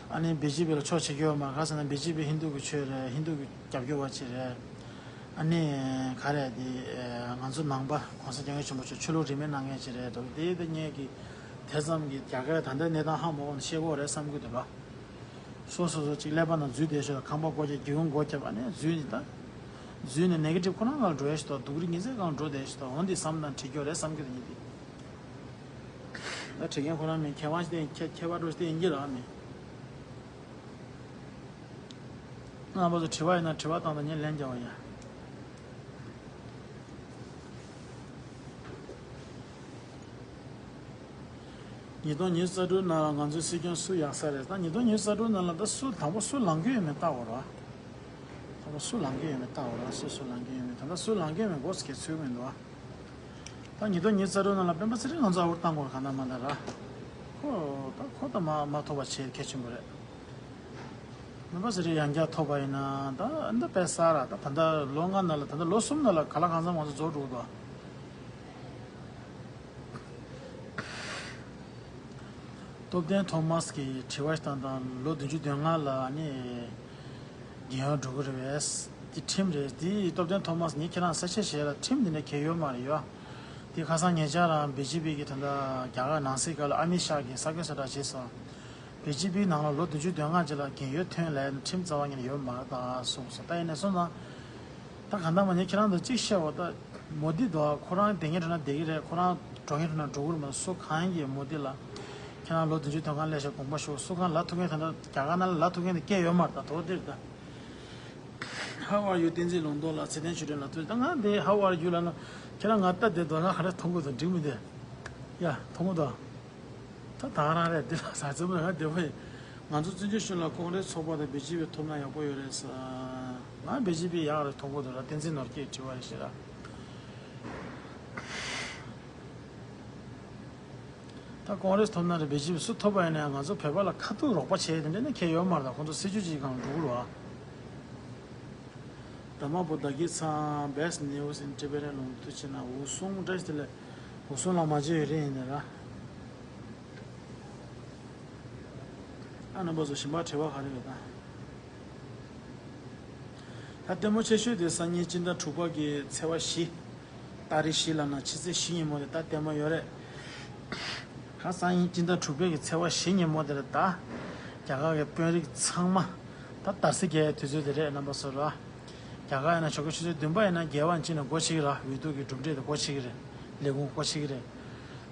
ཨ་ནི་བི་ཇེ་པི་ལ་ཕྱོགས་ཆེ་གི་ཡོད་མ་རེད། ག་ཟེར་ན་བི་ཇེ་པི་ཧིན་རྡུ་གི་ཆོས་རེད། ཧིན་རྡུ་གི་རྒྱབ་སྐྱོར་བ་ཅིག་རེད། ཨ་ནི་ག་རེ་དེ་ང་ཚོ་ནང་པ་གོང་ས་སྐྱབས་མགོན་ཆེན་པོ་མཆོག་ཆོས་ལུགས་རིས་མེད་གནང་མཁན་ཅིག་རེད་འདུག་དེ་དེ་ངེད་ཀྱི་དེ་ཙམ་གྱི་རྒྱ་གར་ད་ལྟའི་གནས་སྟངས་ཧ་མ་གོ་ན་ཤེས་དགོས་རེད་བསམ་གྱི་འདུག་ལ། སོ་སོ་སོ་ཅིག་ཀླད་པ་ནང་འཛུལ་བསྡད་ཤོག་དང་། ཁང་པ་སྒོ་རྒྱབ་སྒེའུ་ཁུང་སྒོ་རྒྱབ། ཨ་ནི་འཛུལ་ནས་ད་འཛུལ་ནས་ནེ་གེ་ཊིབ་ཁོ་རང་སྒང་འགྲོ་ཡ་ཞིག་དང་། སྡུག་རུས་ཉེས་ཚད་སྒང་འགྲོ་བསྡད་ཤིག་དང་། འོ་འདི་བསམ་དང་འཁྲིད་རྒྱུ་རེད་བསམ་གྱི་འདུག་ངེད་དེ། ད་དྲི་མཁན་ཁོ་རང་མིན། མཁས་དབང་ཞིག་སྟེ་མཁས་མཁས་པ་འགྲོ་ཞིག་སྟེ་ཡིན་གྱི་རང་མིན། རྣམ་པ་ཚོ་དྲི་བ་ཡིན་ན་དྲི་བ་བཏང་དང་། ངས་ལན་རྒྱག་པ་ཡིན། ཉིས་སྟོང་ཉི་ཤུ་རྩ་དྲུག་ནང་ལ་ང་ཚོའི་སྲིད་སྐྱོང་སུ་ཡག་ས་རེད། ད་ཉིས་སྟོང་ཉི་ཤུ་རྩ་དྲུག་ནང་ལ་ད་སུ་དང་པོ་སུ་ལངས་ཀྱི་ཡོད་མེད་བལྟ་དགོས་རེད་བ། དང་པོ་སུ་ལངས་ཀྱི་ཡོད་མེད་བལྟ་དགོས་རེད་བ། སུ་སུ་ལངས་ཀྱི་ཡོད་མེད། ད་ལྟ་སུ་ལངས་ཀྱི་ཡོད་མེད་མགོ་སྐྱེ་ཚུལ་མི་འདུག་བ། ད་ཉིས་སྟོང་ཉི་ཤུ་རྩ་དྲུག་ནང་ལ་སྤེན་པ་ཚེ་རིང་ང་ཚོ་ཨ་འུར་བཏང་དགོས་རེད། གང་ལྟར་མ་ལྟར་ར། ཁོ་ད་ཁོ་ད་མ་མ་ཐོབ་པ་བྱེད་གལ་ཆེན་པོ་རེད། སྤེན་པ་ཚེ་རིང་ཡང་བསྐྱར་ཐོབ་པ་ཡིན་ན་ད་འདི་དཔེ་གསར་ར། ད་ད་ལྟ་ལོ་ལྔ་ནང་ལ་ད་ལྟ་ལོ་གསུམ་ནང་ལ་ག་ལ་གང་འཚམ་ང་ཚོ་རྫོགས་འགྲོ་གི་འདུག་སྟོབས་ལྡན་ཐོ་མཱས་ཀྱིས་དྲི་བ་ཞིག་བཏང་དང་། ལོ་བདུན་ཅུ་དོན་ལྔ་ལ་ནི་རྒས་ཡོལ་འགྲོ་གི་རེད་པས། འདི་ཁྲིམས་རེད། འདི་སྟོབས་ལྡན་ཐོ་མཱས་ངས་ཁྱེད་རང་གསལ་བཤད་བྱས་ལ། ཁྲིམས་འདི་འདྲ་གང་ཡང་ཡོད་མ་རེད་ཡ། འདི་ཁ་སང་ཉེ་ཆར་རང་བི་ཇེ་པི་གི་ད་ལྟ་རྒྱ་གར་ནང་སྲིད་སྐབས་ལ་ཨ་མི་ཤཱ་གིས་གསར་འགོད་གསལ་བསྒྲགས་བྱས་སོང་། བི་ཇེ་པིའི་ནང་ལ་ལོ་བདུན་ཅུ་དོན་ལྔ་ཅིག་ལ་རྒས་ཡོལ་ཐོན་ལབ་ན་ཁྲིམས་རྩ་བ་ཉིད་ནས་ཡོད་མ་རེད་ད་གསུངས་སོང་། ད་ཡིན་ནའི་སོང་ཙང་ད་གང་ལྟར་མ་ཉེས་ཁྱེད་རང་ཚོ་གཅིག་བཤད་པ། ད་མོ་དི་འདུག་ག་ཁོ་རང་བསྡད་མཁན་འགྲོ་ན་བསྡད་ཀྱི་རེད། ཁོ་རང་འགྲོ་མཁན་འགྲོ་ན་འགྲོ་གི་རེད་མ་གཏོགས། སུ་གང་གིས་མོ་དི་ལ་ཁྱེད་རང་ལོ་བདུན་ཅུ་དོན་ལྔ་སླེབས་ཤག་དགོངས་པ་ཞུ་གསུང་གི་ལབ་ཐུབ་མཁན། ད་ལྟ་རྒྱ་གར་ནང་ལ་ལབ་ཐུབ་མཁན་དེ་སྐད་ཡོད་མ་རེད་ད། དོ་དེ་རེད་ད། How are you? བསྟན་འཛིན་ལུང་རྟོགས་ལགས། ཚེ་བརྟན་ཆོས་སྒྲོན་ལགས། ཐུགས་རྗེ་ཆེ། ད་ང་འདི་How are you ལབ་ན་ཁྱེད་རང་ང་ལྟ་བསྡད་འདུག་ང་ག་རེ་མཐོང་གི་འདུག་འགྲིག་མི་འདུག་ཡ། མཐོང་གི་འདུག་ད་ད་ག་རང་རེད། འདི་ལ་ཟ་ཙམ་རེད། ང་བདེ་པོ་ཡིན། ང་ཚོ་བཙན་བྱོལ་གཞུང་ལ་ཀོང་རེས་ཚོགས་པ་དང་བི་ཇེ་པི་ཐོབ་ན་ཡག་པོ་ཡོད་རེད་ཟེར། ང་བི་ཇེ་པི་ཡག་རེད་མཐོང་གི་འདུག་ར། བསྟན་འཛིན་ནོར་སྐྱིད་དྲི་བ་རེད་ཤག་ར། ད་ཀོང་རེས་ཐོབ་ན་རེད། བི་ཇེ་པི་སུ་ཐོབ་པ་ཡིན་ན་ཡང་ང་ཚོ་བོད་པ་ལ་ཁ་ཐུག་རོགས་པ་བྱས་དེ་འདྲ་ནི་གང་ཡང་ཡོད་མ་རེད། ད་ཁོང་ཚོ་སྲིད་ཇུས་ཅིག་སྒང་འགྲོ་གི་རེད་བ། དར་མ་བུ་བདག་གིས་ཚང་Best News in Tibetan ལུང་དུ་ཕྱིན་ན། འུ་སུང་བཀྲ་ཤིས་བདེ་ལེགས། འུ་སུང་ལ་མ་བརྗེད་ཡོད་རེད་ཡིན་ནི་ར། ཨ་རྣམ་པ་ཚོ་གཞན་པ་དྲི་བ་ག་རེ་ཡོད་ད། ད་ལྟད་མོ་ཆེ་ཤོས་དེ་སང་ཉིན་སྤྱི་ཟླ་དྲུག་པ་གི་ཚེས་པ་བཞི། ཏ་རིག་བཞི་ལབ་ན་ཕྱི་ཚེས་བཞི་ཉིན་མོ་དེ་ད་ལྟད་མོ་ཡོད་རེད། ད་སང་ཉིན་སྤྱི་ཟླ་དྲུག་པའི་གི་ཚེས་པ་བཞི་ཉིན་མོ་དེ་རེད་ད། རྒྱ་གར་གི་དཔོན་རིགས་ཚང་མ་ད་དར་སེར་རྒྱག་ཡའི་དུས་ཚོད་དེ་རེད་རྣམ་པ་ཚོ་ར། རྒྱ་གར་ཡིན་ན་ཞོགས་ཀའི་ཆུ་ཚོད་བདུན་པ་ཡིན་ན་རྒྱལ་བ་ཡིན་ན་སྒོ་ཕྱེ་གི་ར། འོས་བསྡུ་གི་གྲུབ་འབྲས་དེ་སྒོ་ཕྱེ་གི་རེད། ལས་ཁུངས་སྒོ་ཕྱེ་གི་རེད།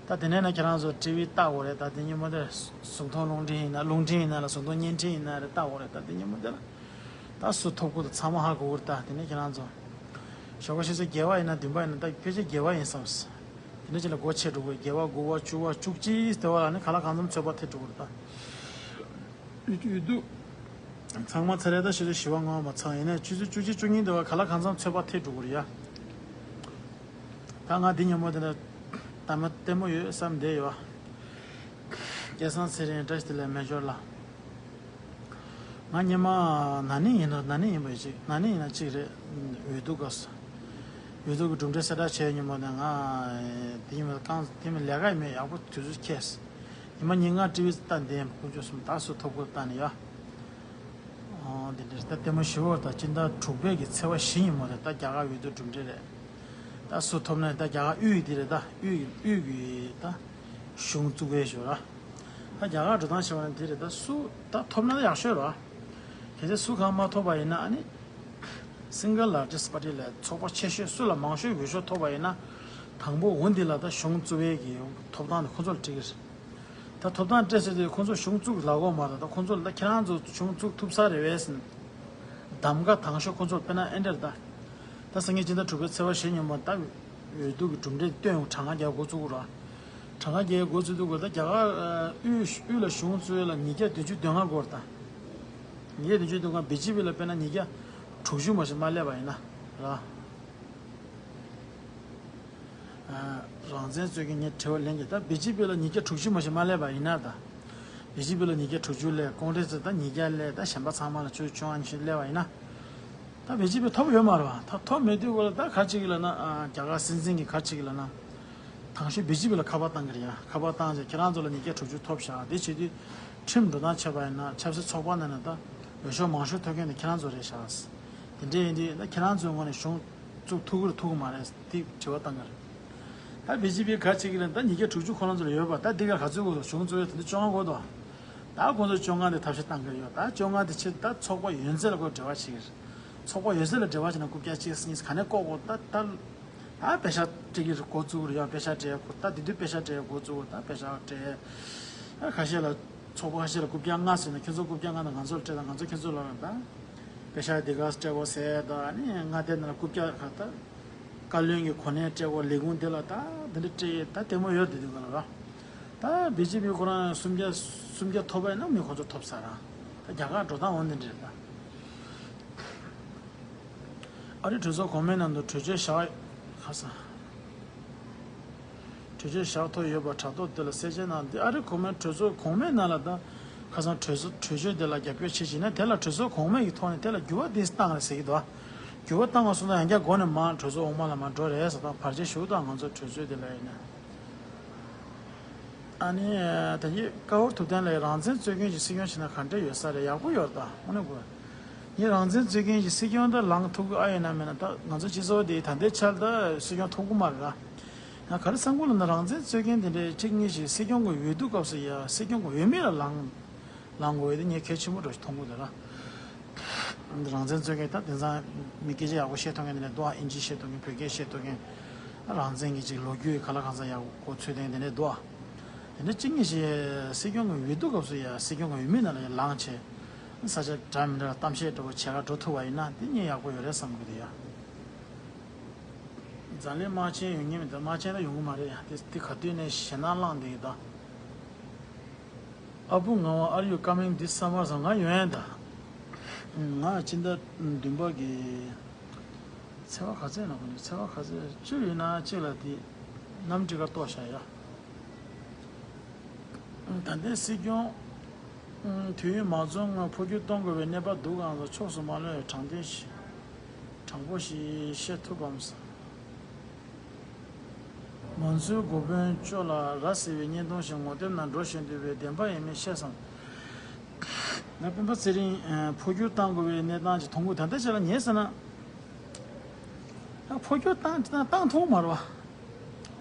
ད་དེ་ནས་ན་ཁྱེད་རང་ཚོ་ཊི་ཝི་ལྟ་དགོས་རེད། ད་དེ་ཉིན་མོ་དེར་གཟུགས་མཐོང་རླུང་འཕྲིན་ཡིན་ན། རླུང་འཕྲིན་ཡིན་ན་ལ་གཟུགས་མཐོང་བརྙན་འཕྲིན་ཡིན་ན་རེད། ལྟ་དགོས་རེད། ད་དེ་ཉིན་མོ་དེ་ལ་ད་སུ་ཐོབ་དགོས་ད་ཚང་མ་ཧ་གོ་གི་རེད། ད་དེ་ནས་ཁྱེད་རང་ཚོ་ཞོགས་པ་ཆུ་ཚོད་བརྒྱད་པ་ཡིན་ན་བདུན་པ་ཡིན་ན་ད་ཕལ་ཆེར་བརྒྱད་པ་ཡིན་བསམས། དེ་ནས་ཅིག་ལ་སྒོ་ཕྱེ་འགྲོ་གི་རེད། བརྒྱད་པ། དགུ་པ། བཅུ་པ། བཅུ་གཅིག་དེ་བ་ལ་ནི་ག་ལ་གང་འཚམ་ཚོད་དཔག་ཐེབས་འགྲོ་གི་རེད་ད། འོས་འོས་བསྡུ་ཚང་མ་ཚར་རེད། ད་ཕྱི་ཚོད་བཞི་པ་ལྔ་པ་མ་ཚང་ཡིན་ནའི་ཆུ་ཚོད་བཅུ་གཅིག་བཅུ་གཉིས་དེ་བ་ག་ལ་གང་འཚམ་ཚོད་དཔག་ཐེབས་འགྲོ་གི་རེད་ཡ། ད་ང་འདི་ཉིན་མོ་དེ་འདྲ་ད་མ་ལྟད་མོ་ཡོད་བསམ་བསྡད་ཡོད། སྐལ་བཟང་ཚེ་རིང་བཀྲ་ཤིས་བདེ་ལེགས་མེ་ཇོར་ལགས། ང་སྔོན་མ་ན་ནིང་ཡིན་ན། ན་ནིང་ཡིན་པ་ཡིན་ཅིག་ན་ནིང་ཡིན་ན་གཅིག་རེད། འོས་བསྡུ་སྐབས་སུ། འོས་བསྡུ་གི་གྲུབ་འབྲས་གསལ་བསྒྲགས་བྱས་ཉིན་མོ་ནས་ང་དེ་ཉིན་མོ་རྐང་དེ་མིན་ལས་ཀ་ཡིན་མིན་ཡག་པོ་དུས་ཚོད་ཁེལ། ཉི་མ་ཉིན་ལྔ་ཊི་ཝི་ལྟ་བསྡད་ཡིན། དཀོན་མཆོག་གསུམ་ད་སུ་ཐོབ་དགོས་ལྟ་ནས་ཡ། ཨོ་འདི་འདྲ་ད་ལྟད་མོ་ཞེ་པོ། ད་སྤྱི་ཟླ་དྲུག་པའི་གི་ཚེས་པ་བཞི་ཉིན་མོ་རེད། ད་རྒྱ་གར་འོས་བསྡུ་གྲུབ་འབྲས་རེད། ད་སུ་ཐོབ་ན་ད་རྒྱ་གར་དབུས་འདི་རེད། ད་དབུས་དབུས་ཀྱི་ད་གཞུང་བཙུགས་པའི་ཞོར་ར། ད་རྒྱ་གར་འགྲོ་སྟངས་བྱས་པ་ན་འདི་རེད། ད་སུ་ད་ཐོབ་ན་ད་ཡག་ཤོས་རེད། གལ་སྲིད་སུ་གང་མ་ཐོབ་པ་ཡིན་ན་ཨ་ནི་Single Largest Party ལ་ཚོགས་པ་ཆེ་ཤོས་སུ་ལ་མང་ཤོས་འོས་ཤོག་ཐོབ་པ་ཡིན་ན། དང་པོ་འོ་འདི་ལ་ད་གཞུང་བཙུགས་པའི་གི་ཐོབ་ཐང་དེ་ཁོ་ཚོར་སྤྲད་ཀྱི་རེད། ད་ཐོབ་ཐང་སྤྲད་ཟེར་དུས་ཁོ་ཚོ་གཞུང་བཙུགས་ལབ་ཀྱི་ཡོད་མ་རེད། ད་ཁོ་ཚོ་ད་ཁྱེད་རང་ཚོ་གཞུང་བཙུགས་ཐུབ་ས་རེད་པས་ཟེར། གདམ་ག་དང་ཤོས་ཁོ་ཚོ་དཔེར་ན་ཨེ་འདྲ་རེད་ད། ད་སང་ཉིན་སྤྱི་ཟླ་དྲུག་པའི་ཚེས་པ་བཞི་ཉིན་མོ་ད་འོས་བསྡུ་གི་གྲུབ་འབྲས་སྟོན་ཡོང་། གྲངས་ཀ་རྒྱག་འགོ་བཙུགས་ར། གྲངས་ཀ་རྒྱག་འགོ་བཙུགས་དུས་སྐོར་ད་རྒྱ་གར་དབུས་དབུས་ལ་གཞུང་བཙུགས་ཡ་ལ་ཉིས་བརྒྱ་བདུན་ཅུ་དོན་ལྔ་སྐོར་ད། ཉིས་བརྒྱ་བདུན་ཅུ་དོན་ལྔ། བི་ཇེ་པི་ལ་དཔེར་ན་ཉིས་བརྒྱ་དྲུག་ཅུ་མ་ཞིག་མ་སླེབས་པ་ཡིན་ན་ར། རང་བཙན་རྩོད་མཁན་ངས་དྲི་བ་ལེན་གྱི། ད་བི་ཇེ་པི་ལ་ཉིས་བརྒྱ་དྲུག་ཅུ་མ་ཞིག་མ་སླེབས་པ་ཡིན་ན། ད་ བི་ཇེ་པི་ལ་ཉིས་བརྒྱ་དྲུག་ཅུ་སླེབས། ཀོང་ཀྲེས་ད་ཉིས་བརྒྱ་སླེབས། ད་གཞན་པ་ཚང་མ་ལ་བཅུ་བཅོ་ལྔ་ཉི་ཤུ་སླེབས་པ་ཡིན་ན། ད་བི་ཇེ་པི་ཐོབ་ཡོད་མ་རེད་བ། ད་ཐོབ་མེད་དུས་སྐོར་ལ་ད་ག་ཅིག་ལ་ན་ཨ། རྒྱ་གར་སྲིད་འཛིན་གྱི་ག་ཅིག་ལ་ན། དང་ཤོས་བི་ཇེ་པི་ལ་ཁ་པར་བཏང་གི་རེད་ཡ། ཁ་པར་བཏང་རྗེས་ཁྱེད་རང་ཚོ་ལ་ཉིས་བརྒྱ་དྲུག་ཅུ་ཐོབ་ཤག་དེ་བྱེད་དུས་ཁྲིམས་འགྲོ་སྟངས་བྱས་པ་ཡིན་ན་ཆབ་སྲིད་ཚོགས་པ་ནང་ནས་ད་འོས་ཤོག་མང་ཤོས་ཐོབ་མཁན་དེ་ཁྱེད་རང་ཚོ་རེད་ཤག་དེ་འདྲ་ཡིན་དུས་ད་ཁྱེད་རང་ཚོའི་ངོས་ནས་གཞུང་བཙུགས་ཐུབ་ཀྱི་རེད་ཐུབ་ཀྱི་མ་རེད་དེ་དྲི་བ་བཏང་གི་རེད། ད་བི་ཇེ་པི་ག་ཅིག་གི་ལ་ད་ཉིས་བརྒྱ་དྲུག་ཅུ་ཁོ་རང་ཚོ་ལ་ཡོད་པ། ད་འདི་ག་ག་ཚོད་དགོས་སོ། གཞུང་བཙུགས་ཡ་དེ་འདྲ་བཅོ་ལྔ་དགོས་དོ། ད་ཁོང་ཚོ་བཅོ་ལྔ་དེ་ཐབས་ཤེས་བཏང་གི་ཡོད། ད་བཅོ་ལྔ་དེ་ཕྱིར་ད་ཚོགས་པ་ཡོད་ཚད་ལ་ཁོ་འབྲེལ་བ་བྱེད་ཀྱི་རེད། ཚོགས་པ་ཡོད་ཚད་ལ་འབྲེལ་བ་བྱེད་ན་རྐུབ་བཀྱག་གཅིག་གཉིས་ག་ནས་བཀོག་དགོས། ད་ད་ད་པེ་ཤག་སྤྲད་ཀྱི་རེད། འགོ་བཙུགས་རེད་ཡ། པེ་ཤག་སྤྲད་ཡ་འགོ། ད་དེ་དུས་པེ་ཤག་སྤྲད་ཡ་འགོ་བཙུགས། ད་པེ་ཤག་སྤྲད་ཡ། ད་ཁ་ཤས་ལ་ཚོགས་པ་ཁ་ཤས་ལ་རྐུབ་བཀྱག་ལྔ་ཟེར་ན་ཁྱེད་ཚོ་རྐུབ་བཀྱག་ལྔ་དང་ང་ཚོ་ལ་སྤྲད་དང་ང་ཚོ་ཁྱེད་ཚོ་ལ་རང་ད། པེ་ཤག་དེ་ག་སྤྲད་དགོས་ཟེར་ད། ཨ་ནི་ལྔ་སྟེར་ན་རྐུབ་བཀྱག་ག་ད། བཀའ་བློན་གྱི་གོ་གནས་སྤྲད་དགོས། ལས་ཁུངས་དེ་ལ་ད་འདི་འདྲ་སྤྲད་ཡས་ད་ལྟད་མོ་ཡོད་དེ་དུས་ག་ལ་ར། ད་བི་ཇེ་པི་ཁོ་རང་སུམ་བརྒྱ་སུམ་བརྒྱ་ཐོབ་པ་ཡིན་ན་མི་ཁོ་ཚོ་ཐོབ་ས་ར། ད་རྒྱ་གར་འགྲོ་སྟངས་འོ་འདི་འདྲ་རེད་ད། ཨ་རི་གྲོས་ཚོགས་གོང་མའི་ནང་དུ་གྲོས་ཆོད་བཞག་ཁ་ས། གྲོས་ཆོད་བཞག་ཐོག་ཡོད་པ་དྲ་ཐོག་དེ་ལ་གསལ་བཤད་གནང་སྟེ། ཨ་རི་གོང་མའི་གྲོས་ཚོགས་གོང་མའི་ནང་ལ་ད་ཁ་སང་གྲོས་ཚོགས་གྲོས་ཆོད་དེ་ལ་རྒྱབ་སྐྱོར་བྱེད་བྱས་ན་དེ་ལ་གྲོས་ཚོགས་གོང་མའི་གི་ཐོག་ནས་དེ་ལ་འགྱུར་བ་དེ་བཏང་རེད་ཟེར་གྱི་འདུག་འགྱུར་བ་བཏང་བ་སོང་ན་ཡང་བསྐྱར་འགོ་ནས་མར་གྲོས་ཚོགས་འོག་མ་ལ་མར་འགྲོ་རེད་ཟེར། ད་བར་ཆད་ཞུ་དང་ང་ཚོ་གྲོས་ཚོགས་དེ་ལ་ཡིན་ན། ཨ་ནི་ད་གིན་ཀ་བོར་ཐུབ་བསྟན་ལགས། རང་བཙན་རྩོད་མཁན་གྱི་སྲིད་སྐྱོང་བྱས་ན་ག་འདྲ་ཡོད་ས་རེད། ཡག་པོ་ཡོད་རེད་ད། དངོས་གནས་དགོས། ངས་རང་བཙན་རྩོད་མཁན་གྱི་སྲིད་སྐྱོང་ད་ལངས་ཐུབ་ཀྱི་ཨ་ཡོད་ན་མེད་ན། ད་ང་ཚོ་སྤྱི་ཚོགས་འདི་ད་ལྟའི་ཆར་ད་སྲིད་སྐྱོང་ཐོབ་ཀྱི་མ་རེད་ད། ང་ག་རེ་བསམ་གྱི་ལབ་ན་རང་བཙན་རྩོད་མཁན་དེ་འདྲའི་གཅིག་གཉིས་ཤིག་སྲིད་སྐྱོང་གི་འོས་བསྡུ་སྐབས་སུ་ཡ་སྲིད་སྐྱོང་གི་འོས་མི་ལ་ལངས། ལངས་དགོས་ཡོད་དེ་ངས་གལ་ཆེན་པོ་འདྲ་ཞིག་མཐོང་གི་འདུག་ལ། རང་བཙན་རྩོད་མཁན་ད་དེང་སང་མི་སྐད་ཆ་ཡག་པོ་བཤད་ཐུབ་མཁན་དེ་འདྲ་འདུག་ཨ། ཨིན་ཇི་བཤད་ཐུབ་མཁན། བོད་སྐད་བཤད་ཐུབ་མཁན། རང་བཙན་གྱི་ཅིག་ལོ་རྒྱུས་ག་ལ་གང་ས་ཡག་པོ་ཚུལ་ལྡན་དེ་འདྲ་འདུག་ཨ། དེ་འདྲ་གཅིག་གཉིས་ཤིག་སྲིད་སྐྱོང་གི་འོས་བསྡུ་སྐབས་སུ་ཡ་སྲིད་སྐྱོང་གི་འོས་མི་ནང་ལ་ཡ་ལངས་བྱས། ས་ཆ་འདྲ་མི་འདྲ་ལ་གཏམ་བཤད་འདྲ་པོ་བྱེད་ག་འགྲོ་ཐུབ་པ་ཡིན་ན་དེ་གཉིས་ཡག་པོ་ཡོད་རེད་བསམ་གི་འདུག་ཡ། འཛམ་གླིང་དམག་ཆེན་ཡོད་མཁན་མི་འདུག་དམག་ཆེན་ད་ཡོང་གི་མ་རེད་ཡ། དེ་དེ་ག་དུས་ནས་ཞེད་སྣང་ལངས་བསྡད་ཀྱི་འདུག་ཨ་བུ་ངག་དབང་are you coming this summer ཟེར། ང་ཡོང་ཡ་ད། ང་སྤྱི་ཟླ་བདུན་པ་གི་ཚེས་པ་ག་ཚོད་ཡིན་ན། དགོངས་དག་ཚེས་པ་ག་ཚོད། བཅུ་ཡིན་ན་གཅིག་ལ་དེ་གནམ་གྲུ་ཁར་གཏོགས་བཞག་ཡ། ད་ལྟའི་སྲིད་སྐྱོང་དུས་ཡུན་མ་རྫོགས་སྔོན་འཕོ་འགྱུར་གཏོང་དགོས་པའི་གནས་བབ་འདུག་གམ་ཟེར། ཕྱོགས་སུ་མ་ལྷུང་བའི་དྲང་བདེན་ཞིག་དྲང་པོ་ཞིག་བཤད་ཐུབ་བམ་ཟེར། ང་ཚོའི་འགོ་དཔོན་ཅོ་ལགས་ར་ཟེར་བའི་བརྙན་ཐུང་ཞིག་ངོ་དེབ་ནང་འགྲོ་བཞིན་འདུག་པས་བདེན་པ་ཡིན་མིན་ཤེས་སམ། ང་སྤེན་པ་ཚེ་རིང་འཕོ་འགྱུར་བཏང་དགོས་པའི་གནས་སྟངས་ཅིག་མཐོང་གི་ད་ལྟ་ཆ་ལ་ངས་ཟེར་ན། འཕོ་འགྱུར་བཏང་བཏང་ཐུབ་མ་རེད་བ།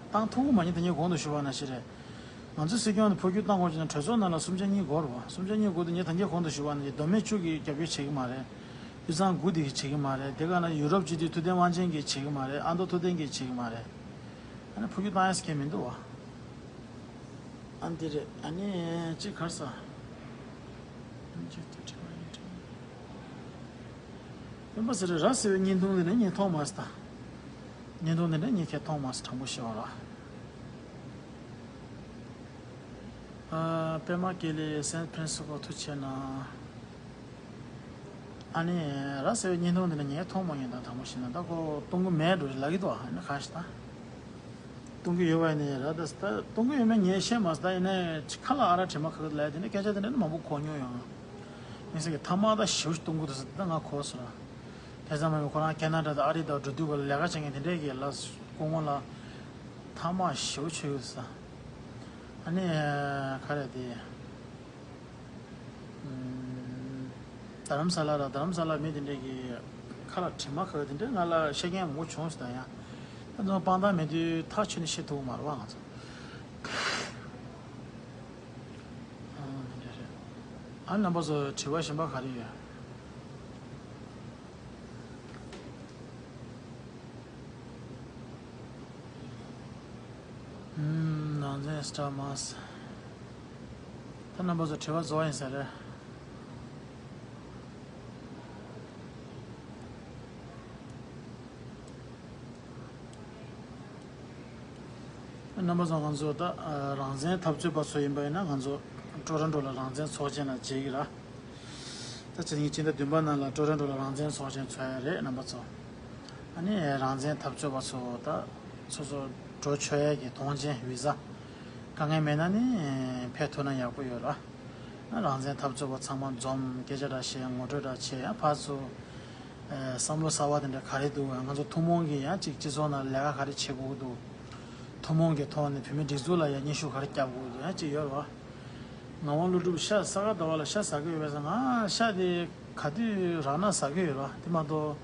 བཏང་ཐུབ་མ་ཉིད་དེ་ངས་གོང་དུ་ཞུས་པ་ནང་བཞིན་རེད། ང་ཚོའི་སྲིད་སྐྱོང་དེ་འཕོ་འགྱུར་བཏང་དགོས་ཀྱི་ན་གྲོས་ཚོགས་ནང་ལ་གསུམ་ཆ་གཉིས་དགོས་རེད་བ། གསུམ་ཆ་གཉིས་དགོས་དུས་ངས་ད་ངས་གོང་དུ་ཞུས་པ་ནང་བཞིན་མདོ་སྨད་བཅུ་གིས་རྒྱབ་སྐྱོར་བྱེད་ཀྱི་མ་རེད། དབུས་གཙང་དགུ་དེ་གིས་བྱེད་ཀྱི་མ་རེད། དེ་ག་ན་ཡུ་རོབ་སྤྱི་འཐུས་ཐུབ་བསྟན་དབང་ཆེན་གྱིས་བྱེད་ཀྱི་མ་རེད། ཨ་མདོ་ཐུབ་བསྟན་གྱིས་བྱེད་ཀྱི་མ་རེད། ཨ་ནི་འཕོ་འགྱུར་བཏང་ཡས་ཀྱི་མི་འདུག་བ། ཨ་འདི་རེད། ཨ་ནི་ཅིག་གར་ས། སྤེན་པ་ཚེ་རིང་ར་ཟེར་བའི་བརྙན་ཐུང་འདི་ནི་ངས་མཐོང་མ་སོང་ད། བརྙན་ཐུང་འདི་ནི་ངས་ཁྱེད་མཐོང་མ་སོང་། དྲང་པོ་བཤད་པ་ལ། ཨ། པད་མ་ཀེ་ལི་སན་ཕྲན་སི་སྐོ་ཐུགས་ཆེ་གནང་། ཨ་ནི་ར་ཟེར་བའི་བརྙན་ཐུང་འདི་ནི་ངས་མཐོང་མ་མྱོང་། ད་དྲང་པོ་བཤད་ན་ད་ཁོ་གཏོང་གི་མེད་འགྲོ་ལབ་ཀྱི་འདུག་ཨ་ནི་གང་ཞིག་ད། གཏོང་གི་ཡོད་པ་ཡིན་ནའི་ར་ད་ད་གཏོང་གི་ཡོད་མེད་ངས་ཤེས་མ་སོང་། ད་ཡིན་ནའི་ཁ་ལ་ཨ་ར་དྲི་མ་ཁ་ཁ་ལབ་དེ་འདྲ་སྐད་ཆ་དེ་འདྲ་ནི་མང་པོ་གོ་མྱོང་ཡོང་། མི་སེར་གྱི་ཐ་མག་ད་ཞེ་པོ་ཞིག་གཏོང་གི་འདུག་ཟེར་ད་ང་གོ་སོང་ར། དེ་ཙམ་མ་ཡིན་པར་ཁོ་རང་ཁེ་ན་ཌ་དང་ཨ་རི་དང་འགྲོ་དུས་སྐབས་ལ་ལས་ཀ་བྱེད་མཁན་དེ་འདྲས་ཀྱི་ལ་སྐུ་ངོ་ལ་ཐ་མག་ཞེ་པོ་ཆགས་ཡོད་ཟེར། ཨ་ནི་ག་རེ་དེ། རྡ་རམ་ས་ལ་ར་རྡ་རམ་ས་ལ་མི་དེ་འདྲས་ཀྱི་ཁ་ལ་དྲི་མ་ཁ་དེ་འདྲས་ང་ལ་བཤད་མཁན་མང་པོ་བྱུང་སོང་ད་ཡང་། ད་དུང་དཔང་རྟགས་མེད་དུས་ཐག་ཆོད་ནས་བཤད་ཐུབ་ཀྱི་མ་རེད་བ་ང་ཚོ། ཨ་དེ་འདྲས་རེད། ཨ་རྣམ་པ་ཚོ་དྲི་བ་གཞན་པ་ག་རེ་ཡོད། ཨུམ། ནང་ཚན་སི་ཊར་མཱས། ད་རྣམ་པ་ཚོ་དྲི་བ་རྫོགས་ཡིན་ས་རེད། རྣམ་པ་ཚོ་ང་ཚོ་ད་རང་བཙན་འཐབ་རྩོད་པ་ཚོ་ཡིན་པ་ཡིན་ན་ང་ཚོ་ཊོ་རོན་ཊོ་ལ་རང་བཙན་ཚོགས་ཆེན་ལ་མཇལ་གྱི་ར། ད་ཅི་ཉིན་སྤྱི་ཟླ་བདུན་པ་ནང་ལ་ཊོ་རོན་ཊོ་ལ་རང་བཙན་ཚོགས་ཆེན་ཚོགས་ཡ་རེད་རྣམ་པ་ཚོ། ཨ་ནི་རང་བཙན་འཐབ་རྩོད་པ་ཚོ་ད་སོ་སོ་འགྲོ་ཆོག་ཡ་གི་དོན་ཆེན་བི་ཟ་དཀའ་ངལ་མེད་ན་ནི་ཕེབས་ཐུབ་ན་ཡག་པོ་ཡོད་ར། རང་བཙན་འཐབ་རྩོད་པ་ཚང་མ་འཛོམས། སྐད་ཆ་འདྲ་བཤད། ངོ་སྤྲོད་འདྲ་བྱས། ཡང་ཕར་ཚུར་ཨེ་བསམ་བློ་གསར་པ་དེ་འདྲ་ག་རེ་འདུག་ང་ཚོ་ཐུན་མོང་གི་ཡང་ཅིག་སྤྱི་ཚོགས་ནང་ལས་ཀ་ག་རེ་བྱེད་དགོས་ཀྱི་འདུག་ཐུན་མོང་གི་ཐོག་ནས་བོད་མི་སྒྲིག་འཛུགས་ལ་ཡང་སྙན་ཞུ་ག་རེ་བརྒྱབ་དགོས་ཀྱི་འདུག་ཡང་ཅིག་ཡོད་རེད་བ། ངག་དབང་ཀླུ་སྒྲུབ་ཤ་ས་ག་ཟླ་བ་ལ་ཤ་ཟ་གི་ཡོད་པས་ཟེར། ང་ཤ་དེ་ག་དུས་རག་ན་ཟ་གི་ཡོད་རེད་བ། དེ་མ་གཏོགས་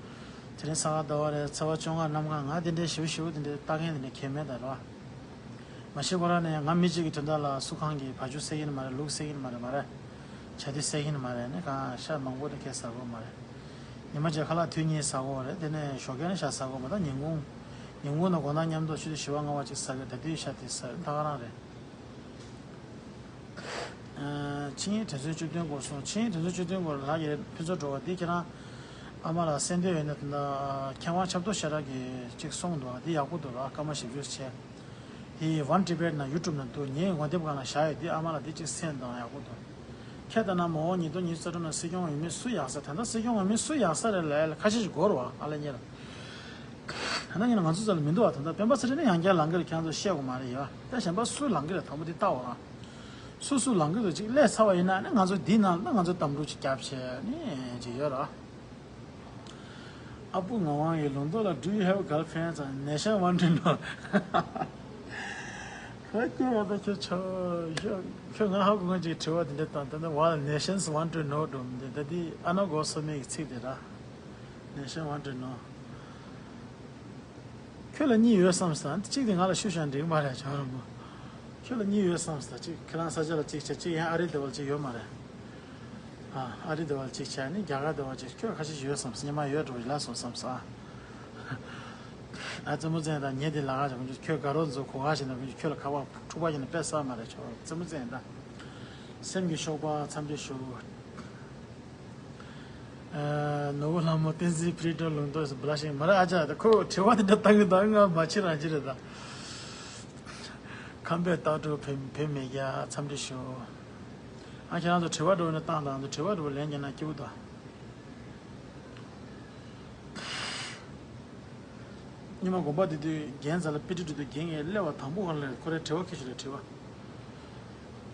དེ་རིང་ས་ག་ཟླ་བ་རེད། ཚེས་པ་བཅོ་ལྔ་གནམ་གང་། ང་དེ་འདྲའི་ཞེ་པོ་ཞེ་པོ་དེ་འདྲའི་ལྟ་མཁན་དེ་འདྲ་གང་ཡང་མེད་ད་རེད་བ། མ་གཞི་ཁོ་རང་ནས་ང་མི་གཅིག་གི་དོན་དག་ལ་སུ་གང་གིས་བ་ཕྱུགས་བསད་ཀྱི་ཡིན་མ་རེད། ལུག་བསད་ཀྱི་ཡིན་མ་རེད། མ་རེད། བྱ་དུས་བསད་ཀྱི་ཡིན་མ་རེད། ནི་གང་ཤ་མང་པོ་དེ་ཁས་ཟ་དགོས་མ་རེད། ཉི་མ་བརྒྱད་ཁ་ལག་དུས་གཉིས་ཟ་དགོས་རེད། དེ་ནས་ཞོགས་ཀས་ནས་ཤ་ཟ་དགོས་མ་གཏོགས། ཉིན་གུང་། ཉིན་གུང་ནས་དགོང་དག་མཉམ་དུ་ཆུ་ཚོད་བཞི་པ་ལྔ་པ་ཅིག་ཟ་གི་རེད། ད་དུས་ཤ་དེ་ཟ་ད་ག་རང་རེད། ཨ། ཆིངས་ཡིག་དོན་ཚན་བཅུ་བདུན་སྐོར་སོང་། ཆིངས་ཡིག་དོན་ཚན་བཅུ་བདུན་སྐོར་ལ་ལྷག་གི་ཕུན་ཚོགས་སྒྲོལ་དཀར་འདི་ཁྱེད་རང་ཨ་མ་ལ་གསན་འདོད་ཡོད་ན། ད་ལྟ་མཁས་དབང་ཆབ་མདོ་ཞེ་དྲག་གིས་ཅིག་གསུངས་འདུག་འདི་ཡག་པོ་འདུག་ར། སྐར་མ་བཞི་བཅུ་བྱས། དེ་One Tibet ནང་ཡུ་ཊུབ་ནང་འདུག་ངའི་ངོ་དེབ་སྒང་ལ་བཞག་ཡོད། འདི་ཨ་མ་ལ་འདི་ཅིག་གསན་དང་། ཡག་པོ་འདུག་ཁྱེད་ལྟ་ན་མ་འོངས་ཉིས་སྟོང་ཉི་ཤུ་རྩ་དྲུག་ནང་སྲིད་སྐྱོང་འོས་མི་སུ་ཡག་ས། ད་ལྟ་སྲིད་སྐྱོང་འོས་མི་སུ་ཡག་ས་རེད་ལབ་ཡ་ལ་ཁ་ཤས་ཤིག་འགོར་བ། ཨ་ལ་ཉེ་ལ། ད་ལྟ་ཉིན་ང་ཚོ་ཚོ་ལ་མི་འདུག་བ། ད་ལྟ་སྤེན་པ་ཚེ་རིང་ནི་ཡང་བསྐྱར་ལངས་ཀྱི་རེད། ཁྱེད་ཚོ་བཤད་དགོས་མ་རེད་ཡ། ད་གཞན་པ་སུ་ལངས་ཀྱི་རེད། དང་པོ་འདི་ལྟ་འོ་ར། སུ་སུ་ལངས་ཀྱི་འདུག་ཅིག་སླེབས་ཚར་བ་ཡིན་ན་ནི་ང་ཚོ་འདི་ནང་ལ་ང་ཚོ་དམ་ཕྲུག་ཅིག་རྒྱབ་བྱས་ནི་ཅིག་ཡོད་ར། ཨ་པུ་ངག་དབང་གིས་ལུང་རྟོགས་ལ། Do you have girlfriend? Nation want to know. ཁ་སྐད་ཡག་ད་ཁྱོད་ཆོ་ཁྱོད་ཁྱོད་ང་ཧ་གོ་མཁན་ཅིག་དྲི་བ་འདི་འདྲ་བཏང་། ད་ནི་བ་ལ་Nations want to know འགྲོ་མི་འདི་ད་འདི་ཨ་ན་གོ་སོ་མི་གི་ཚིག་དེ་ར། Nation want to know. ཁྱོད་ལ་གཉིས་ཡོད་བསམ་སོང་། གཅིག་དེ་ང་ལ་ཞུ་བཞག་འགྲིག་མ་རེད་ཇོ་རོང་པོ། ཁྱོད་ལ་གཉིས་ཡོད་བསམ་སོང་། གཅིག་ཁྱེད་རང་ས་ཆ་ལ་གཅིག་བྱས། གཅིག་ཡང་ཨ་རི་སྡེ་བ་ལ་གཅིག་ཡོད་མ་རེད། ཨ་ཨ་རི་སྡེ་བ་ལ་གཅིག་བྱས་ནི་རྒྱ་གར་སྡེ་བ་གཅིག་ཁྱོད་ཁ་ཤས་ཤིག་ཡོད་བསམ་སོང་། སྙེ་མ་ཡོད་འགྲོ་ལ་སོང་བསམ་སོང་། ཨ་རྩེད་མོ་རྩེ་དང་ཉེ་དེ་ལ་ག་ཅིག་ཁྱོད་དགའ་རོགས་མཛོད་གོ་ག་ཞིག་ན་ཁྱོད་ལ་ཁ་བ་འཁྲུག་པ་ཡིན་ན་དཔེ་བསགས་མ་རེད་ཇོ་རོང་པོ། རྩེད་མོ་རྩེ་ད། སེམས་ཀྱི་གཤོག་པ་འཚམས་འདྲི་ཞུ། ཨ། ནོར་བུ་ལྷ་མོ་བསྟན་འཛིན་ཕི་རི་ཊོན་ལུང་རྟོགས་སུ་བླ་ཤིང་མ་ར་ཨ་ཅག་ད་ཁོ་དྲི་བ་དེ་འདྲ་བཏང་གི་འདུག་ང་མ་ཕྱི་རང་ཕྱི་རེད་ད། ཁམས་པའི་སྟག་ཕྲུག་བོད་བོད་མི་རྒྱ་འཚམས་འདྲི་ཞུ། ཨ་ཁྱེད་རང་ཚོ་དྲི་བ་འགྲོ་ན་བཏང་དང་། དྲི་བ་འགྲོ་ལན་རྒྱག་ན་སྐྱིད་པོ་འདུག་ཉི་མ་དགོན་པ་འདི་དུས་རྒན་རྩ་ལ་དཔེ་ཁྲིད་འགྲོ་དུས་རྒན་ངས་སླེབས་པ་དང་པོ་ག་ལ་ཁོ་རའི་དྲི་བ་ཁྱེར་ཞིག་ལ་དྲི་བ།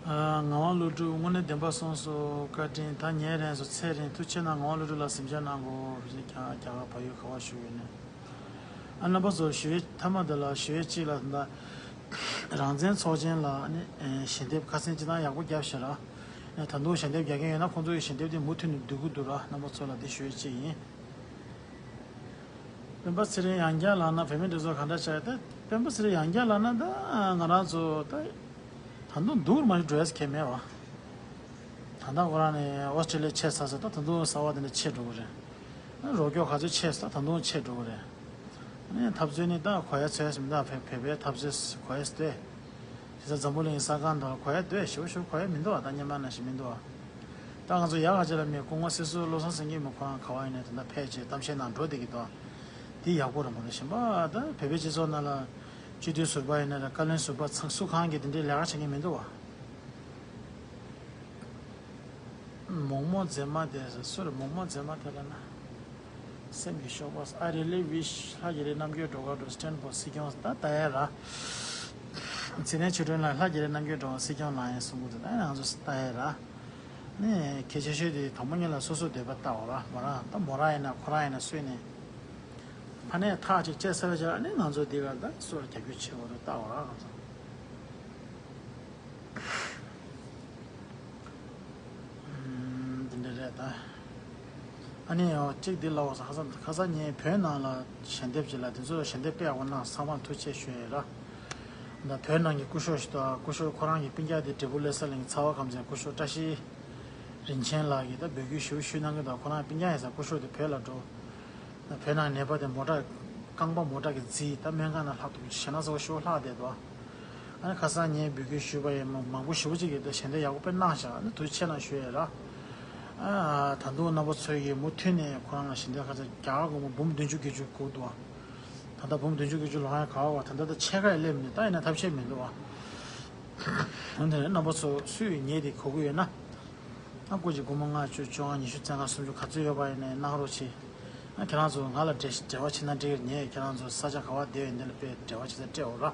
ཨ། ངག་དབང་ཀླུ་སྒྲུབ་དངོས་གནས་བདེན་པ་གསུངས་སོ། བཀའ་དྲིན། ད་ཉལ་རན་སོང་། ཚེ་རིང་། ཐུགས་རྗེ་ཆེ་གནང་། ངག་དབང་ཀླུ་སྒྲུབ་ལ་གཟིམ་འཇག་གནང་དགོས། རྒྱ་གར་བལ་ཡུལ་ག་བར་བཞུགས་ཡོད་ནས། ཨ། རྣམ་པ་ཚོ་ཞུ་བའི་མཐའ་མ་འདི་ལ་ཞུ་བའི་གཅིག་ལ་ད་རང་བཙན་ཚོགས་ཆེན་ལ་ནི་ཞལ་འདེབས་ཁ་སང་སྤྱིར་བཏང་ཡག་པོ་བརྒྱབ་ཤག་ར། ད་དུང་ཞལ་འདེབས་རྒྱག་མཁན་ཡོད་ན་ཁོང་ཚོ་ཡི་ཞལ་འདེབས་དེ་མུ་མཐུད་ནས་བསྡུ་གི་འདུག་ར། རྣམ་པ་ཚོ་ལ་དེ་ཞུ་བའི་གཅིག་ཡིན། སྤེན་པ་ཚེ་རིང་ཡང་བསྐྱར་ལངས་ན་བོད་མི་འདི་ཚོ་ག་འདྲ་ཆགས་ཡོད། ད་སྤེན་པ་ཚེ་རིང་ཡང་བསྐྱར་ལངས་ན་ད་ང་རང་ཚོ་ད་ད་དུང་སྡུག་རུ་མ་འགྲོ་ཡས་ཁེལ་མེད་བ། ད་ལྟ་ཁོ་རང་ནས་ཨོ་སི་ཀྲི་ལི་ཡ་ཆས་ཚར་ས། ད་ད་དུང་གསར་པ་དེ་འདྲ་ཆས་འགྲོ་གི་རེད། རོགས་སྐྱོར་ག་ཚོད་ཆས་ས། ད་ད་དུང་ཆས་འགྲོ་གི་རེད། ཨ་ནི་འཐབ་རྩོད་ནི་ད་གོ་ཡ་ཚོད་མི་འདུག་བོད་བོད་པའི་འཐབ་རྩོད་གོ་ཡ་ཚོད། དེ་ཚོ་འཛམ་བུ་གླིང་ས་སྒང་དུ་གོ་ཡ་འདོད་ཞེ་པོ་ཞེ་པོ་གོ་ཡ་མི་འདུག་བ། ད་སྔོན་མ་ནང་བཞིན་མི་འདུག་བ། ད་ང་ཚོ་ཡག་ག་ཅིག་ལ་མེད། སྐུ་ངོ་སྲིད་ཟུར་བློ་བཟང་སེང་གེ་མོ་ཁོ་རང་ག་བ་ཡིན་ནའི་ད་ལྟ་ཕལ་ཆེར་གཏམ་བཤད་ནང་འགྲོ་བསྡད་ཀྱི་འདུག་འདི་ཡག་པོ་རེད་མ་གཏོགས། གཞན་པ་ད་བོད་པའི་སྤྱི་ཚོགས་ནང་ལ་སྤྱི་འཐུས་ཟུར་པ་ཡིན་ན་རེད། བཀའ་བློན་ཟུར་པ་ཚང་སུ་གང་གིས་དེ་འདྲའི་ལས་ཀ་བྱེད་མཁན་མི་འདུག་བ། མོག་མོག་མཛེས་མ་དེ་སུ་རེད། མོག་མོག་མཛེས་མ་དེ་ལ་ན། སེམས་ཀྱི་གཤོག་པ། I really wish ལྷ་རྒྱ་རི་རྣམ་རྒྱལ་སྒྲོལ་དཀར་to stand for སྲིད་སྐྱོང་། ད་ལྟ་ཡ་ར། ཚེ་ནས་ཆོས་སྒྲོན་ལ་ལྷ་རྒྱ་རི་རྣམ་རྒྱལ་སྒྲོལ་དཀར་སྲིད་སྐྱོང་ལངས་ཡིན་གསུང་གི་འདུག་ད་ཡ་ང་ཚོ་ལྟ་ཡ་ར། ནས་གལ་ཆེ་ཤོས་དེ་དང་པོ་ཉིད་ལ་སོ་སོའི་འདོད་པ་ལྟ་བ་ར། མོ་རང་ད་མོ་རང་ཡིན་ན་ཁོ་རང་ཡིན་ན་སུ་ཡིན་ནའི། ཕ་ནས་ཐག་ཅིག་བཅད་ཚར་བའི་རྗེས་ལ་ནི་ང་ཚོ་འདི་ག་ད་སུ་ལ་རྒྱབ་སྐྱོར་བྱེད་དགོས་འདུག་ལྟ་བ་ར་ང་ཚོ། འདི་འདྲ་རེད་ད། ཨ་ནི་ཡང་གཅིག་འདི་ལབ་འོ་ས། ཁ་སང་ཁ་སང་ངས་བོད་ནང་ལ་ཞལ་འདེབས་ཅིག་ལ་དེ་ཚོ་ཞལ་འདེབས་དཔེ་ཡག་པོ་གནང་། ཚང་མར་ཐུགས་རྗེ་ཆེ་ཞུ་ཡས་ར། ད་བོད་ནང་གི་སྐུ་ཞབས་ཤིག་དང་། སྐུ་ཞབས་ཁོ་རང་གི་སྤུན་ཀྱག་དེ་འབྲས་སྤུངས་བློ་གསལ་གླིང་གི་ཚ་བ་ཁམས་ཚན་སྐུ་ཞབས་བཀྲ་ཤིས་རིན་ཆེན་ལགས་ཀྱིས་ད་འབོད་སྐུལ་ཞུ་ཞུས་གནང་གི་འདུག་ཁོ་རང་སྤུན་ཀྱག་ཡིན་ས། སྐུ་ཞབས་དེ་བོད་ལ་འགྲོ། བོད་ནང་ནད་པ་དེ་མོ་ཊ་རྐང་པ་མོ་ཊ་གིས་བརྫིས། ད་སྨན་ཁང་ནང་ལྷག་ཐུབ་ཀྱི་ཞེད་སྣང་ཚ་པོ་ཞེ་པོ་ལྷག་བསྡད་འདུག་ཨ་ནི་ཁ་སང་ངས་འབོད་སྐུལ་ཞུས་པ་ཡིན། མང་པོ་ཞེ་པོ་ཅིག་གིས་ད་ཞལ་འདེབས་ཡག་པོ་དཔེ་གནང་ཤག་ཨ་ནི་ཐུགས་རྗེ་ཆེ་གནང་ཞུ་ཡས་ར། ཨ་ད་དུང་རྣམ་པ་ཚོ་གིས་མུ་མཐུད་ནས་ཁོ་རང་ལ་ཞལ་འདེབས་ཁ་ཚ་རྒྱ་གར་སྒོར་མོ་འབུམ་བདུན་ཅུ་བརྒྱད་ཅུ་བསྐུར་འདུག་ད་ལྟ་འབུམ་བདུན་ཅུ་བརྒྱད་ཅུ་ལོག་ཡ་ག་བ། ད་ལྟ་ད་ཕྱེད་ཀ་ཡང་སླེབས་མེད། ད་ཡིན་ན་ཐབས་ཤེས་མི་འདུག་ཨ། འོན་ཏེ་རྣམ་པ་ཚོ་སུས་ངས་དེ་གོ་གི་ཡོད་ན། ཨ་སྒོར་གཅིག་སྒོར་མོ་ལྔ་བཅུ་བཅོ་ལྔ་ཉི་ཤུ་རྩ་ལྔ་སུམ་ཅུ་ག་ཚོད་ཡོད་པ་ཡིན་ནའི་གནང་རོགས་གྱིས། ཨ་ཁྱེད་རང་ཚོ་ང་ལ་འབྲེལ་འབྲེལ་བ་བྱེད་ན་འགྲིག་གི་རེད། ངས་ཁྱེད་རང་ཚོ་ས་ཆ་ག་བ་བསྡད་ཡོད་འདི་ལ་དཔེ་འབྲེལ་བ་བྱེད་ས་སྤྲད་འོ་ར།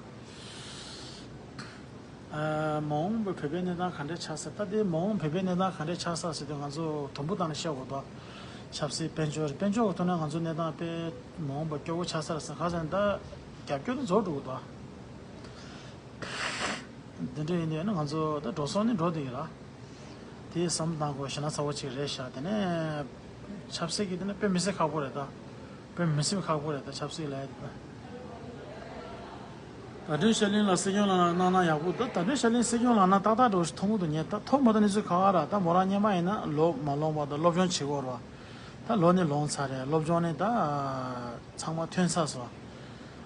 ཨ། མ་འོངས་པའི་བོད་པའི་གནས་སྟངས་ག་འདྲས་ཆགས་ས། ད་ལྟའི་མ་འོངས་བོད་པའི་གནས་སྟངས་ག་འདྲས་ཆགས་ས་ཟེར་དུས་ང་ཚོ་དུམ་བུ་བཏང་ནས་བཤད་དགོས་དོ། ཆབ་སྲིད། དཔལ་འབྱོར། དཔལ་འབྱོར་གྱི་ཐོག་ནས་ང་ཚོ་གནས་སྟངས་དཔེ་མ་འོངས་པ་སྐྱོ་བོ་ཆགས་ས་རེད་ཟེར། ག་ཟེར་ན་ད་རྒྱབ་སྐྱོར་དེ་རྫོགས་འགྲོ་གི་འདུག་དེ་འདྲ་ཡིན་དུས་ན་ང་ཚོ་ད་འགྲོ་སོང་ནི་འགྲོ་བསྡད་ཀྱི་རེད། དེ་བསམ་བློ་བཏང་དགོས་ཞེ་ན་ཚ་བོ་ཅིག་རེད་ཤག་དེ་ནས་ཆབ་སྲིད་ཀྱི་དེ་ནས་དཔེ་མི་སྲིད་ཁག་པོ་རེད་ད། དཔེ་མི་སྲིད་ཁག་པོ་རེད་ད་ཆབ་སྲིད་ལ་ཡ་དེ་ད། ད་དུས་ཤར་གླིང་ལ་སྲིད་སྐྱོང་ལ་གནང་ན་ཡག་པོ་འདུག་ད་དུས་ཤར་གླིང་སྲིད་སྐྱོང་ལ་ན་ཏག་ཏག་འགྲོ་ཞིག་མཐོང་གི་འདུག་ངས་ད་ཐོག་མ་ད་གནས་ཚུལ་ག་ག་ར་ད་མོ་རང་སྔོན་མ་ཡིན་ན་ལོ་མ་ལོངས་པ་ད་སློབ་སྦྱོང་བྱེད་དགོས་རེད་བ། ད་ལོ་ནི་ལོངས་ཚར་རེད། སློབ་སྦྱོང་ནི་ད་ཚང་མ་ཐོན་ཚར་སོང་།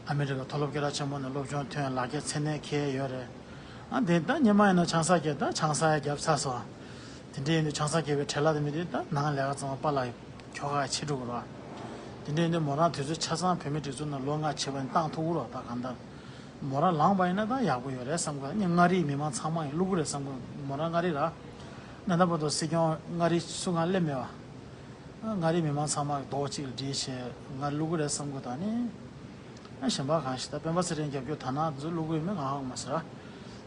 ཨ་མི་རི་ཀ་མཐོ་སློབ་སྐད་གྲགས་ཆེན་པོ་ནས་སློབ་སྦྱོང་ཐོན། ལག་ཁྱེར་མཚན་གནས་འཁྱེར་ཡོད་རེད། ཨ་དེ་ད་སྔོན་མ་ཡིན་ན་ཆང་ས་བརྒྱབ། ད་ཆང་ས་ཡ་བརྒྱབ་ཚར་སོང་། དེ་འདྲ་ཡིན་དུས་ཆང་ས་བརྒྱབ་པའི་བྲེལ་བ་དེ་མི་དེ་ད་ནང་ལས་ཀ་ཚང་མ་པཱ་ལགས་ཁྱོ་ག་ཆེ་འགྲོ་གི་རེད། དེ་འདྲ་ཡིན་དུས་མོ་རང་དུས་ཚོད་ཆ་ཚང་བོད་མི་སྒྲིག་འཛུགས་ནང་ལོ་ལྔ་བྱས་པ་ཡིན་བཏང་ཐུབ་ཀྱི་རེད། ད་གང་ལྟར་མོ་རང་ལངས་པ་ཡིན་ན་ད་ཡག་པོ་ཡོད་རེད་བསམ་གི། ཨ་ནི་མངའ་རིས་མི་མང་ཚང་མ་ཡིན་བླུག་གི་རེད་བསམ་གི། མོ་རང་མངའ་རིས་ར། ད་ལྟ་བར་དུ་སྲིད་སྐྱོང་མངའ་རིས་སུ་གང་སླེབས་མེད་བ། མངའ་རིས་མི་མང་ཚང་མ་རྡོག་གཅིག་ལ་སྒྲིལ་བྱས་ང་བླུག་གི་རེད་བསམ་གི། ད་ནི། ཨ་གཞན་པ་གང་ཞིག་ད་སྤེན་པ་ཚེ་རིང་རྒྱབ་སྐྱོར་དར་ནག་ཚོ་བླུག་གི་ཡོད་མེད་ང་ཧ་གོ་མ་སོང་ར།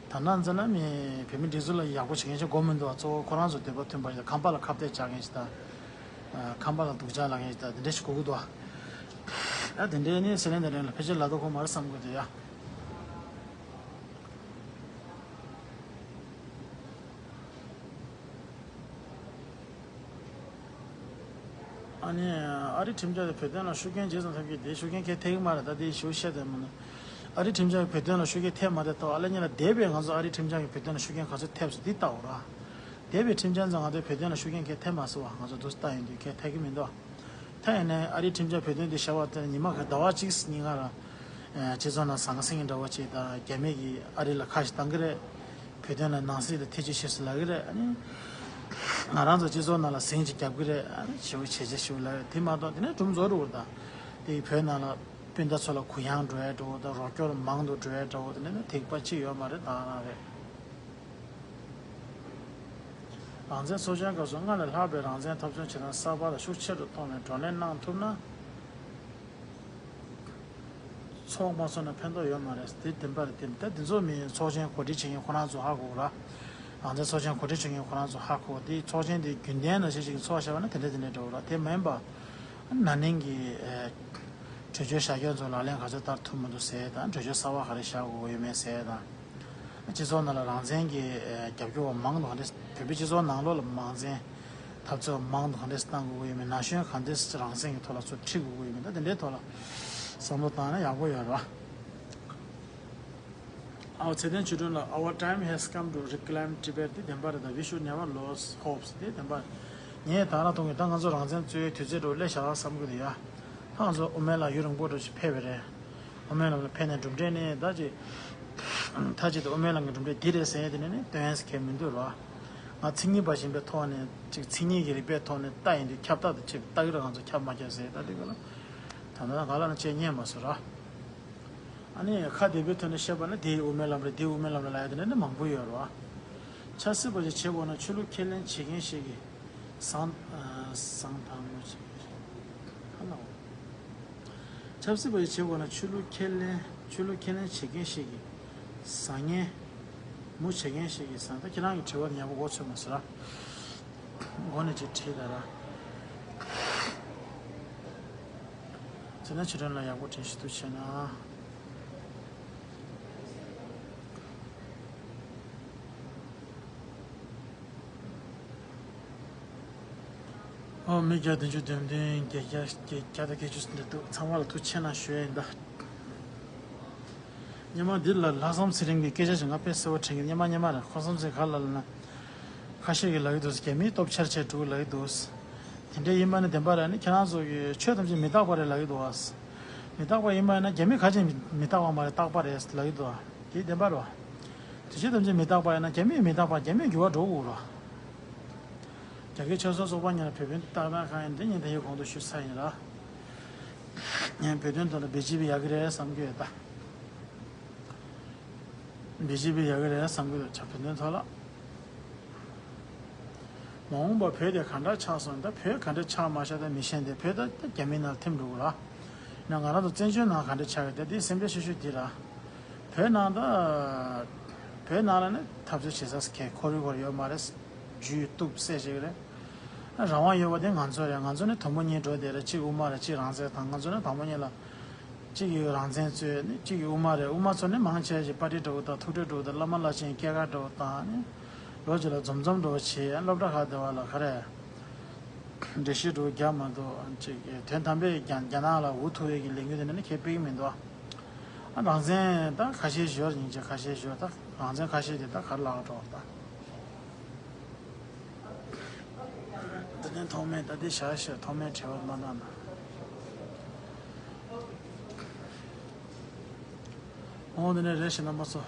དར་ནག་ཚོ་ན་མི་བོད་མི་སྒྲིག་འཛུགས་ལ་ཡག་པོ་བྱེད་མཁན་ཞིག་དགོས་མི་འདུག་གཙོ་བོ་ཁོ་རང་ཚོ་འདོད་པ་མཐུན་པ་ཞིག་ཁང་པ་ལ་ཁ་གཏད་བཅག་མཁན་ཞིག་དང་། ཁང་པ་ལ་སྡུག་ཅག་ལབ་མཁན་ཞིག་དང་དེ་འདྲ་ཞིག་དགོས་ཀྱི་འདུག་ཨ་དེ་འདྲའི་ནི་ཟི་ལིང་དེ་རིང་ལ་ཕལ་ཆེར་ལབ་དགོས་མ་རེད་བསམ་གི་འདུག་ཡ། ཨ་ནི་ཨ་རི་ཁྲིམས་འཆར་དེ་བོད་དོན་ལ་ཤུགས་རྐྱེན་ཇི་ཙམ་ཐེབས་ཀྱི་དེ་ཤུགས་རྐྱེན་གང་ཐེབས་ཀྱི་མ་རེད། ད་དེ་ཞུ་བཤད་དེ་མ་ནི་ཨ་རི་ཁྲིམས་འཆར་བོད་དོན་ལ་ཤུགས་རྐྱེན་ཐེབས་མ་ཐེབས་ཐོག་ཨ་ལེ་ཉིན་ལ་འདས་པའི་ང་ཚོ་ཨ་རི་ཁྲིམས་འཆར་གྱིས་བོད་དོན་ལ་ཤུགས་རྐྱེན་ག་ཚོད་ཐེབས་སོང་འདི་ལྟ་འོ་ར། འདས་པའི་ཁྲིམས་འཆར་ཚོ་ང་ཚོའི་བོད་དོན་ལ་ཤུགས་རྐྱེན་གང་ཐེབས་མ་སོང་བ། ང་ཚོ་འདུག་ལྟ་ཡོང་དུས་གང་ཐེབས་ཀྱི་མི་འདུག་ད་ཡིན་ནའི་ཨ་རིའི་ཁྲིམས་འཆར་བོད་དོན་འདི་བཞག་པ་དེ་ཉི་མ་ག་ཟླ་བ་གཅིག་གཉིས་ང་རང་སྤྱི་ཚོགས་ནང་ཟང་ཟིང་འདྲ་བོ་ཅིག་དང་རྒྱ་མི་གིས་ཨ་རི་ལ་ཁ་ཞིག་བཏང་གི་རེད། བོད་དོན་ལ་ནང་སྲིད་ལ་ཐེ་ཇུས་བྱེད་སྲིད་ལབ་ཀྱི་རེད། ཨ་ནི་ང་རང་ཚོ་སྤྱི་ཚོགས་ནང་ལ་ཟིང་ཅིག་རྒྱབ་ཀྱི་རེད། ཨ་ནི་ཞེ་པོ་བྱས་བྱས་ཞེ་པོ་ལབ་རེད། དེ་མ་གཏོགས་དེ་ནས་གྲུབ་འབྲས་རུ་བར་དང་དེ་བོད་ནང་ལ་སྤུན་ཟླ་ཚོ་ལ་གུ་ཡངས་འགྲོ་ཡ་འདྲ་བོ་དང་རོགས་སྐྱོར་མང་དུ་འགྲོ་ཡ་འདྲ་བོ་དེ་འདྲ་ནི་ཐིགས་པ་གཅིག་ཡོད་མ་རེད། ད་རང་རེད། རང་བཙན་ཚོགས་ཆེན་སྐབས་སུ་སྔར་ལས་ལྷག་པའི་རང་བཙན་འཐབ་རྩོད་བྱེད་སྟངས་གསར་པ་ལ་ཤུགས་ཆེ་རུ་གཏོང་བའི་བགྲོ་གླེང་གནང་ཐུབ་ན། ཚོགས་མ་ཚོགས་ན་ཕན་ཐོགས་ཡོད་མ་རེད། དེ་བདེན་པ་རེད། དེ་ད་དེ་ཚོ་མིན་ཚོགས་ཆེན་གོ་སྒྲིག་བྱེད་མཁན་ཁོ་རང་ཚོ་ཧ་གོ་ར། རང་བཙན་ཚོགས་ཆེན་གོ་སྒྲིག་བྱེད་མཁན་ཁོ་རང་ཚོ་ཧ་གོ། དེ་ཚོགས་ཆེན་དེ་རྒྱུན་ལྡན་ནང་བཞིན་ཞིག་ཚོགས་བཞག་པ་ན་དེ་འདྲ་དེ་འདྲ་འགྲོ་ར། དེ་མིན་པ། ན་ནིང་གི་གྲོས་ཆོད་བཞག་མཁན་ཚོ་ལག་ལེན་ག་ཚོད་བསྟར་ཐུབ་མི་འདུག་ཟེར་དང་། གྲོས་ཆོད་གསར་བ་ག་རེ་བཞག་དགོས་ཀྱི་ཡོད་མེད་ཟེར་དང་། སྤྱི་ཚོགས་ནང་ལ་རང་བཙན་གྱི་རྒྱབ་སྐྱོར་བ་མང་དུ་ག་འདྲ། བོད་པའི་སྤྱི་ཚོགས་ནང་ལོགས་ལ་མང་བཙན་འཐབ་རྩོད་མང་དུ་ག་འདྲ་བཏང་དགོས་ཀྱི་ཡོད་མེད། ན་གཞོན་ག་འདྲ་རང་བཙན་གྱི་ཐོག་ལ་ཚུར་ཁྲིད་དགོས་ཀྱི་ཡོད་མེད། ད་དེ་འདྲའི་ཐོག་ལ་བསམ་བློ་བཏང་ན་ཡག་པོ་ཡོད་རེད་བ། ཨའོ་ཚེ་བརྟན་ཆོས་སྒྲོན་ལགས། Our time has come to reclaim Tibet. དེ་བདེན་པ་རེད། ད་We should never lose hopes. དེ་བདེན་པ་རེད། ངས་ད་རང་མཐོང་གི་ད་ང་ཚོ་རང་བཙན་རྩོད་ཡའི་དུས་ཚོད་འགྲོ་སླེབས་བཞག་བསམ་གི་འདུག་ཡ། ད་ང་ཚོ་དབུ་མའི་ལམ་ཡུན་རིང་པོ་འགྲོ་ཞིག་ཕེབས་པ་རེད། དབུ་མའི་ལམ་ལ་ཕེབས་ནས་གྲུབ་འབྲས་ནི་ད་ཅིག་ད་ཅིག་ཏུ་དབུ་མའི་ལམ་གྱི་གྲུབ་འབྲས་འདི་རེད་ཟེར་ཡ་དེ་ནི་ནི་སྟོན་ཡ་གལ་མི་འདུག་ར། ང་མཚན་ཉིད་པ་ཞིག་ཡིན་པའི་ཐོག་ནས་ཅིག་མཚན་ཉིད་ཀྱི་རིག་པའི་ཐོག་ནས་ལྟ་ཡིན་དུས་ཁྱབ་བདག་དང་ཅིག་ལྟ་གི་ར། ང་ཚོ་ཁྱབ་མ་ཁྱབ་ཟེར་ད་འདི་ག་ལ་ད་ལྟ་ག་ལ་ན་ཅེས་རྙེད་མ་སོང་ར། ཨ་ནི་ཁ་བདེ་པོའི་ཐོག་ནས་བཤད་པ་ན་དེའི་དབུ་མའི་ལམ་རེད། དེའི་དབུ་མའི་ལམ་རེད་ལབ་ཡ་དེ་འདྲ་ནི་མང་པོ་ཡོད་རེད་བ། ཆབ་སྲིད་པ་ཞིག་བྱེད་དགོས་ན་ཆོས་ལུགས་ཁས་ལེན་བྱེད་མཁན་ཞིག་གིས་བཟང་ཨ་བཟང་ཐང་མོ་བྱེད་ཧ་ལ་འོ། ཆབ་སྲིད་པ་ཞིག་བྱེད་དགོས་ན་ཆོས་ལུགས་ཁས་ལེན་ཆོས་ལུགས་ཁས་ལེན་བྱེད་མཁན་ཞིག་གིས་བཟང་ངན་མོ་བྱེད་མཁན་ཞིག་གིས་བཟང་། ད་ཁྱེད་རང་གི་དྲི་བ་དེ་ཡག་པོ་གོ་ཚོད་མ་སོང་ར། འགོ་ནས་ཅིག་དྲིས་ད་ར། ཚེ་ན་ཆོས་སྒྲོན་ལ་ཡག་པོ་དྲན་ཤེས་ཐུབ་བྱས་ན། ཨོ་མི་བརྒྱ་བདུན་ཅུ་དོན་བདུན་བརྒྱད་བརྒྱ་བརྒྱད་བརྒྱ་དང་བརྒྱད་ཅུ་འདྲ་འདུག་ཚང་མ་ལ་ཐུགས་ཆེ་གནང་ཞུ་ཡ་ཡིན་ད། སྔོན་མ་འདི་ལ་ལྷག་བསམ་ཚེ་རིང་གི་སྐད་ཆ་ཞིག་ང་དཔེ་གསལ་པོ་དྲན་གི། སྔོན་མ་སྔོན་མ་རེད། ཁོ་བསམ་ཚུལ་ག་ལ་ལ་ན། ཁ་ཤས་ཀྱིས་ལབ་ཀྱི་འདུག་རྒྱ་མིའི་སྟོབས་ཆེར་བྱས་འགྲོ་གི་ལབ་ཀྱི་འདུག་དེ་འདྲ་ཡིན་པ་ནི་བདེན་པ་རེད། ཨ་ནི་ཁྱེད་རང་ཚོ་གི་ཆོས་ཐམས་ཅད་མི་རྟག་པ་རེད་ལབ་ཀྱི་འདུག་ཨ། མི་རྟག་པ་ཡིན་པ་ཡིན་ན་རྒྱ་མི་ཁ་ཅིག་མི་རྟག་པ་མ་རེད། རྟག་པ་རེད་ལབ་ཀྱི་འདུག་ཨ། དེ་བདེན་པ་རེད་བ། དེ་ཆོས་ཐམས་ཅད་མི་རྟག་པ་ཡིན་ན་རྒྱ་མི་མི་རྟག་པ་རྒྱ་མི་འགྱུར་བ་འགྲོ་དགོས་རེད། རྒྱ་སྐད་ཆོས་ཚོགས་གཙོ་པ་ཉིད་ལ་བོད་དོན་ལྟ་སྟངས་གང་ཡིན་འདི་ཉིན་དེ་ཡི་གོང་དུ་ཞུས་ཚར་ཡིན་ལ། ངས་བོད་དོན་ཐོག་ལ་བི་ཇེ་པི་ཡག་གི་རེད་བསམ་གྱི་ཡོད་ད། བི་ཇེ་པི་ཡག་གི་རེད་བསམ་གྱི་ཡོད་ད་བོད་དོན་ཐོག་ལ། མ་འོངས་པ་བོད་དེ་ག་འདྲ་ཆགས་སོང་ད། བོད་ག་འདྲ་ཆགས་མ་ཆགས་ད་མི་ཤེས་འདི། བོད་ད་རྒྱ་མིའི་ནང་ལ་ཐིམ་འགྲོ་གི་ར། ན་ང་རང་ཚོ་བཙན་བྱོལ་ནང་ག་འདྲ་ཆགས་ཡོད་ད་འདི་སེམས་ཁྲལ་ཤུགས་ཤུགས་འདི་ར། བོད་ནང་ད། བོད་ནང་ལ་ནི་འཐབ་རྩོད་བྱེད་ས་གའི་ཁོར་ཡུག་ཡོད་མ་རེད། རྒྱུས་གཏུབ་སེ་ཞིག་རེད། རང་དབང་ཡོད་པ་དེ་ང་ཚོ་རེད། ང་ཚོ་ནི་དུམ་བུ་གཉིས་འགྲོ་བསྡད་རེད། གཅིག་དབུ་མ་རེད། གཅིག་རང་བཙན་དང་། ང་ཚོ་ནི་དང་པོ་ཉིད་ལ་གཅིག་གིས་རང་བཙན་རྩོད་ནི། གཅིག་གིས་དབུ་མ་རེད། དབུ་མ་ཚོ་ནི་མང་ཆེ་ཞིག་པར་ཊི་འདྲ་བོ་དང་ཐུག་འཕྲད་འདྲ་བོ་དང་བླ་མ་བླ་ཆེན་སྐྱེས་སྐར་འདྲ་བོ་དང་ནི། ལོ་གཅིག་ལ་འཛོམས་འཛོམས་འདྲ་བོ་བྱེད། སློབ་གྲྭ་ཁག་དེ་བ་ལ་ག་རེ་འགྲེལ་བཤད་འདྲ་བོ་རྒྱག་མ་གཏོགས། གཅིག་དོན་དམ་པའི་རྒྱ་རྒྱ་ནག་ལ་འུ་ཐུག་པའི་གི་ལས་འགུལ་དེ་འདྲ་ནི་གའི་སྤེལ་གི་མི་འདུག་ཨ། རང་བཙན་ད་ཁ་ཤས་ཤིག་ཡོད་རེད། སྙིང་རྗེ། ཁ་ཤས་ཤིག་ཡོད། ད་རང་བཙན་ཁ་ཤས་དེ་ད་ག་རེ་ལབ་འགྲོ་བ་ད། འདི་ནས་ཐོག་མའི་ད་ལྟའི་ཞག་ཞིག་ཐོག་མའི་དྲི་བ་མ་བཏང་ན། འོ་འདི་ནས་རེད་ཞེས་རྣམ་པ་ཚོ།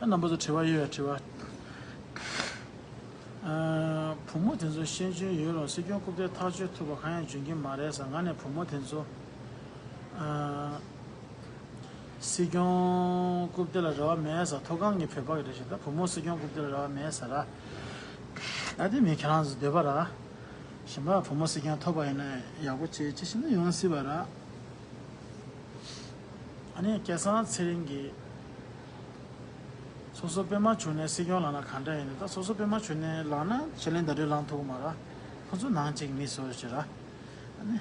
ཨ། རྣམ་པ་ཚོ་དྲི་བ་ཡོད་ཡ། དྲི་བ། ཨ། བུ་མོ་དེ་ཚོ་ཤེས་འཇོན་ཡོད་རུང་སྲིད་སྐྱོང་རྐུབ་སྟེགས་ཐག་གཅོད་ཐུབ་པ་གང་ཡང་འཇོན་གྱི་མ་རེད་ཟེར། ང་ནས་བུ་མོ་དེ་ཚོ། ཨ། སྲིད་སྐྱོང་རྐུབ་སྟེགས་ལ་རེ་བ་མེད་ཟེར། མཐོ་སྒང་གི་བོད་པ་གི་རེད་ཤག་ད་བུ་མོ་སྲིད་སྐྱོང་རྐུབ་སྟེགས་ལ་རེ་བ་མེད་ཟེར་ར། ད་དེ་མིན་ཁྱེད་རང་ཚོ་འདོད་པ་ར། གཞན་པ་བུ་མོ་སྲིད་སྐྱོང་ཐོབ་པ་ཡིན་ན་ཡག་པོ་བྱེད་ཅེས་བྱས་ན་ཡོང་སྲིད་པ་ར། ཨ་ནི་སྐལ་བཟང་ཚེ་རིང་གིས་སོ་སོ་པད་མ་བྱུང་ནས་སྲིད་སྐྱོང་ལངས་ན་ག་འདྲ་ཡིན་ནས། ད་སོ་སོ་པད་མ་བྱུང་ནས་ལངས་ན་ཕྱི་ལན་ད་དུང་ལངས་ཐུབ་ཀྱི་མ་རེད། ཁོ་ཚོ་ནང་གཅིག་མི་བཟོ་ཞིག་ར། ཨ་ནི་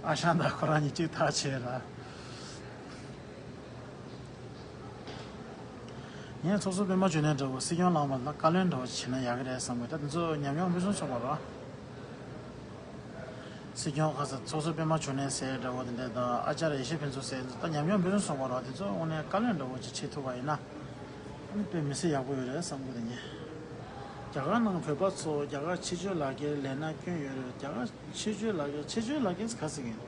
ཨ་ཞང་དང་ཁོ་རང་གཉིས་གཅིག་ཐག་ཆོད་ར། ངས་སོ་སོ་པད་མ་བྱུང་ནས་འདྲ་བོ་སྲིད་སྐྱོང་ལངས་པ་ལ་བཀའ་བློན་འདྲ་བོ་བྱས་ན་ཡག་གི་རེད་བསམ་གི། ད་དེ་ཚོ་ཉམས་མྱོང་མི་བཟུང་ཆོག་པ་ར། སྲིད་སྐྱོང་ཁ་ས་སོ་སོ་པད་མ་བྱུང་ནས་ཟེར་འདྲ་བོ་དེ་འདྲ་དང་། ཨ་ཅར་ཡེ་ཤེས་ཕུན་ཚོགས་ཟེར་ད་ཉམས་མྱོང་མི་བཟུང་སོང་བ་ར། དེ་ཚོ་དངོས་གནས་བཀའ་བློན་འདྲ་བོ་ཅིག་བྱེད་ཐུབ་པ་ཡིན་ན། ཨ་ནི་དཔེ་མི་སྲིད་ཡག་པོ་ཡོད་རེད་བསམ་གི་འདུག་ངས། རྒྱ་གར་ནང་བོད་པ་ཚོ་རྒྱ་གར་ཕྱི་སྐྱོད་ལག་འཁྱེར་ལེན་ན་སྐྱོན་ཡོད་རེད། རྒྱ་གར་ཕྱི་སྐྱོད་ལག་འཁྱེར། ཕྱི་སྐྱོད་ལག་འཁྱེར་ག་ཟེར་གི་ཡིན།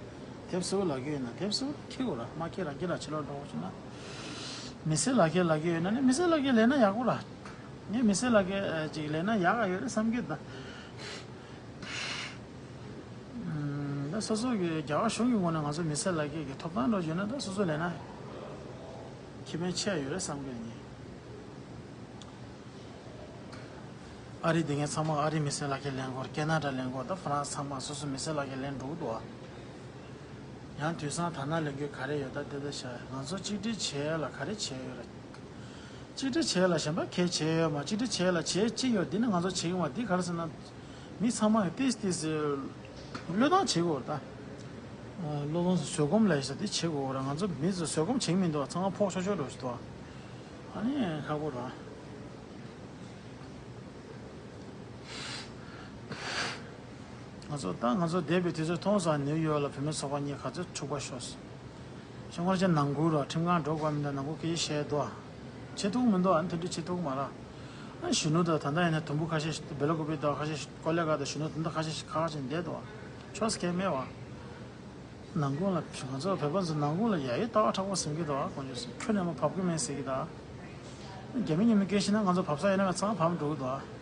དེབ་གསལ་པོ་ལག་འཁྱེར་ཡིན་ན་དེབ་གསལ་པོ་འཁྱེར་དགོས་ར། མ་འཁྱེར་རང་འཁྱེར་ལ་ཕྱི་ལོགས་འགྲོ་དགོས་བྱུང་ན། མི་སེར་ལག་འཁྱེར་ལག་འཁྱེར་ཡོད་ན་ནི་མི་སེར་ལག་འཁྱེར་ལེན་ན་ཡག་པོ་ར། ངས་མི་སེར་ལག་འཁྱེར་ཅིག་ལེན་ན་ཡག་ག་ཡོད་རེད་བསམ་གི་ད། ད་སོ་སོ་གི་རྒྱ་གར་གཞུང་གི་ངོས་ནས་ང་ཚོ་མི་སེར་ལག་འཁྱེར་གྱི་ཐོབ་ཐང་འགྲོ་ཡོད་ན་ད་སོ་སོ་ལེན་ན་ཁེ་ཕན་ཆེ་ཡ་ཡོད་རེད་བསམ་གི་ཡིན། ཨ་རི་དེ་ངས་ཚང་མ་ཨ་རི་མི་སེར་ལག་འཁྱེར་ལེན་དགོས། ཀེ་ན་ཌ་ལེན་དགོས། ད་ཧྥ་རན་སི་ཚང་མ་སོ་སོ་མི་སེར་ལག་འཁྱེར་ལེན་འགྲོ་གི་འདུག་ཨ། ཡང་དུས་སང་ཐ་ན་ལེན་རྒྱུ་ག་རེ་ཡོད་ད། དེ་ད་ཤ་ང་ཚོ་གཅིག་སྒྲིལ་བྱེད་ཡ་ལ་ག་རེ་བྱེད་ཡ་ཡོད་རེད། གཅིག་སྒྲིལ་བྱེད་ཡ་ལ་གཞན་པ་གས་བྱེད་ཡ་ཡོད་མ། གཅིག་སྒྲིལ་བྱེད་ཡ་ལ་བྱེད་གཅིག་ཡོད། འདི་ནི་ང་ཚོ་བྱེད་ཀྱི་མ། འདི་ག་རེ་ཟེར་ན། མི་ཚང་མ་གིས་ཏིས་ཏིས་བློས་བཏང་བྱེད་དགོས་རེད་ད། བློས་བཏང་བཟོད་སྒོམ་ལས་ཤ་འདི་བྱེད་དགོས་རེད། ང་ཚོ་མི་ཚོ་བཟོད་སྒོམ་བྱེད་ཀྱི་མི་འདུག་ཚང་མ་ཕོག་ཆོག་ཆོག་འགྲོ་ཞིག་འདུག་ཨ་ནི་ཁག་པོ་རེད། ང་ཚོ་ད་ང་ཚོ་འདས་པའི་དུས་ཚོད་མཐོང་སོང་། ནིའུ་ཡོག་ལ་བུད་མེད་ཚོགས་པ་གཉིས་ག་ཚོད་འཁྲུག་པ་ཤོར་སོང་། ཤོག་ངར་ཅན་ནང་ཁུལ་རོ། ཁྲིམས་ཁང་འགྲོ་དགོས་མི་འདུག་ནང་ཁུལ་སྐད་ཆ་བཤད་འདུག་བྱེད་ཐུབ་མི་འདུག་ཨ་ནི་དེ་འདྲ་བྱེད་ཐུབ་མ་རེད། ཨ་གཞོན་ནུ་དང་ད་ལྟ་ཡིན་ན་དུམ་བུ་ཁ་ཤས་ཤིག་སྦེ་ལ་ཀུ་པེ་དང་ཁ་ཤས་ཤིག་ཀོ་ལེ་ག་དང་གཞོན་ནུ་དེ་འདྲ་ཁ་ཤས་ཤིག་ཁག་ཅིག་བསྡད་འདུག་ཆོག་ས་གང་མེད་བ། ནང་ཁུལ་ལ་ང་ཚོ་བོད་པ་ཚོ་ནང་ཁུལ་ལ་ཡ་ཡི་ལྟ་བ་དྲག་པོ་ཟིན་གྱི་འདུག་ཁོང་ཚོས་ཁྱོན་ནས་མ་བབས་ཀྱི་མེད་ཟེར་གྱི་འདུག་རྒྱ་མི་ཉི་མ་སྐད་ཤེས་ན་ང་ཚོ་བབས་ས་ཡོད་ན་ང་ཚང་བབས་འགྲོ་གི་འདུག་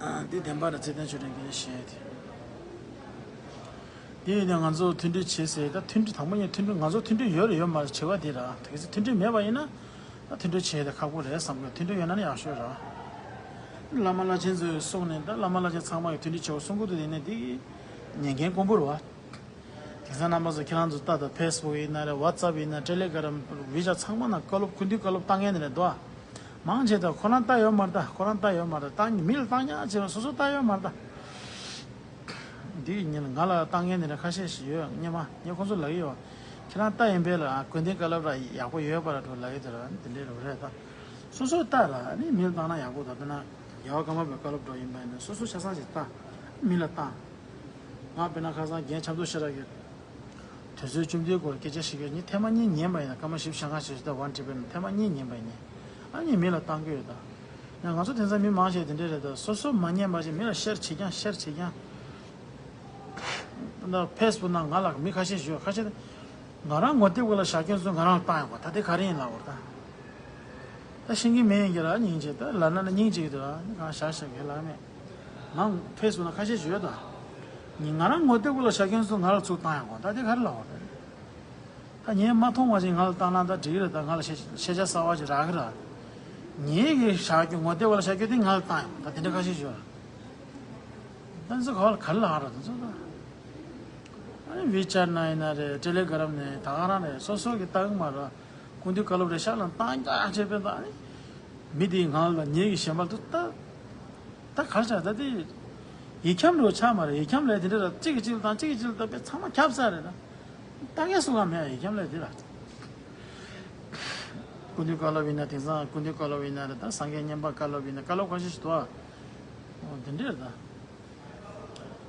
ཨ། འདི་བདེན་པ་རེད། ཚེ་བརྟན་ཆོས་སྒྲོན་གྱིས་བཤད་དེ། དེ་ཡིན་ན་ང་ཚོ་མཐུན་སྒྲིལ་བྱེད་ཟེར། ད་མཐུན་སྒྲིལ་དང་པོ་ཉིད་མཐུན་སྒྲིལ། ང་ཚོ་མཐུན་སྒྲིལ་ཡོད་རེད་ཡོད་མ་རེད་བྱེད་པ་དེ་ར། དེ་ག་ཚོད་མཐུན་སྒྲིལ་མེད་པ་ཡིན་ན་ད་མཐུན་སྒྲིལ་བྱེད་དེ་ཁག་པོ་རེད་བསམ་གི། མཐུན་སྒྲིལ་ཡོད་ན་ནི་ཡག་ཤོས་ར། བླ་མ་བླ་ཆེན་ཚོས་གསུངས་ནས་ད་བླ་མ་བླ་ཆེན་ཚང་མ་གི་མཐུན་སྒྲིལ་བྱེད་དགོས་གསུང་གི་འདུག་དེ་ནས་འདི་ཉན་མཁན་དཀོན་པོ་རེད་བ། དེང་སང་རྣམ་པ་ཚོ་ཁྱེད་རང་ཚོ་ལྟ་དང་། ཕེ་སི་བུག་ཡིན་ན་རེད། ཝ་ཙབ་ཡིན་ན། ཊེ་ལེ་གྷ་རམ། ཝི་ཅེཊ་ཚང་མ་ནང་བཀའ་སློབ་སྐུ་མདུན་བཀའ་སློབ་བཏང་མཁན་དེ་རེད་དོ། མང་ཆེ་ད་ཁོ་རང་ལྟ་ཡོད་མ་རེད་ད། ཁོ་རང་ལྟ་ཡོད་མ་རེད། ད་མི་ལ་བཏང་ཉག་བྱས་པ་སོ་སོ་ལྟ་ཡོད་མ་རེད་ད། འདི་ཡིན་ང་ལ་བཏང་མཁན་དེ་འདྲ་ཁ་ཤས་ཤིག་ཡོད། སྔོན་མ་ངས་ཁོ་ཚོ་ལབ་ཀྱི་ཡོད། ཁྱེད་རང་ལྟ་ཡིན་པས་ལ་དགོན་སྡེ་བཀའ་སློབ་ར་ཡག་པོ་ཡོད་པ་ར་འགྲོ་ལབ་ཀྱི་འདུག་ར། དེ་འདྲའི་རོ་རེད་ད། སོ་སོ་ལྟ་ར་ནི་མི་ལ་བཏང་ན་ཡག་པོ་ད། དཔེར་ན་རྒྱལ་བ་ཀརྨ་པའི་བཀའ་སློབ་འགྲོ་ཡིན་པ་ཡིན་ན་སོ་སོ་ཆ་ཚང་ཞིག་ལྟ། མི་ལ་བཏང་། ང་དཔེར་ན་ཁ་སང་རྒན་ཆབ་མདོ་ཤེས་རབ་ཀྱིས་དུས་ཚོད་བཅུ་བདུན་སྐོར་སྐད་ཆ་བཤད་ཀྱི་ཡོད། ངས་ཐེངས་མ་གཉིས་ཉན་པ་ཡིན་ན། སྐར་མ་བཞི་བཅུ་ཞེ་ལྔ་ཞིག་ད་ཝན་ཊི་བི་ནང་ཐེངས་མ་གཉིས་ཉན་པ་ཡིན། ཨ་ནི་མི་ལ་བཏང་གི་ཡོད་ད། ཡང་ང་ཚོ་དེང་སང་མི་མང་ཆེ་དེ་འདྲས་རེད་ད། སོ་སོ་མ་ཉན་པ་ཞིག་མི་ལ་ཤེར་བྱེད་རྐྱང་། ཤེར་བྱེད་རྐྱང་། ད་ཕེ་སི་བུག་ནང་ང་ལ་མི་ཁ་ཤས་ཤིག་ཡོད། ཁ་ཤས་ང་རང་ངོ་དེབ་ལ་བཞག་རྐྱང་ཚོ་ང་རང་ལ་བཏང་ཡོང་བ། ད་དེ་ག་རེ་ཡིན་ལབ་པ་རེད་ད། ད་ཤེས་ཀྱི་མེད་ཡིན་གྱི་ར། སྙིང་རྗེ་ད་ལབ་ན་ན་སྙིང་རྗེ་གི་འདུག་ར། གང་བཞག་བཞག་གི་ལབ་མེད། ང་ཕེ་སི་བུག་ན་ཁ་ཤས་ཡོད་ད། ཉིན་ང་རང་ངོ་དེབ་ལ་བཞག་མཁན་ཚོ་ང་ལ་ཚུར་བཏང་ཡོང་གོ། ད་དེ་ག་རེ་ལབ་པ་རེད། ད་ངས་མ་མཐོང་བ་ཞིག་ང་ལ་བཏང་ན་ད་འགྲིག་རེད། ད་ང་ལ་ཤེས་ཤེས་བྱ་གསར་བ་ཅིག་རག་གི་ར། ངས་གི་བཞག་རྒྱུ་ངོ་དེབ་ལ་བཞག་རྒྱུ་དེ་ང་ལ་བཏང་ཡོང་། ད་དེ་འདྲ་ཁ་ཤས་ཡོད་ར། ད་ཚོ་ག་ལ་ག་རེ་ལབ་ར་ད་ཚོ་ད། ཨ་ནི་ ཝི་ཅར་ནང་ཡིན་ན་རེད། ཊེ་ལེ་གྷ་རམ་ནས་ད་ག་རང་རེད། སོ་སོ་གི་ལྟ་གི་མ་རེད། སྐུ་མདུན་བཀའ་སློབ་རེད་ཤག་ལ་བཏང་རྒྱག་བྱས་པས་ད་ནི། མི་དེའི་ངང་ལ་ཉེ་གི་གཞན་པ་ལ་ད། ད་གར་ཆགས་ད་དེ། ཡིག་འཁྱམ་འགྲོ་ཆགས་མ་རེད། ཡིག་འཁྱམ་ལས་དེ་འདྲ་ལ་གཅིག་གིས་གཅིག་ལ་བཏང་གཅིག་གིས་གཅིག་ལ་བཏང་པས་ཚང་མ་ཁྱབ་ཚར་རེད་ད། ལྟ་མཁན་སུ་གང་མེད་ཡིག་འཁྱམ་ལས་དེ་ལ། སྐུ་མདུན་བཀའ་སློབ་ཡིན་ན་དེང་སང་སྐུ་མདུན་བཀའ་སློབ་ཡིན་ན་རེད་ད། སངས་རྒྱས་བསྙེན་པ་བཀའ་སློབ་ཡིན་ན་བཀའ་སློབ་ཁ་ཤས་ཤིག་འདུག་ཨ། འོ་དེ་འདྲ་རེད་ད།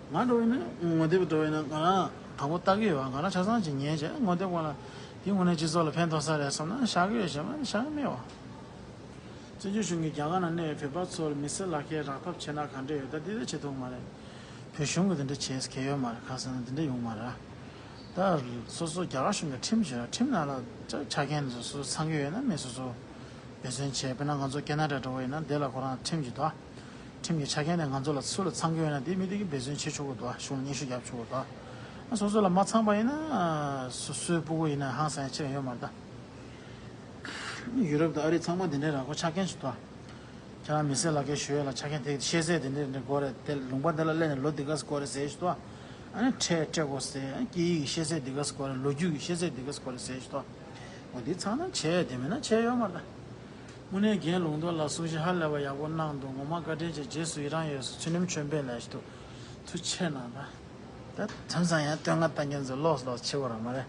ང་འགྲོ་བས་ན་ངོ་དེབ་འགྲོ་བས་ན་ང་རང་དང་པོ་ལྟ་གི་ཡོད་བ། ང་རང་ཆ་ཚང་ཅིག་ཉན་བྱས་ངོ་དེབ་སྒང་ལ་དེ་དངོས་གནས་སྤྱི་ཚོགས་ལ་ཕན་ཐོགས་ས་རེད་བསམ་ན་བཞག་གི་ཡོད་བྱས་མ་བཞག་གི་མེད་བ། བཙན་བྱོལ་གཞུང་གིས་རྒྱ་གར་ནང་གནས་པའི་བོད་པ་ཚོར་མི་སེར་ལག་ཁྱེར་རག་ཐབས་བྱེད་ན་ག་འདྲ་ཡོད། ད་འདི་ལྟ་བྱེད་ཐུབ་མ་རེད། བོད་གཞུང་གིས་འདི་འདྲ་བྱེད་གལ་ཡོད་མ་རེད། ག་ཟེར་ན་འདི་འདྲ་ཡོང་མ་རེད། ད་སོ་སོ་རྒྱ་གར་གཞུང་གི་ཁྲིམས་བྱོས་ར། ཁྲིམས་ནང་ལ་ཆ་ཆ་རྐྱེན་དེ་ཚོ་ཚང་གི་ཡོད་ན་མི་སོ་སོ་འབད་བརྩོན་བྱས། དཔེར་ན་ང་ཚོ་ཁེ་ན་ཌ་འགྲོ་བ་ཡིན་ན་འདི་ལ་ཁོ་རང་ཁྲིམས་ཀྱི་འདུག་ཁྲིམས་ཀྱི་ཆ་རྐྱེན་དེ་ང་ཚོ་ལ་སུ་ལ་ཚང་གི་ཡོད་ན་དེ་མི་དེ་གིས་འབད་བརྩོན་བྱེད་ཆོག་གི་འདུག་གཞུང་ལ་སྙན་ཞུ་རྒྱབ་ཆོག་གི་འདུག་ཨ་སོ་སོ་ལ་མ་ཚང་པ་ཡིན་ན་སོ་སོའི་སྤུ་གུ་ཡིན་ན་ཧང་སང་ཡ་ཆེ་ཡོད་མ་རེད་ད། ཡུ་རོབ་དང་ཨ་རི་ཚང་མ་འདི་འདྲའི་ར་ཁོ་ཆ་རྐྱེན་ཞིག་འདུག་ཁྱེད་རང་མི་སེར་ལག་ཁྱེར་ཞུ་ཡས་ལ་ཆ་རྐྱེན་དེ་ཤེས་ཚད་དེ་འདྲ་འདྲ་དགོས་རེད། དེ་ལུང་པ་འདི་ལ་སླེབས་ནས་ལོ་འདི་ག་ཙམ་འགོར་རེད་ཟེར་ཞིག་འདུག་ཨ་ནི་ཁྲལ་སྤྲད་དགོས་ཟེར། སྐད་ཡིག་གི་ཤེས་ཚད་འདི་ག་ཙམ་འགོར་རེད། ལོ་རྒྱུས་ཀྱི་ཤེས་ཚད་འདི་ག་ཙམ་འགོར་རེད་ཟེར་ཞིག་འདུག་འོ་འདི་ཚང་ན་བྱས་དེ་མིན་ན་བྱས་ཡོད་མ་རེད་ད། དངོས་གནས་རྒན་ལུང་རྟོགས་ལགས་གསུང་བཤད་ཧ་ལས་པ་ཡག་པོ་གནང་འདུག་ངོ་མ་བཀའ་དྲིན་ཆེ། རྗེས་སུ་ཡི་རང་ཡོད་ཟེར། ཚུལ་ཁྲིམས་ཆོས་འཕེལ་ལགས་ཞིག་འདུག་ཐུགས་ཆེ་གནང་ད། ད་དེང་སང་ཡང་བསྟོད་བསྔགས་བཏང་མཁན་ཚོ་ལོགས་སུ་ལོགས་སུ་ཕྱི་པོ་རང་མ་རེད།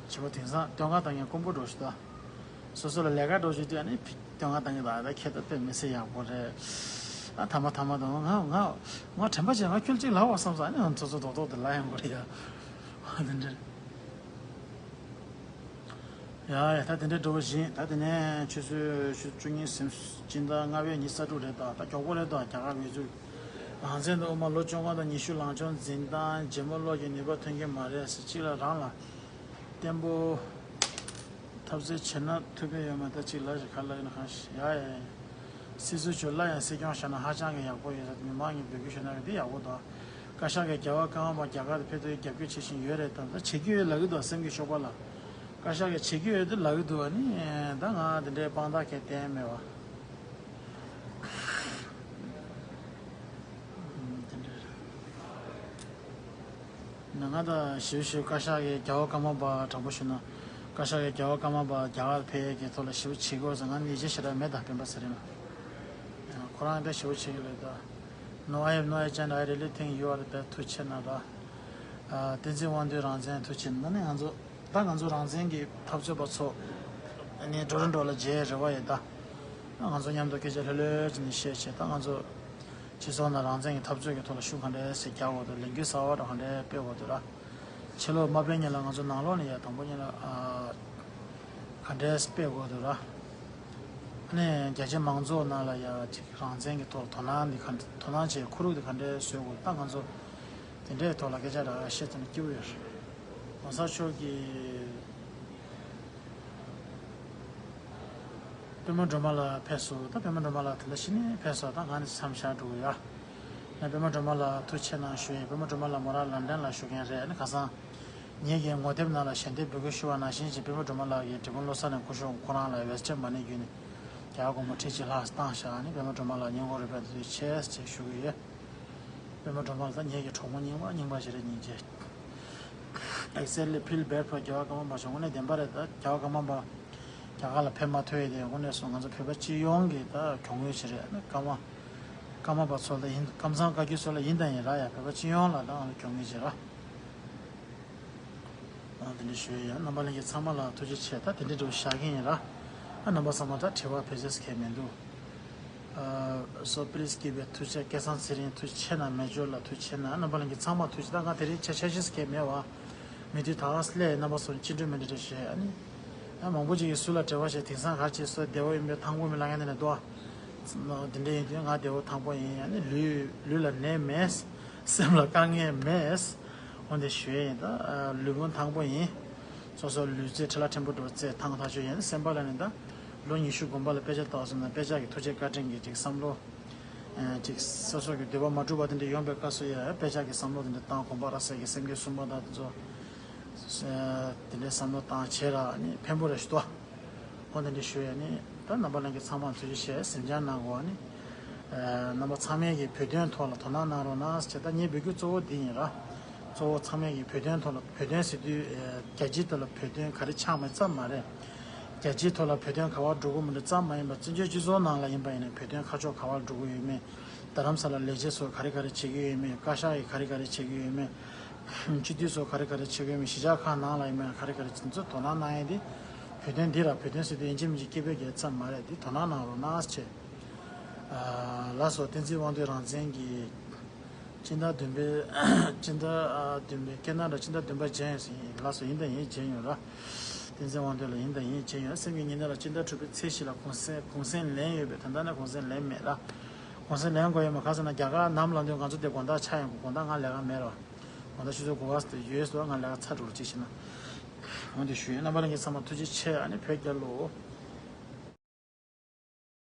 ཕྱི་པོ་དེང་སང་བསྟོད་བསྔགས་བཏང་མཁན་དཀོན་པོ་འགྲོ་ཞིག་ད། སོ་སོ་ལ་ལས་ཀ་འགྲོ་ཞིག་དུས་ཨ་ནི་བསྟོད་བསྔགས་བཏང་གི་ད། ད་ཁྱེད་ད་དཔེ་མི་སྲིད་ཡག་པོ་རེད། ཨ་ཐ་མ་ཐ་མ་དང་ང་ང་ང་དྲན་པ་བྱས་ང་ཁྱོད་ཅིག་ལབ་པ་བསམ་ས་ཨ་ནི་ང་ཚོ་ཚོ་རྡོག་རྡོག་དེ་ལབ་ཡོང་གི་རེད་ཡ། ཨ་དེ་འདྲ། ཡ་ཡ་ད་དེ་འདྲའི་འགྲོ་བ་བཞིན་ད་དེ་ནས་ཆུ་ཚོད་ཆུ་བཅུ་གཉིས་ཟིན། སྤྱི་ཟླ་ལྔ་པའི་ཉི་ཤུ་རྩ་དྲུག་རེད་ད། ད་མགྱོགས་པོ་རེད་ད། རྒྱ་གར་བོད་ཚོད་རང་བཙན་དུ་དབུ་མ་ལོ་བཅོ་ལྔ་དང་ཉི་ཤུ་ལང་ཆོག་འཛིན་སྟངས་རྗེ་མོ་བློ་གི་ནུས་པ་ཐོན་གྱི་མ་རེད་ཟེར། གཅིག་ལ་རང་ལ་བརྟན་པོ་འཐབ་རྩོད་བྱེད་ན་ཐུབ་པའི་ཡོད་མ་ད་གཅིག་ལ་ཞིག་ག་ལ་ཡིན་ན་གང་ཞིག་ཡ་ཡ་ཡ། སྲིད་ཟུར་ཚོས་སླར་ཡང་སྲིད་སྐྱོང་བཞག་ན་ཧ་ཅང་གི་ཡག་པོ་ཡོད་ས། མི་མང་གིས་འབོད་སྐུལ་ཞུ་ན་གི་འདི་ཡག་པོ་འདུག་བཀའ་ཤག་གིས་རྒྱལ་བ་ཀརྨ་པ་རྒྱ་གར་དུ་ཕེབས་ཐུབ་རྒྱབ་སྐྱོར་བྱེད་བཞིན་ཡོད་རེད་དམ། ད་བྱེད་ཀྱི་ཡོད་ལབ་ཀྱི་འདུག་སེམས་ཀྱི་ཤོག་པ་ལ། བཀའ་ཤག་གིས་བྱེད་ཀྱི་ཡོད་དུ་ལབ་ཀྱི་འདུག་ཨ་ནི་ད་ང་འདི་འདྲའི་དཔང་རྟགས་གལ་གཏན་མེད་བ། འདི་འདྲ་རེད། ང་ད་ཞིབ་ཞིབ་བཀའ་ཤག་གིས་རྒྱལ་བ་ཀརྨ་པ་དྲང་པོ་ཞུ་ན། བཀའ་ཤག་གིས་རྒྱལ་བ་ཀརྨ་པ་རྒྱ་གར་ཕེབས་ཡས་ཀྱི་ཐོག་ལ་ཞིབ་བྱེད་དགོས་ཟེར་ང་ནི་ཡིད་ཆེས་ཞེ་དྲག་མེད་ད། སྤེན་པ་ཚེ་རིང་ལ། ཁོ་རང་ད་ཞིབ་བྱེད་ཀྱི་ལོས་ད། No, I have no agenda. I really think you are the best. ཐུགས་ཆེ་གནང་ར། བསྟན་འཛིན་དབང་འདུས་རང་བཙན་ཐུགས་ཆེ་གནང་ནས་ང་ཚོ་ད་ང་ཚོ་རང་བཙན་གྱི་འཐབ་རྩོད་པ་ཚོ་ནི་ཊོ་རོན་ཊོ་ལ་མཇལ་རེ་བ་ཡོད་ད། ང་ཚོ་མཉམ་དུ་སྐད་ཆ་ལྷོད་ལྷོད་ཅིག་ནས་བཤད་བྱས་ད་ང་ཚོ་སྤྱི་ཚོགས་ནང་རང་བཙན་གྱི་འཐབ་རྩོད་ཀྱི་ཐོག་ལ་ཤུགས་ག་འདྲས་སེ་རྒྱག་དགོས་འདུག་ལས་འགུལ་གསར་བ་འདྲ་ག་འདྲས་སྤེལ་དགོས་འདུག་ར། ཕྱི་ལོགས་མ་སྤེལ་སྔོན་ལ་ང་ཚོ་ནང་ལོགས་ནས་ཡ་དང་པོ་ཉིད་ལ་ཨ་ག་འདྲས་སྤེལ་དགོས་འདུག་ར། ཨ་ནི་རྒྱ་ཆེ་མང་ཚོགས་ནང་ལ་ཡ་ཅིག་རང་བཙན་གྱི་ཐོག་དོ་སྣང་འདི་ག་དོ་སྣང་བྱེད་ཁོར་ཡུག་འདི་ག་འདྲས་བཟོ་དགོས་ད་ང་ཚོ་དེ་འདྲའི་ཐོག་ལ་སྐད་ཆ་ར་བཤད་ཐུབ་ན་སྐྱིད་པོ་ཡོད་རེད། ༸གོང་ས་མཆོག་གིས་པདྨ་སྒྲོལ་མ་ལགས་ཕེབས་སོང་། ད་པདྨ་སྒྲོལ་མ་ལགས་དེ་འདྲ་ཞིག་ནས་ཕེབས་སོང་། ད་ང་ནི་མཚམས་བཞག་འགྲོ་གི་ཡ། ང་པདྨ་སྒྲོལ་མ་ལགས་ཐུགས་ཆེ་གནང་ཞུ་ཡིན། པདྨ་སྒྲོལ་མ་ལགས་མོ་རང་ལན་ཌན་ལ་བཞུགས་མཁན་རེད། ཨ་ནི་ཁ་སང་ངེད་ཀྱི་ངོ་དེབ་ནང་ལ་ཞལ་འདེབས་འབོད་སྐུལ་ཞུ་བ་ནང་བཞིན་ཅིག་པདྨ་སྒྲོལ་མ་ལགས་ཀྱིས་འབྲས་སྤུངས་བློ་གསར་ནས་སྐུ་ཞབས་ཁོ་རང་ལ་ཝེ་སི་ཊར་མ་ནི་བརྒྱུད་ནས་རྒྱ་གར་སྒོར་མོ་ཁྲི་གཅིག་ལྷག་བཏང་བཞག་ཨ་ནི་པདྨ་སྒྲོལ་མ་ལགས་སྙན་སྐུ་རུ་ཕེབས་ཐུགས་རྗེ་ཆེ་ཞེས་ཞུ་གི་ཡོད། པདྨ་སྒྲོལ་མ་ལགས་ད་ངེད་ཀྱི་གྲོགས་མོ་རྙིང་པ་རྙིང་པ་ཞིག་རེད་སྙིང་རྗེ། Exactly, feel bad for རྒྱལ་བ་ཀརྨ་པ་མཆོག་དངོས་གནས་བདེན་པ་རེད། ད་རྒྱལ་བ་ཀརྨ་པ་རྒྱ་གར་ལ་ཕེབས་མ་ཐུབ་ཡས་དེ་དངོས་གནས་སོང་ང་ཚོ་བོད་པ་སྤྱི་ཡོངས་ཀྱི་ད་གྱོང་ངོས་ཤིག་རེད། ཨ་ནི་ཀརྨ་ཀརྨ་པ་ཚོ་ལ་ཡིན། ཀམ་ཚང་བཀའ་བརྒྱུད་ཚོ་ལ་ཡིན་དང་ཡིན་ར་ཡ། བོད་པ་སྤྱི་ཡོངས་ལ་ད་ང་ཚོ་གྱོང་ངོས་ཤིག་ར། ཨ་དེ་འདྲ་ཞུ་ཡ་ཡ། རྣམ་པ་ལྷན་རྒྱས་ཚང་མ་ལ་ཐུགས་རྗེ་ཆེ། ད་དེ་འདྲ་འདྲ་བོ་བཞག་གི་ཡིན་ར། ཨ་རྣམ་པ་ཚང་མ་ད་དྲི་བ་ཕལ་ཆེར་གང་ཡང་མི་འདུག་ཨ་so please give a ཐུགས་རྗེ་ཆེ། སྐལ་བཟང་ཚེ་རིང་ཐུགས་རྗེ་ཆེ་གནང་། མེ་ཇོར་ལགས་ཐུགས་རྗེ་ཆེ་གནང་། རྣམ་པ་ལྷན་རྒྱས་ཚང་མ་ཐུགས་རྗེ། ད་ང་དེ་རིང་ཆ་ཆ་ཤས་གང་ཡང་མེད་བ། མི་དུས་ད་ག་སླེབས་རྣམ་པ་ཚོ་བཅིངས་འགྲོལ་མི་འདྲ་འདྲ་བྱས། ཨ་ནི་ཨ་མང་པོ་ཅིག་གིས་ཟུར་ལ་འབྲེལ་བ་བྱས། དེང་སང་ག་རེ་བྱས་སོ་བདེ་བོ་ཡིན་པས་ཐང་པོ་མི་ལ་ངན་དེ་ནས་འདུག་ཨ། དེ་འདྲ་ཡིན་དུས་ང་བདེ་བོ་ཐང་པོ་ཡིན། ཨ་ནི་ལུས་ལུས་ལ་ནད་མེད། སེམས་ལ་དཀའ་ངལ་མེད། འོན་ཏེ་ཞུ་ཡས་ཡིན་ད། ལུས་ཕུང་ཐང་པོ་ཡིན། སོ་སོ་ལུས་རྩལ་འཕྲུལ་ལ་ཕྲན་བུ་འགྲོ་རྩལ་ཐང་ཐག་ཆོད་ཡིན། སེམས་པ་ལ་ནི་ད། ལོ་ཉི་ཤུ་དགོན་པ་ལ་དཔེ་ཆ་ལྟ་བ་སོང་ན་དཔེ་ཆ་གི་ཐུགས་རྗེ་བཀའ་དྲིན་གྱིས་ཅིག་བསམ་བློ། ཅིག་སོ་སོ་གི་འདོད་པ་མ་འགྲུབ་པ་དེ་འདྲ་ཡོང་པའི་སྐབས་སུ་ཡ་དཔེ་ཆ་གི་བསམ་བློ་དེ་འདྲ་བཏང་། དགོངས་པ་རབ་གསལ་གྱི་སེམས་བསྐྱེད་གསུམ་པ་དང་དེ་ཚོ། དེ་འདྲའི་བསམ་བློ་བཏང་བྱས་ར་ནི་ཕན་པོ་རེ་ཞིག་འདུག་འོ་དེ་འདྲ་ཞུ་ཡ་ནི་ད་རྣམ་པ་ལྷན་རྒྱས་ཚང་མ་ཐུགས་རྗེ་ཆེ་གཟིམ་འཇག་གནང་དགོས་ནི། རྣམ་པ་ཚང་མས་ཀྱི་བོད་དོན་ཐོག་ལ་དོ་སྣང་གནང་རོགས་གནང་ཟེར། ད་ངའི་འབོད་སྐུལ་གཙོ་བོ་འདི་ཡིན་ར། གཙོ་བོ་ཚང་མས་ཀྱི་བོད་དོན་ཐོག་ལ། བོད་དོན་ཟེར་དུས་རྒྱལ་སྤྱིའི་ཐོག་ལ་བོད་དོན་ག་རེ་ཆགས་མེད་ཙམ་མ་རེད། རྒྱལ་སྤྱིའི་ཐོག་ལ་བོད་དོན་ག་པར་འགྲོ་གི་མི་འདུག་ཙམ་མ་ཡིན་པར་བཙན་བྱོལ་སྤྱི་ཚོགས་ནང་ལ་ཡིན་པ་ཡིན་ན་བོད་དོན་ཁ་ཕྱོགས་ག་པར་འགྲོ་གི་ཡོད་མེད། རྡ་རམ་ས་ལ་ལས་བྱེད་ཚོ་ག་རེ་ག་རེ་བྱེད་ཀྱི་ཡོད་མེད། བཀའ་ཤག་གིས་ག་རེ་ག་རེ་བྱེད་ཀྱི་ཡོད་མེད། སྤྱི་འཐུས་ཚོ་ག་རེ་ག་རེ་བྱེད་ཀྱི་ཡོད་མེད། གཞིས་ཆགས་ཁག་ནང་ལ་ཡིན་པ་ཡིན་ན་ག་རེ་ག་རེ་བྱེད། ཚོ་དོ་སྣང་གནང་ཡས་དེ་བོད་དོན་འདི་ར། བོད་དོན་ཟེར་དུས་ཡིན་གཅིག་མིན་གཅིག་སྐད་འབོད་རྒྱག་ཙམ་མ་རེད། འདི་དོ་སྣང་གནང་རོགས་གནང་ཟེར། ལགས་སོ། བསྟན་འཛིན་དབང་འདུས་རང་བཙན་གྱིས་སྤྱི་ཟླ་བདུན་པའི་སྤྱི་ཟླ་བདུན་པའི་ཁྱེད་རྣམ་ལ་སྤྱི་ཟླ་བདུན་པ་མཇལ་ཡོང་ཟིན། ལགས་སོ། ཡིན་དང་ཡིན། མཇལ་ཡོང་ར། བསྟན་འཛིན་དབང་འདུས་ལགས། ཡིན་དང་ཡིན། མཇལ་ཡོང་། སེམས་ཀྱི་ཉེ་གནས་ལ་སྤྱི་ཟླ་དྲུག་པའི་ཚེས་བཞི་ལ་གུང་སེང་གུང་སེང་ལེན་ཡོད་པས། ད་ལྟ་ནས་གུང་སེང་ལེན་མེད་ལ། གུང་སེང་ལེན་དགོས་ཡོད་མ་ག་ཟེར་ན། རྒྱ་གར་ནམ་ལངས་དུས་ང་ཚོ་དེ་དགོང་དག་ཆགས་ཡོང་གི། དགོང་དག་ང་ལས་ཀ་མེད་ར། དགོང་དག་ཆུ་ཚོད་དགུ་པ་ཟེར་དུས་ཡོད་སོ། ང་ལས་ཀ་ཚར་འགྲོ་ལ་གཅིག་བྱས་ན། འོན་ཏེ་ཞུ་ཡིན། རྣམ་པ་ལྷན་རྒྱས་ཚང་མ་ཐུགས་རྗེ་ཆེ། ཨ་ནི་བོད་རྒྱལ་ལོ།